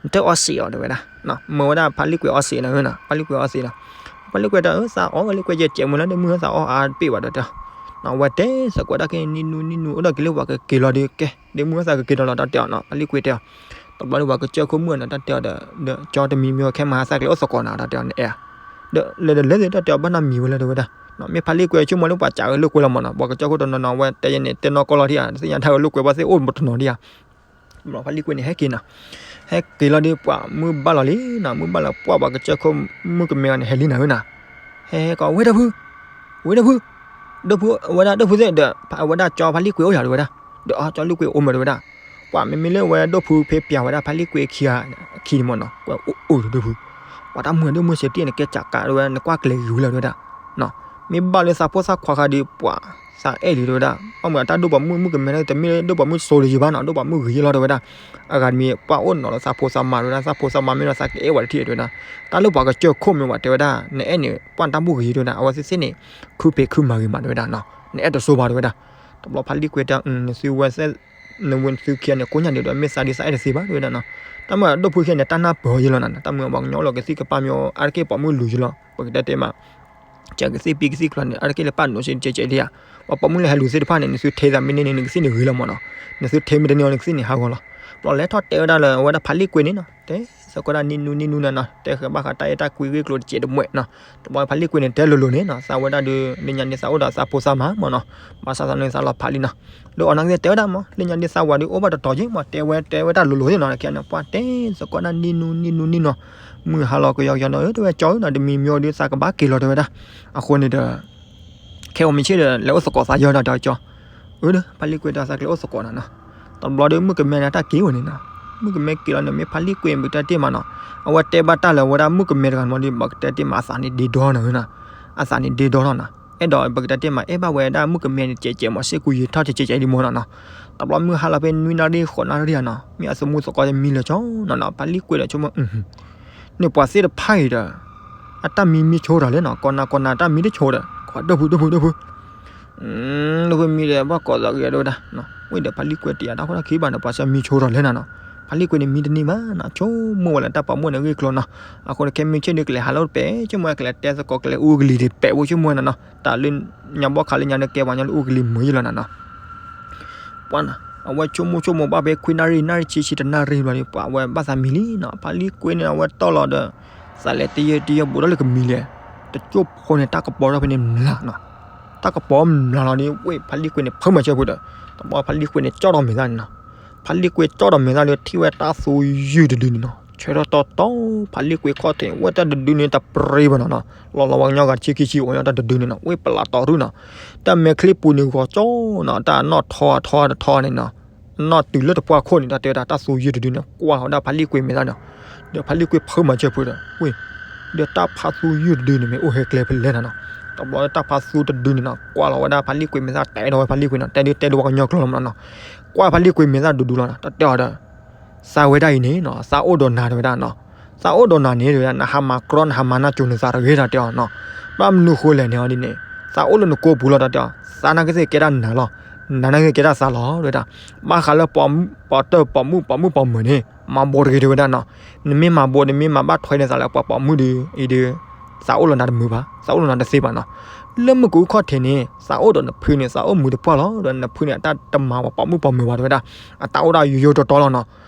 နတအီစံးအီၤတဲဝဲဒၣ်, မၢဝဲဒၣ်ဖးလံာ်ကွဲအီစံးနီၤနီၤ, ဖးလံာ်ကွဲအီစံးနီၤ, ဖးလံာ်ကွဲတၢ်အၢသးအီၣ်ဝဲလံာ်ကွဲယဲၢ်ကဲးမုၢ်လၢဒ့မုၢ်သးအီၣ်အါတပ့ၢ်ဘၣ်ဒီးတဲအီၤ, အဝဲတဲသကိးတၢ်က့ၤနံၤနူနံၤနူ အိၣ်ဒီးက့ၤလၢပှၤကက့ၤလီၤဒီးကဲ ဒ့မုၢ်သးကက့ၤလီၤလီၤတၢ်တဲအီၤနီၤ, ဖးလံာ်ကွဲတဲအီၤ, တဘျီဒီးပှၤကစၢၢ်ခိၣ်မုၣ်နီၤ တၢ်တဲအီၤဒီး ဒီးကၠီတမံၤမံၤဝဲခဲမၤဟးသးကျဲအိၣ်သကိးနီၤ တၢ်တဲအီၤနအဲၣ် ဒီးလဲၤဒီးလဲၤသ့ၣ် တၢ်တဲအီၤဘၣ်နၢ်မံၤဝဲလၢတဲဝဲဒၣ်, မ့ၢ်ဖးလံာ်ကွဲဆိကမိၣ်လၢပှၤစးဝဲလိာ်ကွဲလီၤမးနီၤ, ပှၤကစၢၢ်ခိၣ်တနီၤနီၤ အဝဲတဲယဲန့ၣ် တဲနီၢ်ကီၢ်လီၤထံၣ်ဧါ သ့ၣ်ညါတၢ်ဝဲလိာ်ကွဲ ပှၤသ့ၣ်အိၣ်တနီၤဒံးဧါ. ဘျီဖးလံာ်ကွဲန့ၣ် ဟဲက့ၤနီၤ, ဟဲက့ၤလီၤဒီး ပှၤမုၢ်ဘၣ်လီၤလံနီၤ, မုၢ်ဘၣ်လီၤ ပှၤပှၤကစၢၢ်ခိၣ်မုၣ်ကမဲဂၤန့ၣ် ဟဲလံနီၤဝဲနီၤ, ဟဲဟဲကီး ဝ့ၢ်ဒိၣ်ဖု, ဝ့ၢ်ဒိၣ်ဖု, ဒိၣ်ဖု, ဝဲဒၣ်ဒိၣ်ဖုသ့ၣ်ဒီး အဝဲဒၣ်ကၠီဖးလံာ်ကွဲအိၣ်ယၤတဲဝဲဒၣ်, ဒီးအီၤကၠီလံာ်ကွဲအိၣ်မးတဲဝဲဒၣ်, ပှၤမ့မ့ၢ်လၢဝဲဒၣ်ဒိၣ်ဖုဖဲပျးဝဲဒၣ်ဖးလံာ်ကွဲခံဂၤ ခံန့ၣ်မးနီၤ, ကွဲးအိၣ်အိၣ်ဒီးဒိၣ်ဖု, ပှၤတၢ်မုၢ်ဒိၣ်မုၢ်စဲးတံၢ်န့ၣ် ကဲစးကးတဲဝဲ နကွၢ်ကလဲၤဂ့ၤဝံၤလီၤတဲဝဲဒၣ်, မ့ၢ်ဘၣ်လၢသးဖိသၣ်ခွါခါဒီး ပှၤသးအဲၣ်လံတဲဝဲဒၣ်, ဘၣ်မနုၤအတၢ်ဒိၣ်ပိာ်မုၣ်မုၣ်ကမဲန့ၣ် တမ့ၢ်လၢဒိၣ်ပိာ်မုၣ်စိၤလၢၤယံၤဘၣ်နီၤ, ဒိၣ်ပိာ်မုၣ်ဂ့ၤယံၤလီၤတဲဝဲဒၣ်, အဂၤတမံၤ ပှၤအိၣ်နီၤလၢသးဖိသးမါတဲဝဲဒၣ်, သးဖိသးမါမ့ၢ်ဒီးသးကအဲၣ်ဝဲတထံၣ်တဲဝဲဒၣ်, တၢ်လၢပှၤကစၢၢ်ခိၣ်မ့ၢ်ဝဲတဲဝဲဒၣ် နအဲၣ်န့ၣ် ပှၤတၢ်ဘူၣ်ဂ့ၤယံၤတဲဝဲဒၣ်, အဝဲသ့ၣ်သ့ၣ်န့ၣ် ခုဖံးခုမၤဂ့ၤမးတဲဝဲဒၣ်နီၤ, နအဲၣ်တစိဘၣ်တဲဝဲဒၣ်, တဘျီဖးလံာ်ကွဲတဲ နသုဝဲသ့ၣ် နဝဲသုခံဂၤန့ၣ် ကိးညါဒံးဒီး မ့ၢ်သးဒ်သးအဲၣ်တသ့ဘၣ်တဲဝဲဒၣ်နီၤ, တၢ်မုၢ်ဒိၣ်ဖုခံဂၤန့ၣ် တၢ်နၢ်ပၢၢ်ယံၤလီၤနီၤ, တၢ်မုၢ်ပှၤကညီလီၤကသံၣ်ကပၢ်မ့ၢ်အါတက့ၢ်ပိာ်မုၣ်လူၤယံၤလီၤ, ပကတဲတဲမး ကကသံၣ်ပံကသံၣ်ကျီန့ၣ် အါတက့ၢ်လၢပၢ်ဒိၣ်စ့ကဲကဲဒံးဧါ, ပှၤပိာ်မုၣ်လၢဟဲလူၤသ့ၣ်တဖၣ်န့ၣ် နသုထဲသးမ့ၢ်န့ၢ်န့ၣ် နကသံၣ်န့ၣ်ဂ့ၤလီၤမးနီၤ, နသုထဲမ့ၢ်တန့ၢ်အီၤ နကသံၣ်န့ၣ်ဟးဂီၤလီၤ, ဘျီလဲၤထီၣ်တဲဝဲဒၣ်လၢ အဝဲဒၣ်ဖးလံာ်ကွဲန့ၣ်နီၤ, တဲသကိးဒၣ်နံၤနူနံၤနူနီၤနီၤ, တဲဃဲဘၣ်ဃးတၢ်အဲၣ်တၢ်ကွံဂ့ၢ်ကျိၤတစဲးတမှဲးနီၤ, တဘျီဖးလံာ်ကွဲန့ၣ် တဲလိၤလိၤန့ၣ်နီၤ, သးဝဲဒၣ်ဒီး လၢညါန့ၣ်သးအိၣ်ဒီးသးဖိသးမါမးနီၤ, ဘၣ်ဆၣ်သးန့ၣ်သးလီၤဖးလံနီၤ, ဒီးအီၤနာ်က့တဲဝဲဒၣ်မး လၢညါဒ်သးဝဲဒီးအိၣ်ဘၣ်တတီၤယ့ၣ်မး တဲဝဲတဲဝဲဒၣ်လိၤလိၤယ့ၣ်နီၤ, ခဲန့ၣ် ပှၤတဲသကိးဒၣ်နံၤနူနံၤနူနံၤနီၤ, မုၢ်ဟါလီၤကယီကယီနီၤ တဲဝဲကၠီဧၢနီၤ တမံၤမံၤဒီးသးကဘၣ်က့ၤလီၤတဲဝဲဒၣ်, အဃိန့ၣ်ဒီး ခဲအံၤမ့ၢ်ဆ့ၣ်ဒီး လဲၤအိၣ်သကိးသးယီၤနီၤ တဲကၠီ, အၢဒီး ဖးလံာ်ကွဲဒီးသးကလဲၤအိၣ်သကိးနီၤနီၤ, တဘျီဒီးမုၣ်ကမဲန့ၣ်တၢ်က့ၤဝဲန့ၣ်နီၤ, မုၣ်ကမဲက့ၤလီၤန့ၣ် မ့ၢ်ဖးလံာ်ကွဲပကတဲတ့ၢ်မးနီၤ, အဝဲတဲဘၣ်တၢ်လၢအဝဲဒၣ်မုၣ်ကမဲတဂၤမးဒီး ပကတဲတ့ၢ်မး အသးန့ၣ်ဒ့ဒီနီၤနီၤ, အသးန့ၣ်ဒ့ဒီနီၤနီၤ, အဲၣ်ဒိးပကတဲတ့ၢ်မး အဲၣ်ဘၣ်ဝဲဒၣ်မုၣ်ကမဲန့ၣ် ကဲးကဲးမး စ့ၢ်ကီးယံာ်ထီၣ်ကဲးကဲးဒံးမးနီၤနီၤ, တဘျီမုၢ်ဟါလီၤဖဲနွံနၣ်ရံၣ်ဃိးနၣ်ရံၣ်ဧါနီၤ မ့ၢ်အသမူသကိးမံလၢာ်ကၠီနီၤနီၤ ဖးလံာ်ကွဲဒီးဆိကမိၣ် န့ၣ်ပှၤသ့ၣ်တဖၣ်အံၤဒီး အတၢ်မံမံဆိဒီးလဲၣ်နီၤ ကိးနၤကိးနၤတၢ်မံတဆိဒီး ကိးဒိၣ်ဖုဒိၣ်ဖုဒိၣ်ဖု ဒိၣ်ဖုမံဒီးဘၣ်ကိးသးဂ့ၤတဲဝဲဒၣ်, ဝံၤဒီးဖးလံာ်ကွဲတ့ၢ်အတၢ်ဃိတၢ်ခံဘၣ်န့ၣ် ပှၤစၢမံဆိဒီးလဲၣ်နီၤနီၤ, ဖးလံာ်ကွဲန့ၣ်မံတန့ၢ်ဘၣ်နီၤ ဆိကမိၣ်ဝဲလၢတၢ်ပိာ်မုၣ်န့ၣ်ဂ့ၢ်ကျိၤနီၤ, အဃိန့ၣ်ခဲမုၢ်ဆ့ၣ်ဒုးကလဲၤဟးလီၤတပဲာ် ဆိကမိၣ်ဝဲကလဲၤတဲသကိးကလဲၤအူကလံၤတပဲာ်ဖိဆိကမိၣ်ဝဲနီၤနီၤ တၢ်လၢညါဘီခးလၢညါန့ၣ်ကဲပှၤကညီလၢအူကလံၤမုာ်ယံၤလီၤနီၤနီၤ ပှၤနီၤ အဝဲဆိကမိၣ်ဆိကမိၣ်ဘၣ်ဖဲခွံနၣ်ရံၣ် နၣ်ရံၣ်ဆံဆံတနၣ်ရံၣ်ဘျီဒီး ပှၤအဝဲဘၣ်သးမံလံနီၤ ဖးလံာ်ကွဲန့ၣ် အဝဲတီၢ်လီၤဒီး သးလဲၤတယၢတယၢဘူးထီၣ်လၢကမံၤလဲၣ် တကၠိၢ်ဖိန့ၣ် တၢ်ကပီၤထီၣ်ဖဲန့ၣ်မျးနီၤ တၢ်ကပီၤမျးလီၤဒီး ဝ့ၢ်ဖးလံာ်ကွဲန့ၣ် ဖၢမၤစၢၤဖိဒီး တဘျီဖးလံာ်ကွဲန့ၣ် ကၠီၣ်ဒီးမဲာ်သၣ်န့ၣ်နီၤ ဖးလံာ်ကွဲကၠီၣ်ဒီးမဲာ်သၣ်ဒီး ထံၣ်ဝဲတၢ်သူယုၢ်တဒုန့ၣ်နီၤ ဆၢထီၣ်တီတီ ဖးလံာ်ကွဲခီၣ်ထံး ဝ့ၢ်တၢ်တဒုန့ၣ် တပြ့ဘၣ်နီၤနီၤ လီၤလီၤပှၤကညီဂၤဆံခံဆံအိၣ်ညီတၢ်တဒုန့ၣ်နီၤ ဝ့ၢ်ပလးတီၤရုၢ်နီၤ တၢ်မဲာ်ချံပူၤန့ၣ်ဂီၤကၠီနီၤ တၢ်နီၣ်ထီအထီတထီန့ၣ်နီၤ နီၣ်တုၤလၢတပှၢ်ခိၣ်န့ၣ် တၢ်တဲဝဲဒၣ် တၢ်သူယုၢ်တဒုန့ၣ် ကွၢ်လီၤဝဲဒၣ်ဖးလံာ်ကွဲမဲာ်သၣ်နီၤ ဒီးဖးလံာ်ကွဲဖၢမၤစၢၤဖိဒီး ဝ့ၢ် ဒီးတၢ်ဖးသူယုၢ်တဒုန့ၣ် မ့ၢ်အိၣ်ဟဲကျဲဖဲလဲၣ်နီၤနီၤ တဘျီတၢ်ဖးသူတဒုန့ၣ်နီၤ ကွၢ်လီၤဝဲဒၣ်ဖးလံာ်ကွဲမဲာ်သၣ် တဲဒီးဝဲဖးလံာ်ကွဲနီၤ တဲဒုတဲဒုပှၤကညီကျိာ်လီၤမးနီၤ ကွၢ်ဖးလံာ်ကွဲမဲာ်သၣ်ဒူဒူလီၤနီၤ တၢ်တဲအီၤဒီး သးဝဲဒၣ်အံၤန့ၣ်နီၤ သးအိၣ်ဒီးနၤတဲဝဲဒၣ်နီၤ သးအိၣ်ဒီးနၤန့ၣ်တဲဝဲဒၣ် နဟးမၤကြီ နဟးမၤနၢ်ကၠိၤနသးတဂ့ၤ တၢ်တဲအီၤနီၤ ဘၣ်မနုၤဃိလဲၣ်န့ၣ်အီၤဒ်န့ၣ် သးအိၣ်လၢနကိာ်ပူၤလီၤ တၢ်တဲအီၤ သးနာ်က့သ့ၣ်ကဲဒၣ်နၤလီၤ နနာ်က့သ့ၣ်ကဲဒၣ်သးလီၤ တဲဝဲဒၣ် ဘၣ်ဃးလၢပိာ်မုၣ်ပိာ်တၢၢ်ပိာ်မုၣ်ပိာ်မုၣ်ပိာ်မၢၤန့ၣ် မၤဘိးတဂ့ၤ တဲဝဲဒၣ်နီၤ နမ့ၢ်မၤဘိး နမ့ၢ်မၤဘၣ်ထွဲန့ၢ်သးလၢပှၤပိာ်မုၣ်ဒီး အံၤဒီး သးအိၣ်လၢနၤတမုာ်ဘၣ် သးအိၣ်လၢနၤတသ့ဘၣ်နီၤ လၢမုၢ်ကအိၣ်ခီၣ်ထံးန့ၣ် သးအိၣ်ဒီးနဖုန့ၣ် သးအိၣ်မုာ်တပှၢ်လီၤ ဒီးနဖုန့ၣ် အတၢ်တမၤပှၤပိာ်မုၣ်ပိာ်မၢၤဘၣ် တဲဝဲဒၣ် အတၢ်အိၣ်ဒၣ်ယိယိတီတီလီၤနီၤ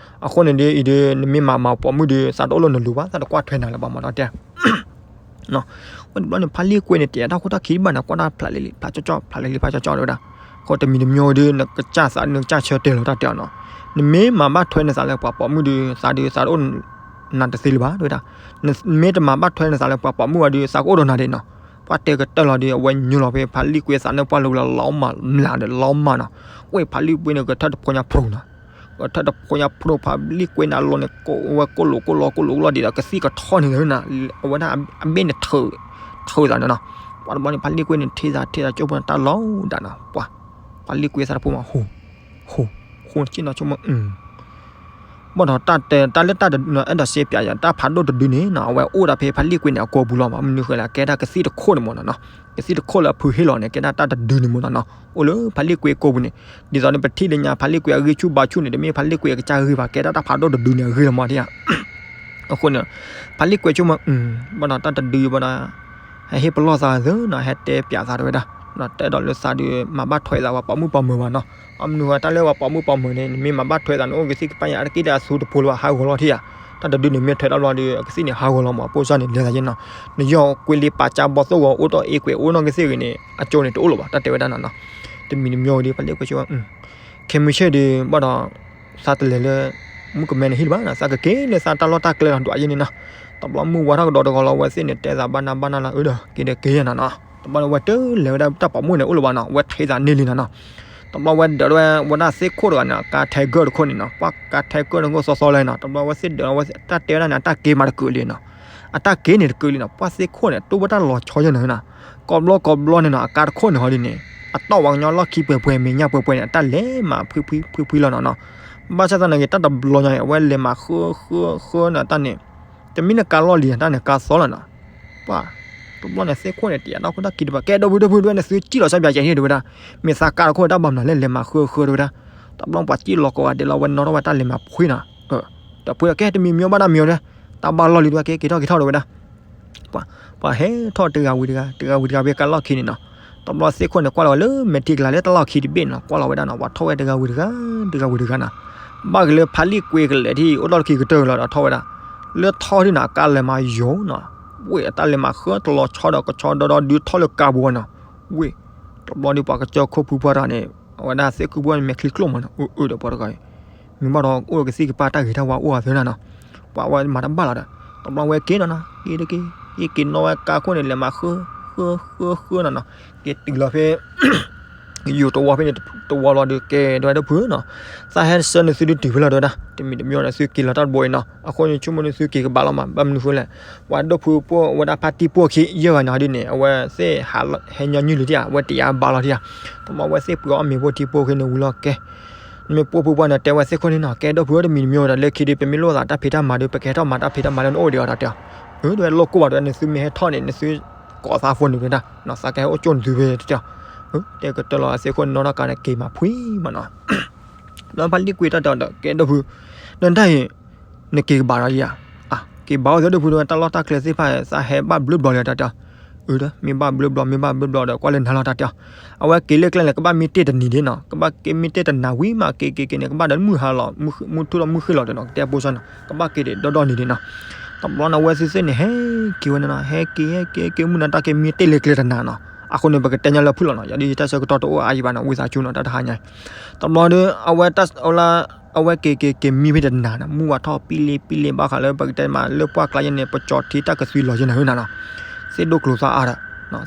အဃိန့ၣ်ဒီး အံၤဒီး နမ့ၢ်မၤမၤပိာ်မုၣ်ဒီး သးတအိၣ်လၢနလိၤဘၣ် သးတကွၢ်ထွဲနၤလၢၤဘၣ်မး တၢ်တဲ ဝဲတဘျီန့ၣ် ဖးလံာ်ကွဲန့ၣ် တဲတၢ်ဃိတၢ်ခံဘၣ်န့ၣ် ကွၢ်တၢ်ဖျးလံလံ ဖျးကၠီကၠီ ဖျးလံလံ ဖျးကၠီကၠီ တဲဝဲဒၣ် အဃိတမံၤတမံၤဒုး နကစၢ်သး နကစၢ်ဆၢတဲာ်လီၤတၢ်တဲအီၤနီၤ. နမ့ၢ်မၤဘၣ်ထွဲနသးလၢပှၤပိာ်မုၣ်ဒီး သးဒုးသးတအိၣ်နၤတသ့လၢၤဘၣ် တဲဝဲဒၣ်. နမ့ၢ်တမၤဘၣ်ထွဲနသးလၢပှၤပိာ်မုၣ်ဘၣ်ဒီး သးကအိၣ်ဒီးနၤဒံးနီၤ. ပှၤတဲကတၢၢ်လီၤဒီး အဝဲညိလီၤဖဲဖးလံၣ်ကွ့သးန့ၣ် ပှၢ်လိာ်လီၤမၢ်မျးဒီးလီၤမၢ်နီၤ. ဝဲဖးလံၣ်ကွ့န့ၣ် ကထၢၣ်တဖိညါဖျိနီၤ. ကထၢၣ်တဖိညါဖျိ ဖးလံၣ်ကွ့န့ၣ်အလီၢ်န့ၣ် ဝဲကိၢ်လိာ်ကိၢ်လီၤကိၢ်လိာ်လီၤဒံးဒီး ကသံၣ်ကထီၣ်န့ၣ်လၢနၤ အဝဲဒၣ်အဘ့ၣ်န့ၣ် ထုးသးန့ၣ်နီၤ. ပှၤတဘျီန့ၣ် ဖးလံၣ်ကွ့န့ၣ် ထံၣ်သးထံၣ်သးကၠိဖိန့ၣ် တၢ်လီၤဒၣ်နီၤ. ပှၤ ဖးလံၣ်ကွ့သးတဖိမး ဟူ ဟူ ဟူ က့ၤနီၤဆိကမိၣ် ဘၣ်ဒီးတၢ်တဲ တၢ်လၢတၢ်တ အဲၣ်ဒိးစ့ပၠးယၤ တၢ်ဖးဒိၣ်တဒုန့ၣ်နီၤ အဝဲအိၣ်ဒၣ်ဖဲဖးလံၣ်ကွ့န့ၣ် အကိာ်ပူၤလီၤ. မနုၤဃိလဲၣ် ကဲဒၣ်ကသံၣ်တခိၣ်န့ၣ်မ့ၢ်နီၤနီၤ. ကသံၣ်တခိၣ်လၢအဖုဟ့ၣ်လီၤန့ၣ် ကဲဒၣ်တၢ်တဒုန့ၣ်မ့ၢ်နီၤနီၤ. အိၣ်လၢဖးလံၣ်ကွ့ကိာ်ပူၤန့ၣ် ဒ်သိးန့ၣ် ပထံၣ်လၢညါ ဖးလံၣ်ကွ့အဂံၢ်ဆူၣ်ဘါဆူၣ်န့ၣ် တမ့ၢ်ဖးလံၣ်ကွ့အကစၢ်ဂံၢ်ဘၣ် ကဲဒၣ်တၢ်ဖးဒိၣ်တဒုန့ၣ်အဂံၢ်လီၤမ့ၢ်ဧါ. အဃိန့ၣ် ဖးလံၣ်ကွ့ဆိကမိၣ် ဘၣ်ဒီးတၢ်တဒုဘၣ်ဒီး ဟဲဟ့ၣ်ပလီၢ်သးသ့နီၤ ဟဲတဲပၠးသးတဲဝဲဒၣ်. တဲဒီးလၢသးဒုး မၤဘၣ်ထွဲသးပှၤပိာ်မုၣ်ပိာ်မၢၤဘၣ်နီၤ. အမနုၤဃိတၢ်လၢပှၤပိာ်မုၣ်ပိာ်မၢၤန့ၣ် နမ့ၢ်မၤဘၣ်ထွဲသးန့ၣ် အိၣ်ကသံၣ်ကပၢ်ညါ အတက့ၢ်ဒီးအသူတဖိလၢၤဘၣ် ဟးဂီၤလီၤထံၣ်ဧါ. တၢ်တဒုန့ၣ်မ့ၢ်ထွဲတၢ်ဘျီဒီး အကသံၣ်န့ၣ်ဟးဂီၤလီၤမး အပိၢ်စၢ်န့ၣ် လဲၤသးယဲနီၤ. နယီၢ်ကွ့လံပာ်ကၠါဘီသိၣ်ဂီၤ အိၣ်တီၢ်အ့ကွဲးအိၣ်နီၢ်ကသ့ၣ်ဂ့ၤန့ၣ် အကၠိန့ၣ်တအိၣ်လၢၤဘၣ် တၢ်တဲဝဲဒၣ်နီၤနီၤ. တမံၤတမံၤဒုး ဖးလံၣ်ကွ့ဆိ ခဲမုၢ်ဆ့ၣ်ဒုး ဘၣ်ဒီး သးတလဲၤလၢ မုၣ်ကမဲန့ၣ်ဟံၣ်လၢၤဘၣ်နီၤ သးကက့ၤလၢသးတၢ်လီၢ်တၢ်ကျဲလီၤ ဒွးယဲန့ၣ်နီၤ. တဘျီမုၢ်ဝါထီၣ်ကဒီးတဂီၤလီၤ အဝဲသ့ၣ်န့ၣ် တဲသးဘၣ်နၢ်ဘၣ်နၢ်လီၤ အၢဒီး က့ၤဒီးက့ၤယဲနီၤနီၤ. တဘျီဝဲတလဲၤဝဲဒၣ်တၢ်ပိာ်မုၣ်န့ၣ်အိၣ်လၢၤဘၣ်နီၤ ဝဲထဲသးန့ၢ်လံနီၤနီၤ. တဘျီဝဲဒၢးဝဲ ဝဲဒၣ်သ့ၣ်ခိၣ်တဂၤန့ၣ် ကါထဲကၢၢ်တခိၣ်န့ၣ်နီၤ ပှၤကါထဲကၢၢ်န့ၣ် ဂိၢ်သီသီလဲၣ်နီၤ. တဘျီဝဲသ့ၣ်ဒၢးဝဲ တၢ်တဲဝဲဒၣ်န့ၣ် အတၢ်က့ၤမးတကုာ်လံနီၤ. အတၢ်က့ၤန့ၣ်တကုာ်လံနီၤ ပှၤသ့ၣ်ခိၣ်န့ၣ် တိၢ်ဝဲတၢ်လီၤဆီယဲနီၤနီၤ. ကိးဘျီကိးဘျီန့ၣ်နီၤ အကါတခိၣ်န့ၣ်ဟီဒ်န့ၣ် အတီၢ်ဝဲကညီလီၢ်ခံပှဲၤပှဲၤ မဲာ်ညါပှဲၤပှဲၤန့ၣ် အတၢ်လဲၤမးဖှံဖှံဖှံဖှံလီၤနီၤနီၤ. ဘၣ်ဆၣ်သနာ်က့ တၢ်တဘျီညါအံၤ အဝဲလဲၤမးဃၢဃၢဃၢနီၤတၢ်န့ၣ် တမ့ၢ်နကါလီၢ်လံၤ တၢ်န့ၣ်ကါသီလီၤနီၤ. ပှၤ တဘျီန့ၣ်သ့ၣ်ခိၣ်န့ၣ် တယာ်တၢ်ခိၣ်တၢ်ခံတဘၣ် ကဲဒီပုၢ်ဒီပုၢ် ဒ်ဝဲနသုကံၣ်လီၤစၢ်ပၠးကဲန့ၣ် တဲဝဲဒၣ်. မ့ၢ်သးကါတခိၣ်တၢ်ဘၣ်မနုၤလဲၣ် လဲၤမးဃၢဃၢတဲဝဲဒၣ်. တဘျီပှၤကံၣ်လီၤကိးဂၤဒဲးလီၤ ဝဲနီၣ်ထီၣ်ဝဲတၢ်လဲၤမးဖှံနီၤ. တဖှံဒီး ကဲတမံၤမံၤဘၣ်တၢ်မံၤအီၤဒီး တၢ်ဘၣ်လီၢ်လံၤတဲဝဲ ကဲက့ၤထီၣ်က့ၤထီၣ်တဲဝဲဒၣ်. ပှၤဟဲထီၣ်တဂၤဝံၤတဂၤ တဂၤဝံၤတဂၤဖဲကါလီၢ်ခံန့ၣ်နီၤ. တဘျီသ့ၣ်ခိၣ်န့ၣ် ကွၢ်လီၤဝဲလၢမဲာ်ထံကလၤလၢတၢ်လီၢ်ခံတဘ့ၣ်နီၤ ကွၢ်လီၤဝဲဒၣ်နီၤ ပှၤထီၣ်ဝဲတဂၤဝံၤတဂၤ တဂၤဝံၤတဂၤနီၤ. ဘၣ်က့ၤလၢဖးလံၣ်ကွ့ကလဲာ်ထံၣ် အိၣ်ဒီးလၢခံကတၢၢ်လီၤဒီးထီၣ်ဝဲဒၣ်. လၢထီၣ်ထံၣ်နီၤ အကါလဲၤမးယိာ်နီၤ. ဝ့ၢ်အတၢ်လဲၤမးဃၢတလီၤဆီဒီးကဆီဒီဒီဒုးထီၣ်လၢကါပူၤဝဲနီၤ. ဝ့ၢ် တဘျီဒီးပှၤကစၢၢ်ခိၣ်ဖုပှၢ်တဂၤန့ၣ် အဝဲဒၣ်သ့ၣ်ခိၣ်ဖုပှၢ်န့ၣ် မဲာ်ချံကျိၣ်မးနီၤ အၢအၢဒီးပှၤတဂၤအံၤ မ့ၢ်ဘၣ်ဒီးအိၣ်ကသံၣ်ကပၢ်တၢ်ဂ့ၤတၢ်ဝါအိၣ်အသးနီၤ. ပှၤဝဲမၤတဘၣ်လီၤဒီး တဘျီဝဲက့ၤနီၤနီၤ က့ၤတက့ၤ က့ၤက့ၤနီၣ်ဝဲကါခိၣ်န့ၣ် လဲၤမးဃၢ ဃၢ ဃၢ ဃၢနီၤနီၤ. က့ၤတုၤလီၤဖဲ ယိၤတဝီဖဲန့ၣ် တဝီလီၤဒီး ကဲဒီပုၢ်ဒီပုၢ်နီၤ သးဟဲဆှၢနသုဒုးတုၤဖဲလီၤတဲဝဲဒၣ်. တမံၤတမံၤဒီး သုက့ၤလီၤတၢ်တဘိအံၤနီၤ အဃိန့ၣ် ဆိကမိၣ်န့ၣ်သုက့ၤကဘၣ်လီၤမး ဘၣ်မနုၤဃိလဲၣ် ပှၤဒိၣ်ဖုပှၢ်ဝဲဒၣ်ဖါတံၢ်ပှၢ်ခံ ယဲၢ်ဂၤန့ၣ်ဟီဒ်န့ၣ် အဝဲသ့ၣ်ဟဲညီနုၢ်လံၤထံၣ်ဧါ အဝဲတယာ်ဘါလီၤထံၣ်ဧါ. တဘျီဝဲသ့ၣ်ပှ့ၤအီၣ်မ့ၤဖိထံဖိအခံန့ၣ်ဝံၤလီၤကဲ မ့ၢ်ပှၢ်ဖုပှၢ်န့ၣ် တဲဝဲသ့ၣ်ခိၣ်န့ၣ်နီၤ ကဲဒီပုၢ်ဒီပုၢ် တမံၤတမံၤဒီး လၢခံဒုး ပမ့ၢ်လိၣ်သးတၢ်ဖံးတၢ်မၤဒီး ပကဟဲထီၣ်မၤတၢ်ဖံးတၢ်မၤလၢနအိၣ်ဒံးအီၤတၢ်တဲအီၤ. အၢ တဲဝဲလိၣ်ကိၢ်ဘၣ်တဲဝဲ နသုမ့ၢ်ဟဲထီၣ်န့ၣ် နသုကိးသးဖိန့ၣ်တဲဒၣ် သးကဟဲအိၣ်ကၠိၣ်နသုဖဲတဲအီၤ. တဲကတၢၢ်လီၤအသ့ၣ်ခိၣ်န့ၣ် နီၣ်ထီၣ်ကါန့ၣ် က့ၤမးဖှံမးနီၤ. ဒီးဖါလံၣ်ကွ့တၢ်တဲအီၤဒီး ကဲဒီပုၢ် နတၢ်အံၤ နက့ၤကဘၣ်ဒီးယၤ က့ၤဘၣ်အိၣ်သ့ဒီပုၢ်ဒီး တၢ်လီၢ်တၢ်ကျဲသ့ၣ်တဖၣ် သးဟဲဘၣ်ဘျုးဘျီလံတၢ်တဲအီၤ. အၢ မ့ၢ်ဘၣ်ဘျုးဘျီ မ့ၢ်ဘၣ်ဘျုးဘျီဒီး ကွၢ်လၢနၤလီၤတၢ်တဲအီၤ. အဝဲက့ၤလၢကျဲန့ၣ် ကဘၣ်မံတ့ၢ်တနံၤဒ်နီၤ ကဘၣ်က့ၤမံတ့ၢ်တနၤဝံၤမး က့ၤက့ၤက့ၤန့ၣ် ကဘၣ်ဒီးမုၢ်ဟါလီၤ မုၢ်ထူၣ်လီၤမုၢ်ဃ့ၢ်လီၤတဲနီၤ ကတဲပိစၢ်နီၤ ကဘၣ်က့ၤဒီးဒီဒီနံၤဒ်နီၤ. တဘျီန့ၣ် အဝဲသ့ၣ်သ့ၣ်န့ၣ် ဟဲက့ၤဝဲန့ၣ်နီၤ ဟဲက့ၤ ဟဲက့ၤ ဟဲက့ၤ မုၢ်နၤတၢ်က့ၤမံတ့ၢ်လၢကျဲတနၤနီၤ. အဃိန့ၣ် ပကတဲညါလၢဖုၣ်လီၤနီၤ ယၤဒ်ယတၢ်ဆၢကတီၢ်တအိၣ်အါယံၤဘၣ်နီၤ ဝံသးစူၤနီၤ တၢ်တဟါညါအံၤ တဘျီဒီး အဝဲ အဝဲက့ၤက့ၤက့ၤမံဖဲတနၤနီၤ မုၢ်ဝါထီၣ်ပံလ့ပံလ့ဘၣ်ဃးလၢပကတဲမးလၢပှၢ်ကျါယဲန့ၣ် ပကၠီၤထံတၢ်ကသွံလီၤယဲန့ၣ်နီၤ. သ့ၣ်ဒိၣ်ကျိၤသးအါဒီး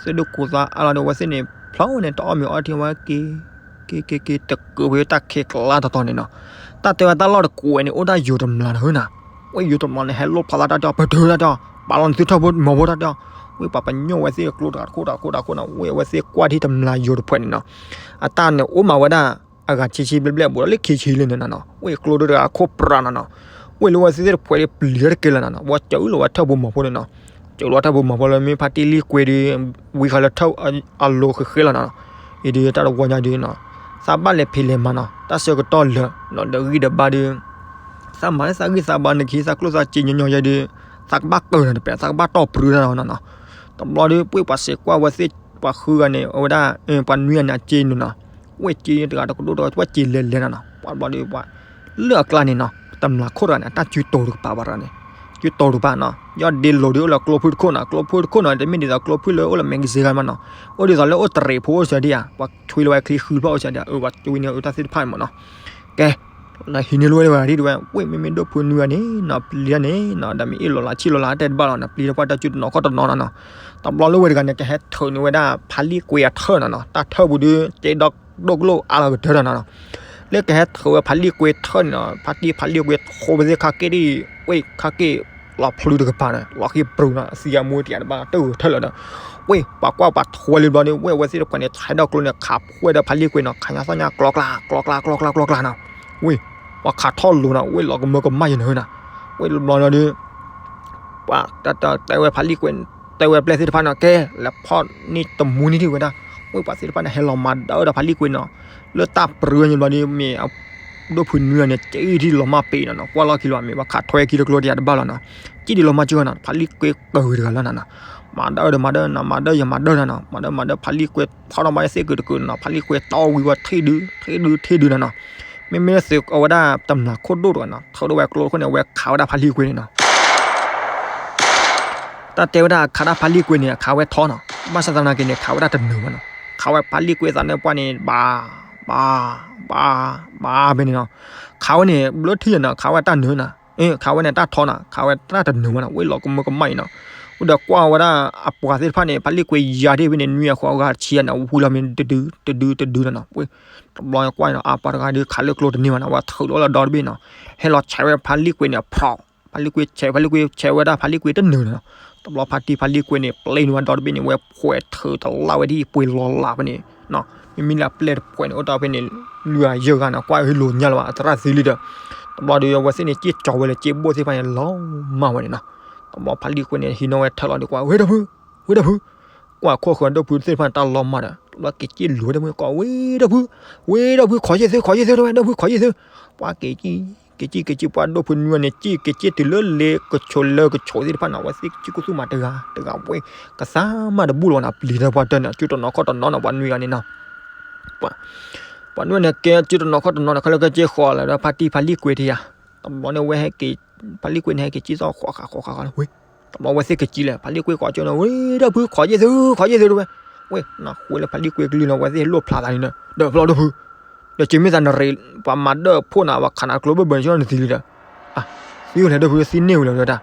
သ့ၣ်ဒိၣ်ကျိၤသးအါလီၤဒီး အဝဲသ့ၣ်န့ၣ် ဖျီဝဲန့ၣ် တအီၣ်မ့ၤအီထံ အဝဲက့ၤ က့ၤက့ၤက့ၤ တကၢးဖဲတၢ်ခဲကျါတီၤတီၤန့ၣ်နီၤ. တၢ်တဲဝဲတၢ်လီၢ်တကွဲးန့ၣ် အိၣ်ဒၣ်ယိၤတမျးနီၤနီၤ. ဝဲယိၤတမျးန့ၣ် ဟဲလိၣ်ဖျါသးတၢ်တဲအီၤ ပတုာ်တၢ်တဲအီၤ ပာ်လီၤနသုထၢၣ်ဖိမီၤဖိတၢ်တဲအီၤ. ဝဲပှၤပညိၣ်ဝဲသ့ၣ်ကျိတဂၤတခိၣ်တဂၤတခိၣ်တဂၤနီၤ ဝဲအဝဲသ့ၣ်ကွၢ်ထံၣ်တမျးယိၤတဖှဲးန့ၣ်နီၤ. အတၢ်န့ၣ်အိၣ်မးဝဲဒၣ် အဂၤဆံဆံဘျဲၣ်ဘျဲၣ် ဘူးဒီးလၢခံဆံလံန့ၣ်နီၤနီၤ. ဝဲကျိဒိၣ်တဂၤခိၣ်ပြးနီၤနီၤ. ဝဲလၢဝဲသ့ၣ်တဖှဲးဒီးပျံၤတကဲလၢၤနီၤနီၤ. ဝဲစၢၤလီၤဝဲထၢၣ်ဖိမီၤဖိန့ၣ်နီၤ. စၢၤလီၤထၢၣ်ဖိမီၤဖိလၢမ့ၢ်ဖါတံၢ်လံၣ်ကွ့ဒီး ဝံၤဃီလၢထၢၣ်အလိၤဃဲဃဲလီၤနီၤနီၤ. အံၤဒုးတၢ်တဝီညါဒုးနီၤ သးဘၣ်လဲၤဖံးလဲၤမၤနီၤ တၢ်ဆၢကတီၢ်လၢာ်နီၤ ဒီးဂံၢ်ဒီးဘါဒုး သးမၤလၢသးဂံၢ်သးဘါန့ၣ်ခံ သးကျိၣ်သးစ့ညီညီယဲဒုး သးကဘၣ်ကၢၤနီၤတပဲာ် သးကဘၣ်တီၢ်ပြူတၢ်နီၤနီၤ. တဘျီဒုး ပှ့ၤပှၤစဲးကွၢ်ဝဲသ့ၣ်ပှၤဃုဂၤန့ၣ် အဝဲဒၣ် ပှၤနွံဂၤန့ၣ် အစ့န့ၣ်နီၤ ဝဲစ့တဂၤတကဒိၣ်တဂၤ ဝဲစ့လဲၤလဲၤနီၤနီၤ. ပှၤတဘျီဒုးပှၤ လၢအကျါန့ၣ်နီၤ တမျးခိၣ်တဂၤန့ၣ် အတၢ်စုတိၤတကပၤဘၣ်တဂၤန့ၣ် ကၠူတီတကပၤနီၤ, ယီၢ်ဒ့လိၤဒုးအိၣ်လၢကျိဖုၣ်တခိၣ်နီၤ, ကျိဖုၣ်တခိၣ်နီၤ တမ့ၢ်ဒ်သိးကျိဖုၣ်လၢအိၣ်လၢ magazine ဂၤမးနီၤ, အိၣ်ဒ်သိးလၢအိၣ်တရံးဖိအိၣ်စၢၤဒံးဧါ, ပှၤထွံလၢဝဲချံဃုဖျၢၣ်အိၣ်စၢၤဒံးဧါ, အဝဲကၠူဝံၤန့ၣ်အတၢ်သ့ၣ်တဖၣ်မးနီၤ, ကဲ လၢဟံးန့ၢ်လိဝဲဒၣ်ဝဲဒၣ်ဝဲ, ဝ့ၢ်မ့မ့ၢ်ဒိၣ်ဖုနွံဂၤန့ၣ်နီၤ ပျံၤတၢ်န့ၣ်နီၤ ဒီးမ့ၢ်အ့ၣ်လီၤလၢဆံၣ်လီၤလၢတဲတဘၣ်လီၤနီၤ, ပျံၤတၢ်ပှၢ်တၢ်ကၠူတနီၤခီၣ်တနီၤနီၤနီၤ, တဘျီလၢဝဲတဂၤန့ၣ် ကဟဲထုးန့ၢ်ဝဲဒၣ်ဖးလံာ်ကွ့အထၢၣ်နီၤနီၤ, တၢ်ထၢၣ်ပူၤဒုး ကဲဒီဒိၣ်ကလိၣ်အါလီၤကတၢၢ်နီၤနီၤ, လၢကဟဲထုးဝဲဖးလံာ်ကွ့ထၢၣ်န့ၣ်နီၤ, ဖါတံၢ်ဖးလံာ်ကွ့ထိဝဲသ့ၣ်ခါက့ၣ်ဒံး, ဝ့ၢ်ခါက့ၣ် လီၤဖျုးတကပၤန့ၣ် လီၤဃံပြူၤနီၤ, အသံအမူတံၢ်တဘၣ်တၢၢ်ထၢၣ်လီၤဒီး, ဝ့ၢ် ပှၤကွၢ်ပှၤထိဝဲလံဘျီန့ၣ် ဝ့ၢ်အဝဲသ့ၣ်တဖၣ်န့ၣ် ဆဲးဒီၣ်ကျိန့ၣ် ခးဖှဲၣ်ဒီးဖးလံာ်ကွ့နီၤ, ခးညါသီၣ်ညါ ကျီကျါကျီကျါကျီကျါနီၤ, ဝ့ၢ် ပှၤခးထီၣ်လိၤနီၤ, ဝ့ၢ်လီၤကမၢကမၣ်ယဲၢ်န့ၣ်နီၤ, ဝ့ၢ်လီၤဘျီဒီး ပှၤတၢ်တဲဝဲဖးလံာ်ကွ့, တဲဝဲပျဲၢ်သ့ၣ်တဖၣ်နီၤ, ကဲ လဲၤဖီၣ်န့ၢ်တမူန့ၢ်ထံၣ်ဝဲဒၣ်, ဝ့ၢ်ပှၤသ့ၣ်တဖၣ်န့ၣ် ဟဲလီၤမၤဒၢဒီးဖးလံာ်ကွ့နီၤ, လၢတၢ်ပြၢညါဘျီဒီး မ့ၢ်အဒိၣ်ဖုနွံဂၤန့ၣ် က့ထံၣ်လီၤမၢ်ပ့ၤနီၤနီၤ, ကွၢ်လီၢ်ခံလီၤ မ့ၢ်ပှၤခးထွဲခံတကျိတယၤတဘၣ်လီၤနီၤ, က့ဒ်လီၤမၢ်ကၢနီၤ, ဖးလံာ်ကွ့ကၢၤတဂၤလီၤနီၤနီၤ, မၤဒၢဒီးမၤဒၢနီၤ, မၤဒၢယမၤဒၢနီၤနီၤ, မၤဒၢမၤဒၢဖးလံာ်ကွ့ထီၣ်ဒီးမၤဒၢသ့ၣ်ကုၤတကုၤနီၤ, ဖးလံာ်ကွ့တီဝံၤဝဲထံၣ်ဒု ထံၣ်ဒုထံၣ်ဒုနီၤနီၤ, မ့မ့ၢ်လၢသုးအဝဲဒၣ်တမျၢ်ခိၣ်ဒိၣ်တဂၤနီၤ ထုးဒီးဝဲကျိတခိၣ်န့ၣ် အဝဲခးဝဲဒၣ်ဖးလံာ်ကွ့န့ၣ်နီၤ တၢ်တဲဝဲဒၣ်အခးတၢ်ဖးလံာ်ကွ့န့ၣ် အခးဝဲထီနီၤ, ဘၣ်ဆၣ်သနာ်က့န့ၣ် ခးဝဲဒၣ်တနၢၤဘၣ်နီၤ, ခးဝဲဖးလံာ်ကွ့သးန့ၣ်ပှၢ်န့ၣ် ဘၣ် ဘၣ် ဘၣ် ဘၣ်ဖဲန့ၣ်နီၤ, ခးဝဲန့ၣ် ဘျၢထံၣ်နီၤ ခးဝဲတၢ်နၢၤနီၤ, ခးဝဲန့ၣ်တၢ်ထီနီၤ ခးဝဲတၢ်တနၢၤဘၣ်နီၤ, ဝ့ၢ်လီၤကမၢကမၣ်အံၤနီၤ, အိၣ်ဒီးကွၢ်ဝဲဒၣ်အပှၤသ့ၣ်တဖၣ်န့ၣ် ဖးလံာ်ကွ့ယၤဒ့ၣ်ဖဲန့ၣ် နွံအဃိအဂၤတဆံယၤန့ၣ် ဝံၤလီၤမ့ၢ်တဒု တဒု တဒုနီၤနီၤ, ဝ့ၢ် တဘျီကွၢ်နီၤ အပှၤတဂၤဒုးခးလၢကျိတန့ၢ်ဘၣ်နီၤ, ဝဲထုးလီၤလၢဒီတဘ့ၣ်နီၤ, ဟဲလီၤဆဲးဝဲဖးလံာ်ကွ့န့ၣ် ဖီၣ် ဖးလံာ်ကွ့ဆဲး ဖးလံာ်ကွ့ဆဲးဝဲဒၣ်ဖးလံာ်ကွ့တနၢၤနီၤ, တဘျီဖါတံၢ်ဖးလံာ်ကွ့န့ၣ် ပျဲန့ၢ်ဝဲဒီတဘ့ၣ်န့ၣ် ဝဲဖှဲးထုးတလၢ်ဝဲဒ်ပှ့ၤလီၤလးဖဲန့ၣ်, မ့မ့ၢ်လၢအပျဲၢ်တဖှဲးန့ၣ် အိၣ်တ့ၢ်ဖဲန့ၣ် လွံၢ်ဂၤယဲၢ်ဂၤနီၤ ကွၢ်ဟ့လိၤညါလၢၤဘၣ် အသရၣ်သံလံဒီး, တဘျီဒီးအဝဲသ့ၣ်န့ၣ် က့ၣ်ကၠီၤဝဲလၢက့ၣ်ဘိၣ်သ့ၣ်တဖၣ်န့ၣ် လီၤမၢ်ဝဲန့ၣ်နီၤ, တဘျီဖးလံာ်ကွ့န့ၣ် ဟံးန့ၢ်ဝဲထၢၣ်လီၤဒီးကွၢ် ဝ့ၢ်ဒီဖု ဝ့ၢ်ဒီဖု ကွၢ်ခိၣ်ဃၢၤဒိၣ်ဖုသ့ၣ်တဖၣ်န့ၣ် တၢ်လီၤမၢ်ဒီး တဘျီက့ၤက့ၣ်လိၤဝဲဒၣ်မ့ၢ်ကွၢ် ဝ့ၢ်ဒီဖု ဝ့ၢ်ဒီဖု ခိးယ့ၢ်သု ခိးယ့ၢ်သု တဲဝဲ ဒီဖု ခိးယ့ၢ်သု, ပှၤက့ၤက့ၣ် က့ၤက့ၣ်က့ၤက့ၣ် ပှၤဒိၣ်ဖုနွံဂၤန့ၣ် က့ၣ်က့ၤက့ၣ်တုၤလၢလ့ကဆိးလၢကဆိးသ့ၣ်တဖၣ်နီၤ အဝဲသ့ၣ်က့ၣ်ကူၣ်သူၣ်မးတဂၤတဂၤဝဲ ကသးမးတဘူၣ်လီၤနီၤ ပျံၤတၢ်ပှၤတၢၢ်န့ၣ် စုတနီၤခီၣ်တနီၤနီၤ ပှၤနွံဂၤန့ၣ်နီၤ ပှၤနွံဂၤန့ၣ် ကဲစုတနီၤခီၣ်တနီၤန့ၣ် ခဲလၢာ်ခဲဆ့ဃီၤလၢၤဒီးဖါတံၢ်ဖါလံာ်ကွ့တယၤ, တဘျီန့ၣ်ဝဲဟဲက့ၤ ဖါလံာ်ကွ့န့ၣ် ဟဲက့ၤက့ၣ်သီၣ်ဃီၤဃာ်ဃီၤဃာ်ဃီၤလၢဝဲ တဘျီဝဲသ့ၣ်က့ၤက့ၤလဲၣ် ဖါလံာ်ကွ့ကိးကၠိန့ၣ် ဝ့ၢ်ဒီဖု ခိးယ့ၢ်သု ခိးယ့ၢ်သု တဲဝဲ, ဝ့ၢ် နဃုလၢဖါလံာ်ကွ့ကလုၢ်လီၤ ဝဲသ့ၣ်လိၣ်ဖျါသးန့ၣ် ဒီးဖျီဒိၣ်ဖု ဒီးက့ၤမ့ၢ်သးနရ့ ပှၤမၤဒၢၣ်ဖှိၣ်နၤ ပှၤခးနၤကျိဘၢၣ်ဘၢၣ်န့ၣ် နသံလံဒီး, သံဝဲလဲၣ်ဒိၣ်ဖု သံန့ၢ်ဝဲလၢၤဝဲဒၣ်,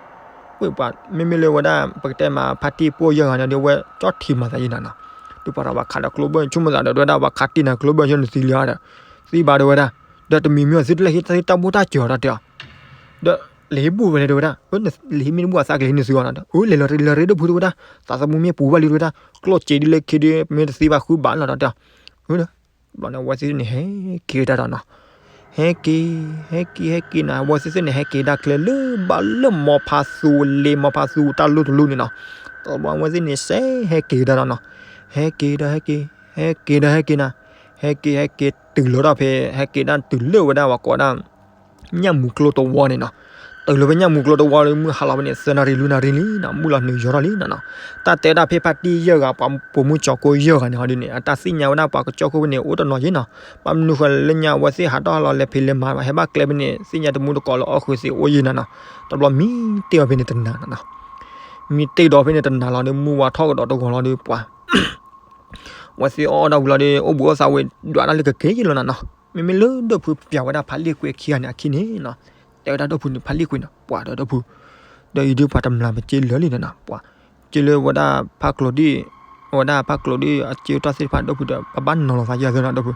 ဝ့ၢ်ပှၤ မ့မ့ၢ်လၢဝဲဒၣ် ပကတဲမး ဖါတံၢ်ပိၢ်ယဲၢ်ဂၤန့ၣ်ဒီး ဝဲကၠီထံးမၤသးယံၤနၤနီၤ, ဒီးပှၤရၤပှၤခးဒီးကျိဘၢၣ်ဆိကမိၣ်သးဒီး ဒ်ဝဲဒၣ်ပှၤခးတံၢ်နၤကျိဘၢၣ်ဆိ နသံလံဒီး, သံဘၣ်ဒိဝဲဒၣ်, ဒီးတမံၤမံၤအီၤ သုတလဲၤဟံးတၢ်သံတၢ်ဘိၣ်တၢ်စၢၤအီၤတၢ်တဲအီၤ, ဒီးလဲၤဟံးဘူၣ်ဝဲလဲၣ်ဒိဝဲဒၣ်, လဲၤဟံးမ့ၢ်တဘူၣ်အသးကလဲၤဟံးန့ၢ်သုအီၤနီၤ, အၢ လဲၤလီၤတလဲၤလီၤရ့ဒိၣ်ဖုဒိဝဲဒၣ်, သးသမူမ့ၢ်ပူၤဘၣ်လံဒိဝဲဒၣ်, ကျိၣ်စ့ဒ်လၢခံဒုး မ့ၢ်တသံဘၣ်ဃုဘၣ်လီၤတၢ်တဲအီၤ ဘျီန့ၣ် အဝဲသ့ၣ်န့ၣ်ဟဲက့ၤဝဲဒၣ်ဒီးနီၤ, ဟဲက့ၤ ဟဲက့ၤ ဟဲက့ၤနီၤ, အဝဲသ့ၣ်န့ၣ် ဟဲက့ၤဒၣ်ကျဲလၢဘၣ်လၢမီဖးသူလ့ မီဖးသူတၢ်လူၢ်တလူၢ်န့ၣ်နီၤ, တဘျီအဝဲသ့ၣ်န့ၣ် စဲးဟဲက့ၤကဒါဒီးနီၤ, ဟဲက့ၤဒီးဟဲက့ၤ ဟဲက့ၤဒီးဟဲက့ၤနီၤ, ဟဲက့ၤ ဟဲက့ၤတုၤလီၤဒီးဖဲ ဟဲက့ၤဒၣ်တုၤလၢဝဲဒၣ်ပှၤကိးဒၣ် ညၣ်မူကျိတဝီန့ၣ်နီၤ, တုၤလီၤဖဲညၣ်မူကျိတဝီလၢမုၢ်ဟါလီၤဖဲန့ၣ် သၢနၣ်ရံၣ်လွံၢ်နၣ်ရံၣ်လံနီၤ, မုၢ်လီၤနုာ်ယိာ်ထီၣ်လံနီၤနီၤ, တၢ်တဲဒၣ်ဖဲဖါတံၢ်ယဲၢ်ဂၤ ပှၤပိာ်မုၣ်ကၠီၤကိယဲၢ်ဂၤန့ၣ်ဟီဒ်န့ၣ် အတၢ်သ့ၣ်ညါဝဲဒၣ်ပှၤကစၢၢ်ခိၣ်ဖဲန့ၣ် အိၣ်တနီၤယ့နီၤ, ဘၣ်မနုၤဃိလၢညါအဝဲသ့ၣ်ဟးထီၣ်ဟးလီၤလဲၤဖံးလဲၤမၤ ဟဲဘၣ်ကျဲဖဲန့ၣ် သ့ၣ်ညါတမူတကိးလၢအီၣ်ဃုာ်သ့ၣ်အိၣ်ယ့နီၤနီၤ, တဘျီမံတ့ၢ်အီၤဖဲန့ၣ်တနၤနီၤနီၤ, မံတ့ၢ်ဒီးဖဲန့ၣ်တနၤလီၤဒီး မုၢ်ဝါထီၣ်ကဒီးတဂီၤလီၤဒီးပှၤ ဝဲသ့ၣ်အီၣ်အီၣ်တၢ်ဝံၤလီၤဒီး အိၣ်ဘှံးအိၣ်သါဝဲ ဒွးတၢ်လၢကက့ၤယ့လီၤနီၤနီၤ, မ့မ့ၢ်လၢဒိၣ်ဖုပျးဝဲဒၣ်ဖးလံာ်ကွ့ခံဂၤန့ၣ်အခံန့ၣ်နီၤ, တဲဝဲဒၣ်ဒိၣ်ဖုန့ၣ် ဖးလံာ်ကွ့န့ၣ် ပှၤဒီးဒိၣ်ဖု, ဒီးအံၤဒုးပှၤတမျၢ်ပက့လၢာ်လံနီၤနီၤ, ပှၤက့လၢဝဲဒၣ်ဖးကျိၤဒ်, ဝဲဒၣ်ဖးကျိၤဒ်အက့တၢ်သ့ၣ်တဖၣ်ဒိၣ်ဖုဒီး ပဘၣ်နီၤလီၤသးယၤသၢနီၤဒိၣ်ဖု,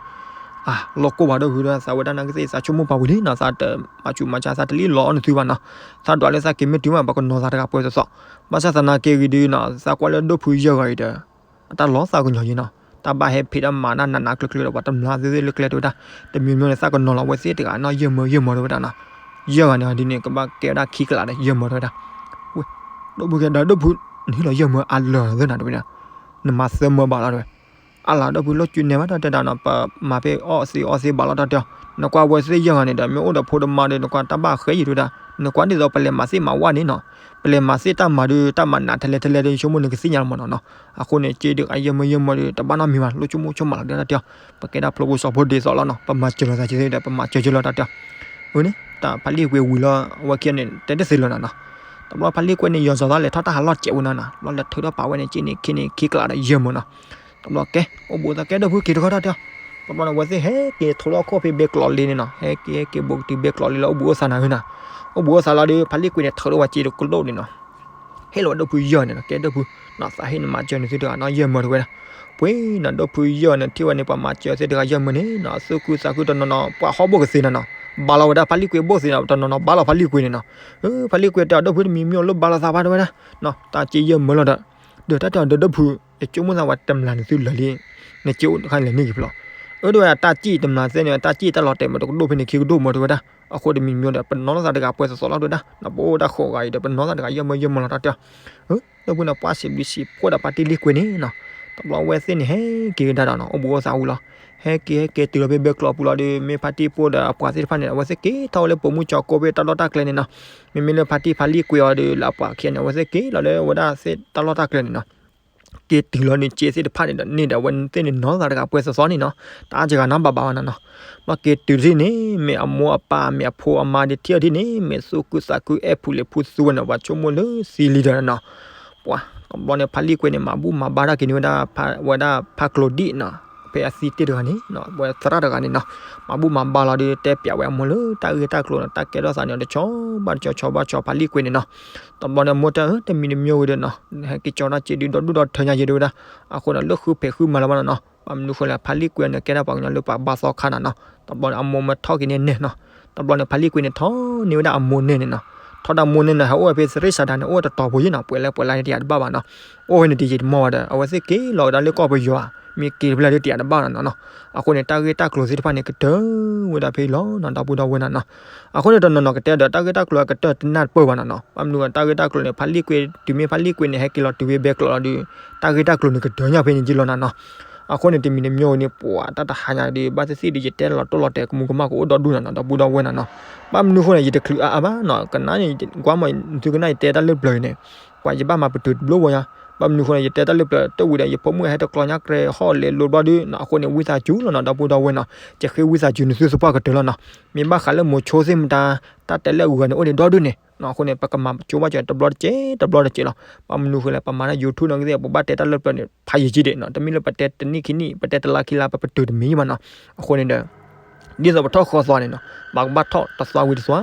အၢ လီၤကိၢ်ဘၣ်ဒိၣ်ဖုဒီး သးဝဲဒၣ်နာ်က့သ့ၣ် သးဆိကမိၣ်ပာ်ဝံၤလံနီၤ, သးတမၤဆူးမၤဆါ သးတလံလီၤအီၣ်နသုဘၣ်နီၤ, သးဒွးလၢသးက့ၤမ့ၢ်တုၤမး ပကနီၤသးတဂၤပှဲၤသိးသိး, ဘၣ်ဆၣ်သနာ်က့ဂ့ၤဒုးနီၤ သးကွၢ်လၢဒိၣ်ဖုယဲၢ်ဂၤအံၤဒီး အတၢ်လီၤသးကညီၤယံၤနီၤ, တၢ်ဘၣ်ဟဲဖံးတၢ်မၤတၢ်နးနးကျၢၤကျၢၤဒီး ပှၤတမျၢ်သ့ၣ်သ့ၣ်လၢကျဲတဲဝဲဒၣ်, တမံၤမံၤန့ၣ် သးကနီၤလီၤဝဲသ့ၣ်တဂၤနီၤ ယဲၢ်မၢယဲၢ်မၢတဲဝဲဒၣ်နီၤ, ယဲၢ်ဂၤန့ၣ်ဒ်န့ၣ် ကဘၣ်ကဲဝဲဒၣ်ခံကလးဒီးယဲၢ်မၢတဲဝဲဒၣ်, ဝဲ ဒိၣ်ဖုကဲဒီးဒိၣ်ဖု နဟ့ၣ်လီၤယဲၢ်မၢအလၢာ်သ့နီၤတဲဝဲဒၣ်, နမၤသၢမၢဘၣ်လီၤတဲဝဲ, အလၤဒိၣ်ဖုလီၤစုနဲၣ်ဘၣ်တၢ်တဲတၢ်နီၤ ပမၤဖဲအီၣ်သ့အီသ့ဘၣ်လီၤတၢ်တဲအီၤ, နကွၢ်ဝဲသ့ၣ်ယဲၢ်ဂၤန့ၣ်ဒီး မ့ၢ်အိၣ်ဒီးဖိဒီးမါဒီး နကွၢ်တၢ်ဘၣ်ဃဲယံၤတဲဝဲဒၣ်, နကွၢ်ဒ်သိးပလဲၤမၤသ့ၣ်မၤဝဲန့ၣ်နီၤ, ပလဲၤမၤသ့ၣ်တၢ်မၤဒုး တၢ်မၤနးထဲလဲၣ်ထဲလဲၣ်ဒီး ယဆိကမိၣ်နကသ့ၣ်ညါလီၤမးနီၤနီၤ, အဃိန့ၣ် က့ဒုးအယဲၢ်မၢယဲၢ်မၢဒီး တဘၣ်နီတမံၤဘၣ် လိၣ်ဆိကမိၣ်ဆိကမးလီၤတဲတၢ်တဲအီၤ, ပကဲဒၣ်ဖျိပူၤစီၤဖိဒ်သိးလီၤနီၤ ပမၤစၢၤလီၤသးက့သ့ဒီး ပမၤစၢၤက့လီၤတၢ်တဲအီၤ, အန့ၣ် တၢ်ဖးလံာ်ကွ့ဝံၤလီၤ အဝဲခံဂၤန့ၣ် တဲတသ့လၢၤနီၤနီၤ, တဘျီဖါလံၣ်ကွဲန့ၣ် ယီၤစီၤသးလဲၤထီၣ်တၢ်ဟးလီၢ်စဲးဝဲနီၤနီၤ, တဘျီလဲၤထုးထီၣ်ပာ်ဝဲန့ၣ် က့န့ၣ်ခ့န့ၣ် ခံကျးဒီးယဲၢ်မၢနီၤ. တဘျီကဲ အိၣ်ဘူးသးကဲဒိၣ်ဖုက့ၤတခီတၢ်တဲအီၤ, တဘျီန့ၣ် အဝဲသ့ၣ်ဟဲက့ၤထိးလီၤခိၣ်ဖဲဘဲကျိးလ့န့ၣ်နီၤ, ဟဲက့ၤဟဲက့ၤဘူးကတုၤဘဲကျိးလ့လီၤ အိၣ်ဘူးအိၣ်သးနၤဝဲနီၤ. အိၣ်ဘူးအိၣ်သးလီၤဒီး ဖါလံၣ်ကွဲန့ၣ်ထုးထီၣ်ဝဲစ့တကလိၣ်န့ၣ်နီၤ. ဟ့ၣ်လီၤဝဲဒိၣ်ဖုယဲၢ်န့ၣ်နီၤ, ကဲဒိၣ်ဖု, သးဟ့ၣ်နမၤစၢၤန့ၢ်သုတဂၤနီၤ ယဲၢ်မၢတဝဲဒၣ်. ပှ့ၤနီၤ ဒိၣ်ဖုယဲၢ်န့ၣ် ထံၣ်ဝဲန့ၣ် ပှၤမၤစၢၤသ့ၣ်တဂၤယဲၢ်မၢန့ၣ်နီၤ, သူၣ်ခုသးခုတနီၤနီၤ ပှၤဟီၣ်ဘိၣ်ကသ့နီၤနီၤ, ဘါလီၤဝဲဒၣ်ဖါလံၣ်ကွဲဘိၣ်သ့နီၤ, တနီၤနီၤဘါလီၤဖါလံၣ်ကွဲန့ၣ်နီၤ. ဖါလံၣ်ကွဲတဲအီၤဒိၣ်ဖုတမံၤမံၤအိၣ်လၢဘါလီၤသးဘၣ်တဝဲဒၣ်, တၢ်စ့ယဲၢ်မၢလီၤဒီး, ဒီးတၢ်တဲအီၤဒီးဒိၣ်ဖု, ယဆိကမိၣ်သးဝဲတမျၢ်န့ၣ်သုလၢာ်လံ, နစ့အိၣ်တခါလဲၤန့ၢ်က့ၤဖျီ, အၢ ဒ်ဝဲဒၣ်တၢ်စ့တမျၢ်သ့ၣ်န့ၣ် တၢ်စ့တၢ်လီၤတဲာ်မးတကဒိၣ်ဖဲန့ၣ် ခံကဒိၣ်မၢတဝဲဒၣ်. အဃိတမံၤမံၤဒီး ပနီၢ်သးတဂၤပှဲၤသီသီလီၤတဝဲဒၣ်, ပအိၣ်တၢ်ဃိးဂၤအံၤဒီး ပနီၢ်သးတဂၤယဲၢ်မၢယဲၢ်မၢလီၤတၢ်တဲအီၤ လၢဖုန့ၣ် ပှၤစံးဘျုးစံးဖှိၣ်ဒီးဖါတံၢ်လံၣ်ကွဲန့ၣ်နီၤ, တဘျီဝဲသ့ၣ်န့ၣ် ဟဲက့ၤကဒါဒီးနီၤ အိၣ်ဘူးအိၣ်သးဝံၤလီၤ. ဟဲက့ၤဟဲက့ၤတုၤလီၤဖဲဘဲကျိးပူၤလီၤဒီး မ့ၢ်ဖါတံၢ်ပိၢ်ဒီးအပှၤသ့ၣ်တဖၣ်န့ၣ် အဝဲသ့ၣ်က့ၤထီၣ်ဝဲလၢပိာ်မုၣ်ကၠီကိးဖဲတၢ်လီၢ်တၢ်ကျဲန့ၣ်နီၤ. မ့မ့ၢ်လၢဖါတံၢ်ဖါလံၣ်ကွဲအီၤဒီး လၢအပှၤခံဂၤန့ၣ် အဝဲသ့ၣ်က့ၤလီၤလၢဝဲဒၣ်သ့ၣ်တၢ်လီၢ်တၢ်ကျဲန့ၣ်နီၤ. က့ၤတုၤလီၤန့ၣ် စ့သ့ၣ်တဖၣ်န့ၣ်ဒီး န့ၢ်ဒီးအဝဲသ့ၣ်န့ၣ်နီၢ်သးတဂၤပှဲၤသီသီန့ၣ်နီၤ, တအါစှၤနီတဘၣ်ဘၣ်ဝဲနီၤနီၤ. ဘျီက့ၤတုၤထံၣ်န့ၣ် မ့ၢ်အမိၢ်အပၢ် မ့ၢ်အဖိအမါဒီးထံၣ်အီၤထံၣ်န့ၣ် မ့ၢ်သူၣ်ခုသးခုအဲၣ်ဖူးလဲၤဖူးသူဝဲန့ၣ် ပှၤဆိကမိၣ်လၢသံလံဒီးနီၤ. ပှၤ တဘျီန့ၣ် ဖါလံၣ်ကွဲန့ၣ် မၤဘူၣ်မၤဘါတၢ်က့ၤန့ၢ်ဝဲဒၣ် ဝဲဒၣ်ဖါကျိၤဒံၣ်နီၤ, ဖဲအသံတ့ၢ်တဂၤန့ၣ် ဝဲသရၣ်တဂၤန့ၣ်နီၤ, မၤဘူၣ်မၤဘါလီၤဒီး တဲပျးဝဲအမိၢ်လၢတၢ်ဂ့ၢ်တၢ်ကျိၤန့ၣ် တၢ်ကဲထီၣ်သးန့ၣ် တဆီဘၣ်တဆီ ဆီဘၣ်ဆီ ဖါလံၣ်ကွဲန့ၣ်နီၤ. တဘျီန့ၣ် အမိၢ်တဲ တမံၤတမံၤဝဲဒီးနီၤ, ဟဲက့ၤကၠီတၢ်စ့ဒုးဒီဒူၣ်ဒီထၢညါယဲဒၣ်ဝဲဒၣ်, အဃိန့ၣ် လၢဃုဖံးဃုမၤလၢၤဘၣ်နီၤနီၤ. ဘၣ်မနုၤဃိလဲၣ် ဖါလံၣ်ကွဲန့ၣ် ကဲဒၣ်ပှၤကညီလၢပှၤဘါသီခါနီၤနီၤ. တဘျီန့ၣ် အမိၢ်မၢထီၣ်က့ၤန့ၢ်နဲၣ်နီၤ. တဘျီန့ၣ် ဖါလံၣ်ကွဲန့ၣ် ထီၣ်န့ၢ်ဝဲဒၣ်အမိၢ်နဲၣ်န့ၣ်နီၤ. ထီၣ်ဒၣ်မိၢ်နဲၣ်န့ၣ် ဟဲအိၣ်ဝဲဖဲသရ့ၣ်စၤဒၤန့ၣ် အိၣ်ဝဲတတီၤဖိယဲၢ်နီၤ, ပှဲၤလဲၣ်ပှဲၤလါန့ၣ် တယာ်တဘၣ်ဘၣ်နီၤ. အိၣ်ဝဲန့ၣ်တယံာ်တမီၢ်ဝဲဒီး အဝဲသ့ၣ်က့ၤလီၤဝဲဒၣ်လၢကီၢ်ပယီၤဧါ, မ့ၢ်က့ၤတဖျၢၣ်လၢတယာ်တဘၣ်နီၤနီၤ. အဃိန့ၣ် တၢ်ဂ့ၢ်တၢ်ကျိၤသ့ၣ်တဖၣ်န့ၣ် ကတၢၢ်ဝဲဒၣ်ဖဲအံၤလီၤနီၤ ဒီပုၢ်ဒီဝဲၢ်နီၤနီၤ. အဃိန့ၣ် တနီၤနီၤကတဲဒီး တၢ်ဂ့ၢ်တၢ်ကျိၤကတၢၢ်တနၢ်တပၢၢ်ဘၣ်နီၤနီၤ. ဘၣ်မနုၤတၢ်ဂ့ၢ်တၢ်ကျိၤန့ၣ် ဖါလံၣ်ကွဲ တုၤမ့ၢ်ဖါလံၣ်ကွဲန့ၣ် ဟဲက့ၤလီၤတုၤဝဲဘဲကျိးလီၤဒီး တၢ်ဂ့ၢ်တၢ်ကျိၤန့ၣ် ကတၢၢ်ညါဖဲန့ၣ်က့လီၤနီၤနီၤ. အဃိန့ၣ် တမံၤတမံၤန့ၣ် ပှၤတၢ်တဟါညါဒီး ဘၣ်သ့ၣ်သ့ၣ်ဒီး ယတဲလီၤတိၢ်လီၤတဲာ်ကမူကမၣ်ကအိၣ်ဒီဒူၣ်နီၤနီၤ ဒီပုၢ်ဒီဝဲၢ်နီၤနီၤ. ဘၣ်မနုၤအဃိန့ၣ် ယတချုးအါအါဘၣ်နီၤ, ကနၣ်န့ၣ် ကွၢ်မး သုကနၣ်ယတဲတၢ်လၢပျၢၤအံၤန့ၣ် ပှၤယဘၣ်မၤပတုာ်တဘျီဝဲညါ. ဘၣ်မနုၤအဃိန့ၣ် ယတဲတၢ်လၢပျၢၤတဝံၤဒီး ယဖိမုၣ်ဟဲတကျီညါကြဲဟီၣ်လဲၤလိၤဘျီဒုးနီၤ. အဃိန့ၣ် ဝံသးစူၤလီၤနီၤ ဒီပုၢ်ဒီဝဲၢ်နီၤ, ယဃ့ဝံသးစူၤနသုသပှၢ်ကတၢၢ်လီၤနီၤ. မ့ၢ်ဘၣ်ဃးလၢမိၤဆိသ့ၣ်မတၤ တၢ်တဲလၢအဂုၤအဂၤန့ၣ် အိၣ်ဒံးဒီဒူၣ်န့ၣ်နီၤ. အဃိန့ၣ် ပကမၤကၠိဘၣ်ကၠိတဘျီတက့ၢ် တဘျီတက့ၢ်လီၤ. ဘၣ်မနုၤအဃိလဲၣ် ပမၤတၢ် YouTube နီၤကသ့ၣ် ပဘၣ်တဲတၢ်လၢပျၢၤန့ၣ် ဖးယံာ်က့ဒံးနီၤ. တမ့ၢ်လၢပတဲတနံၣ်ခံနံၣ် ပတဲတလါခံလါ ပပတုာ်တမံၤဘၣ်နီၤ. အဃိန့ၣ်ဒီး ဒ်သိးပထီၣ်ဃီသွါန့ၣ်နီၤ, ပကဘၣ်ထီၣ်တသွါဝံၤတသွါ,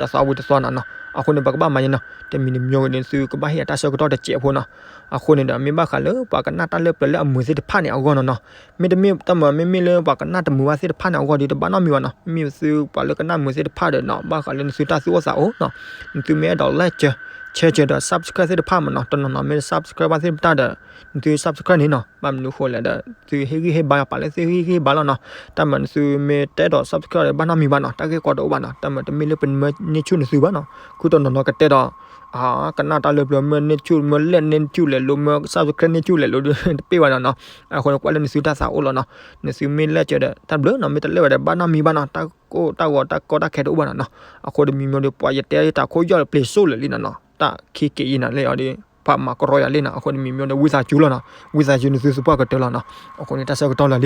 တသွါဝံၤတသွါနီၤနီၤ. အဃိန့ၣ် ပကဘၣ်မၤယဲနီၤ, တမံၤတမံၤဂ့ၤန့ၣ် သုကဘၣ်ဟ့ၣ်အတၢ်ဆၢကတီၢ်တစဲးဖိနီၤ. အဃိန့ၣ်ဒီး မ့ၢ်ဘၣ်ဃးလၢပှၤကနၣ်တၢ်လၢပျၢၤလၢအမုာ်သ့ၣ်တဖၣ်န့ၣ်အဂီၢ်နီၤနီၤ, မ့တမ့ၢ်တၢ်မၤ မ့မ့ၢ်လၢပှၤကနၣ်တမုာ်ဘၣ်သ့ၣ်တဖၣ်န့ၣ်အဂီၢ်ဒီး တဘၣ်နီတမံၤဘၣ်နီၤ. မ့မ့ၢ်သုပှၤလၢကနၣ်မုာ်သ့ၣ်တဖၣ်ဒီးနီၤ, ဘၣ်ဃးလၢနသုတၢ်သူၣ်အိၣ်သးအိၣ်နီၤ, နသုမ့ၢ်အဲၣ်ဒိး like, share ဒီး subscribe သ့ၣ်တဖၣ်မးနီၤ. တနီၤနီၤမ့ၢ် subscribe ဘၣ်သ့ၣ်တဖၣ်ဒီး နသု subscribe န့ၣ်နီၤ. ဘၣ်မနုၤအဃိလဲၣ်ဒီး သုဟ့ၣ်ဂံၢ်ဟ့ၣ်ဘါပာ်လၢသုဟ့ၣ်ဂံၢ်ဟ့ၣ်ဘါလီၤနီၤ. တၢ်မၤနသုမ့ၢ်တအဲၣ်ဒိး subscribe ဒီး ဘၣ်နီတမံၤဘၣ်နီၤ, တၢ်ဂ့ၢ်ကီတအိၣ်ဘၣ်နီၤ. တၢ်မၤတမ့ၢ်လၢပမၢန့ၢ်ဆူၣ်နသုဘၣ်နီၤ. ခုတနီၤနီၤကတဲဒီး ကနၣ်တၢ်လၢပျၢၤ မၢန့ၢ်ဆူၣ် မၢ like န့ၢ်ဆူၣ်လဲၤလိၤ မၢ subscribe န့ၢ်ဆူၣ်လဲၤလိၤဒီး တပ့ၢ်ဘၣ်နီၤနီၤ. အဃိန့ၣ် ကွၢ်လၢနသုတၢ်သးအိၣ်လီၤနီၤ. နသုမ့ၢ် like ဒီး တၢ်ဘျုးနီၤ, မ့ၢ်တ like ဘၣ်ဒီး ဘၣ်နီတမံၤဘၣ်နီၤ. တၢ်ကိၢ်တၢ်ဂီၤတၢ်ကီတၢ်ခဲတအိၣ်ဘၣ်နီၤနီၤ. အဃိတမံၤမ့ၢ်ဒီး ပှၤယတဲတၢ်ခိၣ်ယီၢ်လၢ ပျ့ၤစိၣ်လၢာ်လံနီၤနီၤ, တၢ်ခံက့ၤအံၤနီၤလၢအီၤဒီး ပှၤမၤကရီယၤလံနီၤ. အဃိတမံၤမ့ၢ်ဒီး ဝံသးစူၤလီၤနီၤ, ဝံသးစူၤနသုသပှၢ်ကတၢၢ်လီၤနီၤ. အဃိန့ၣ် တၢ်ဆၢကတီၢ်လၢာ်လံ,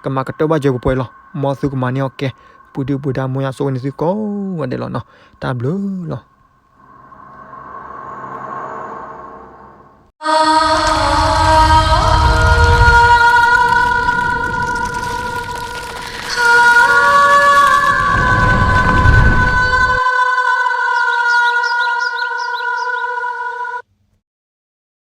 ကမၤကတၢၢ်ဘၣ်စၢၤပှဲၤပှဲၤလီၤ. မ်သုကမၤန့ၢ်အီၤကဲ ပူၤဒုၣ်ပူၤဒါ မ်ယွၤဆိၣ်ဂ့ၤနသုကိးဂၤဒဲးလီၤနီၤ. တၢ်ဘျုးလီၤ.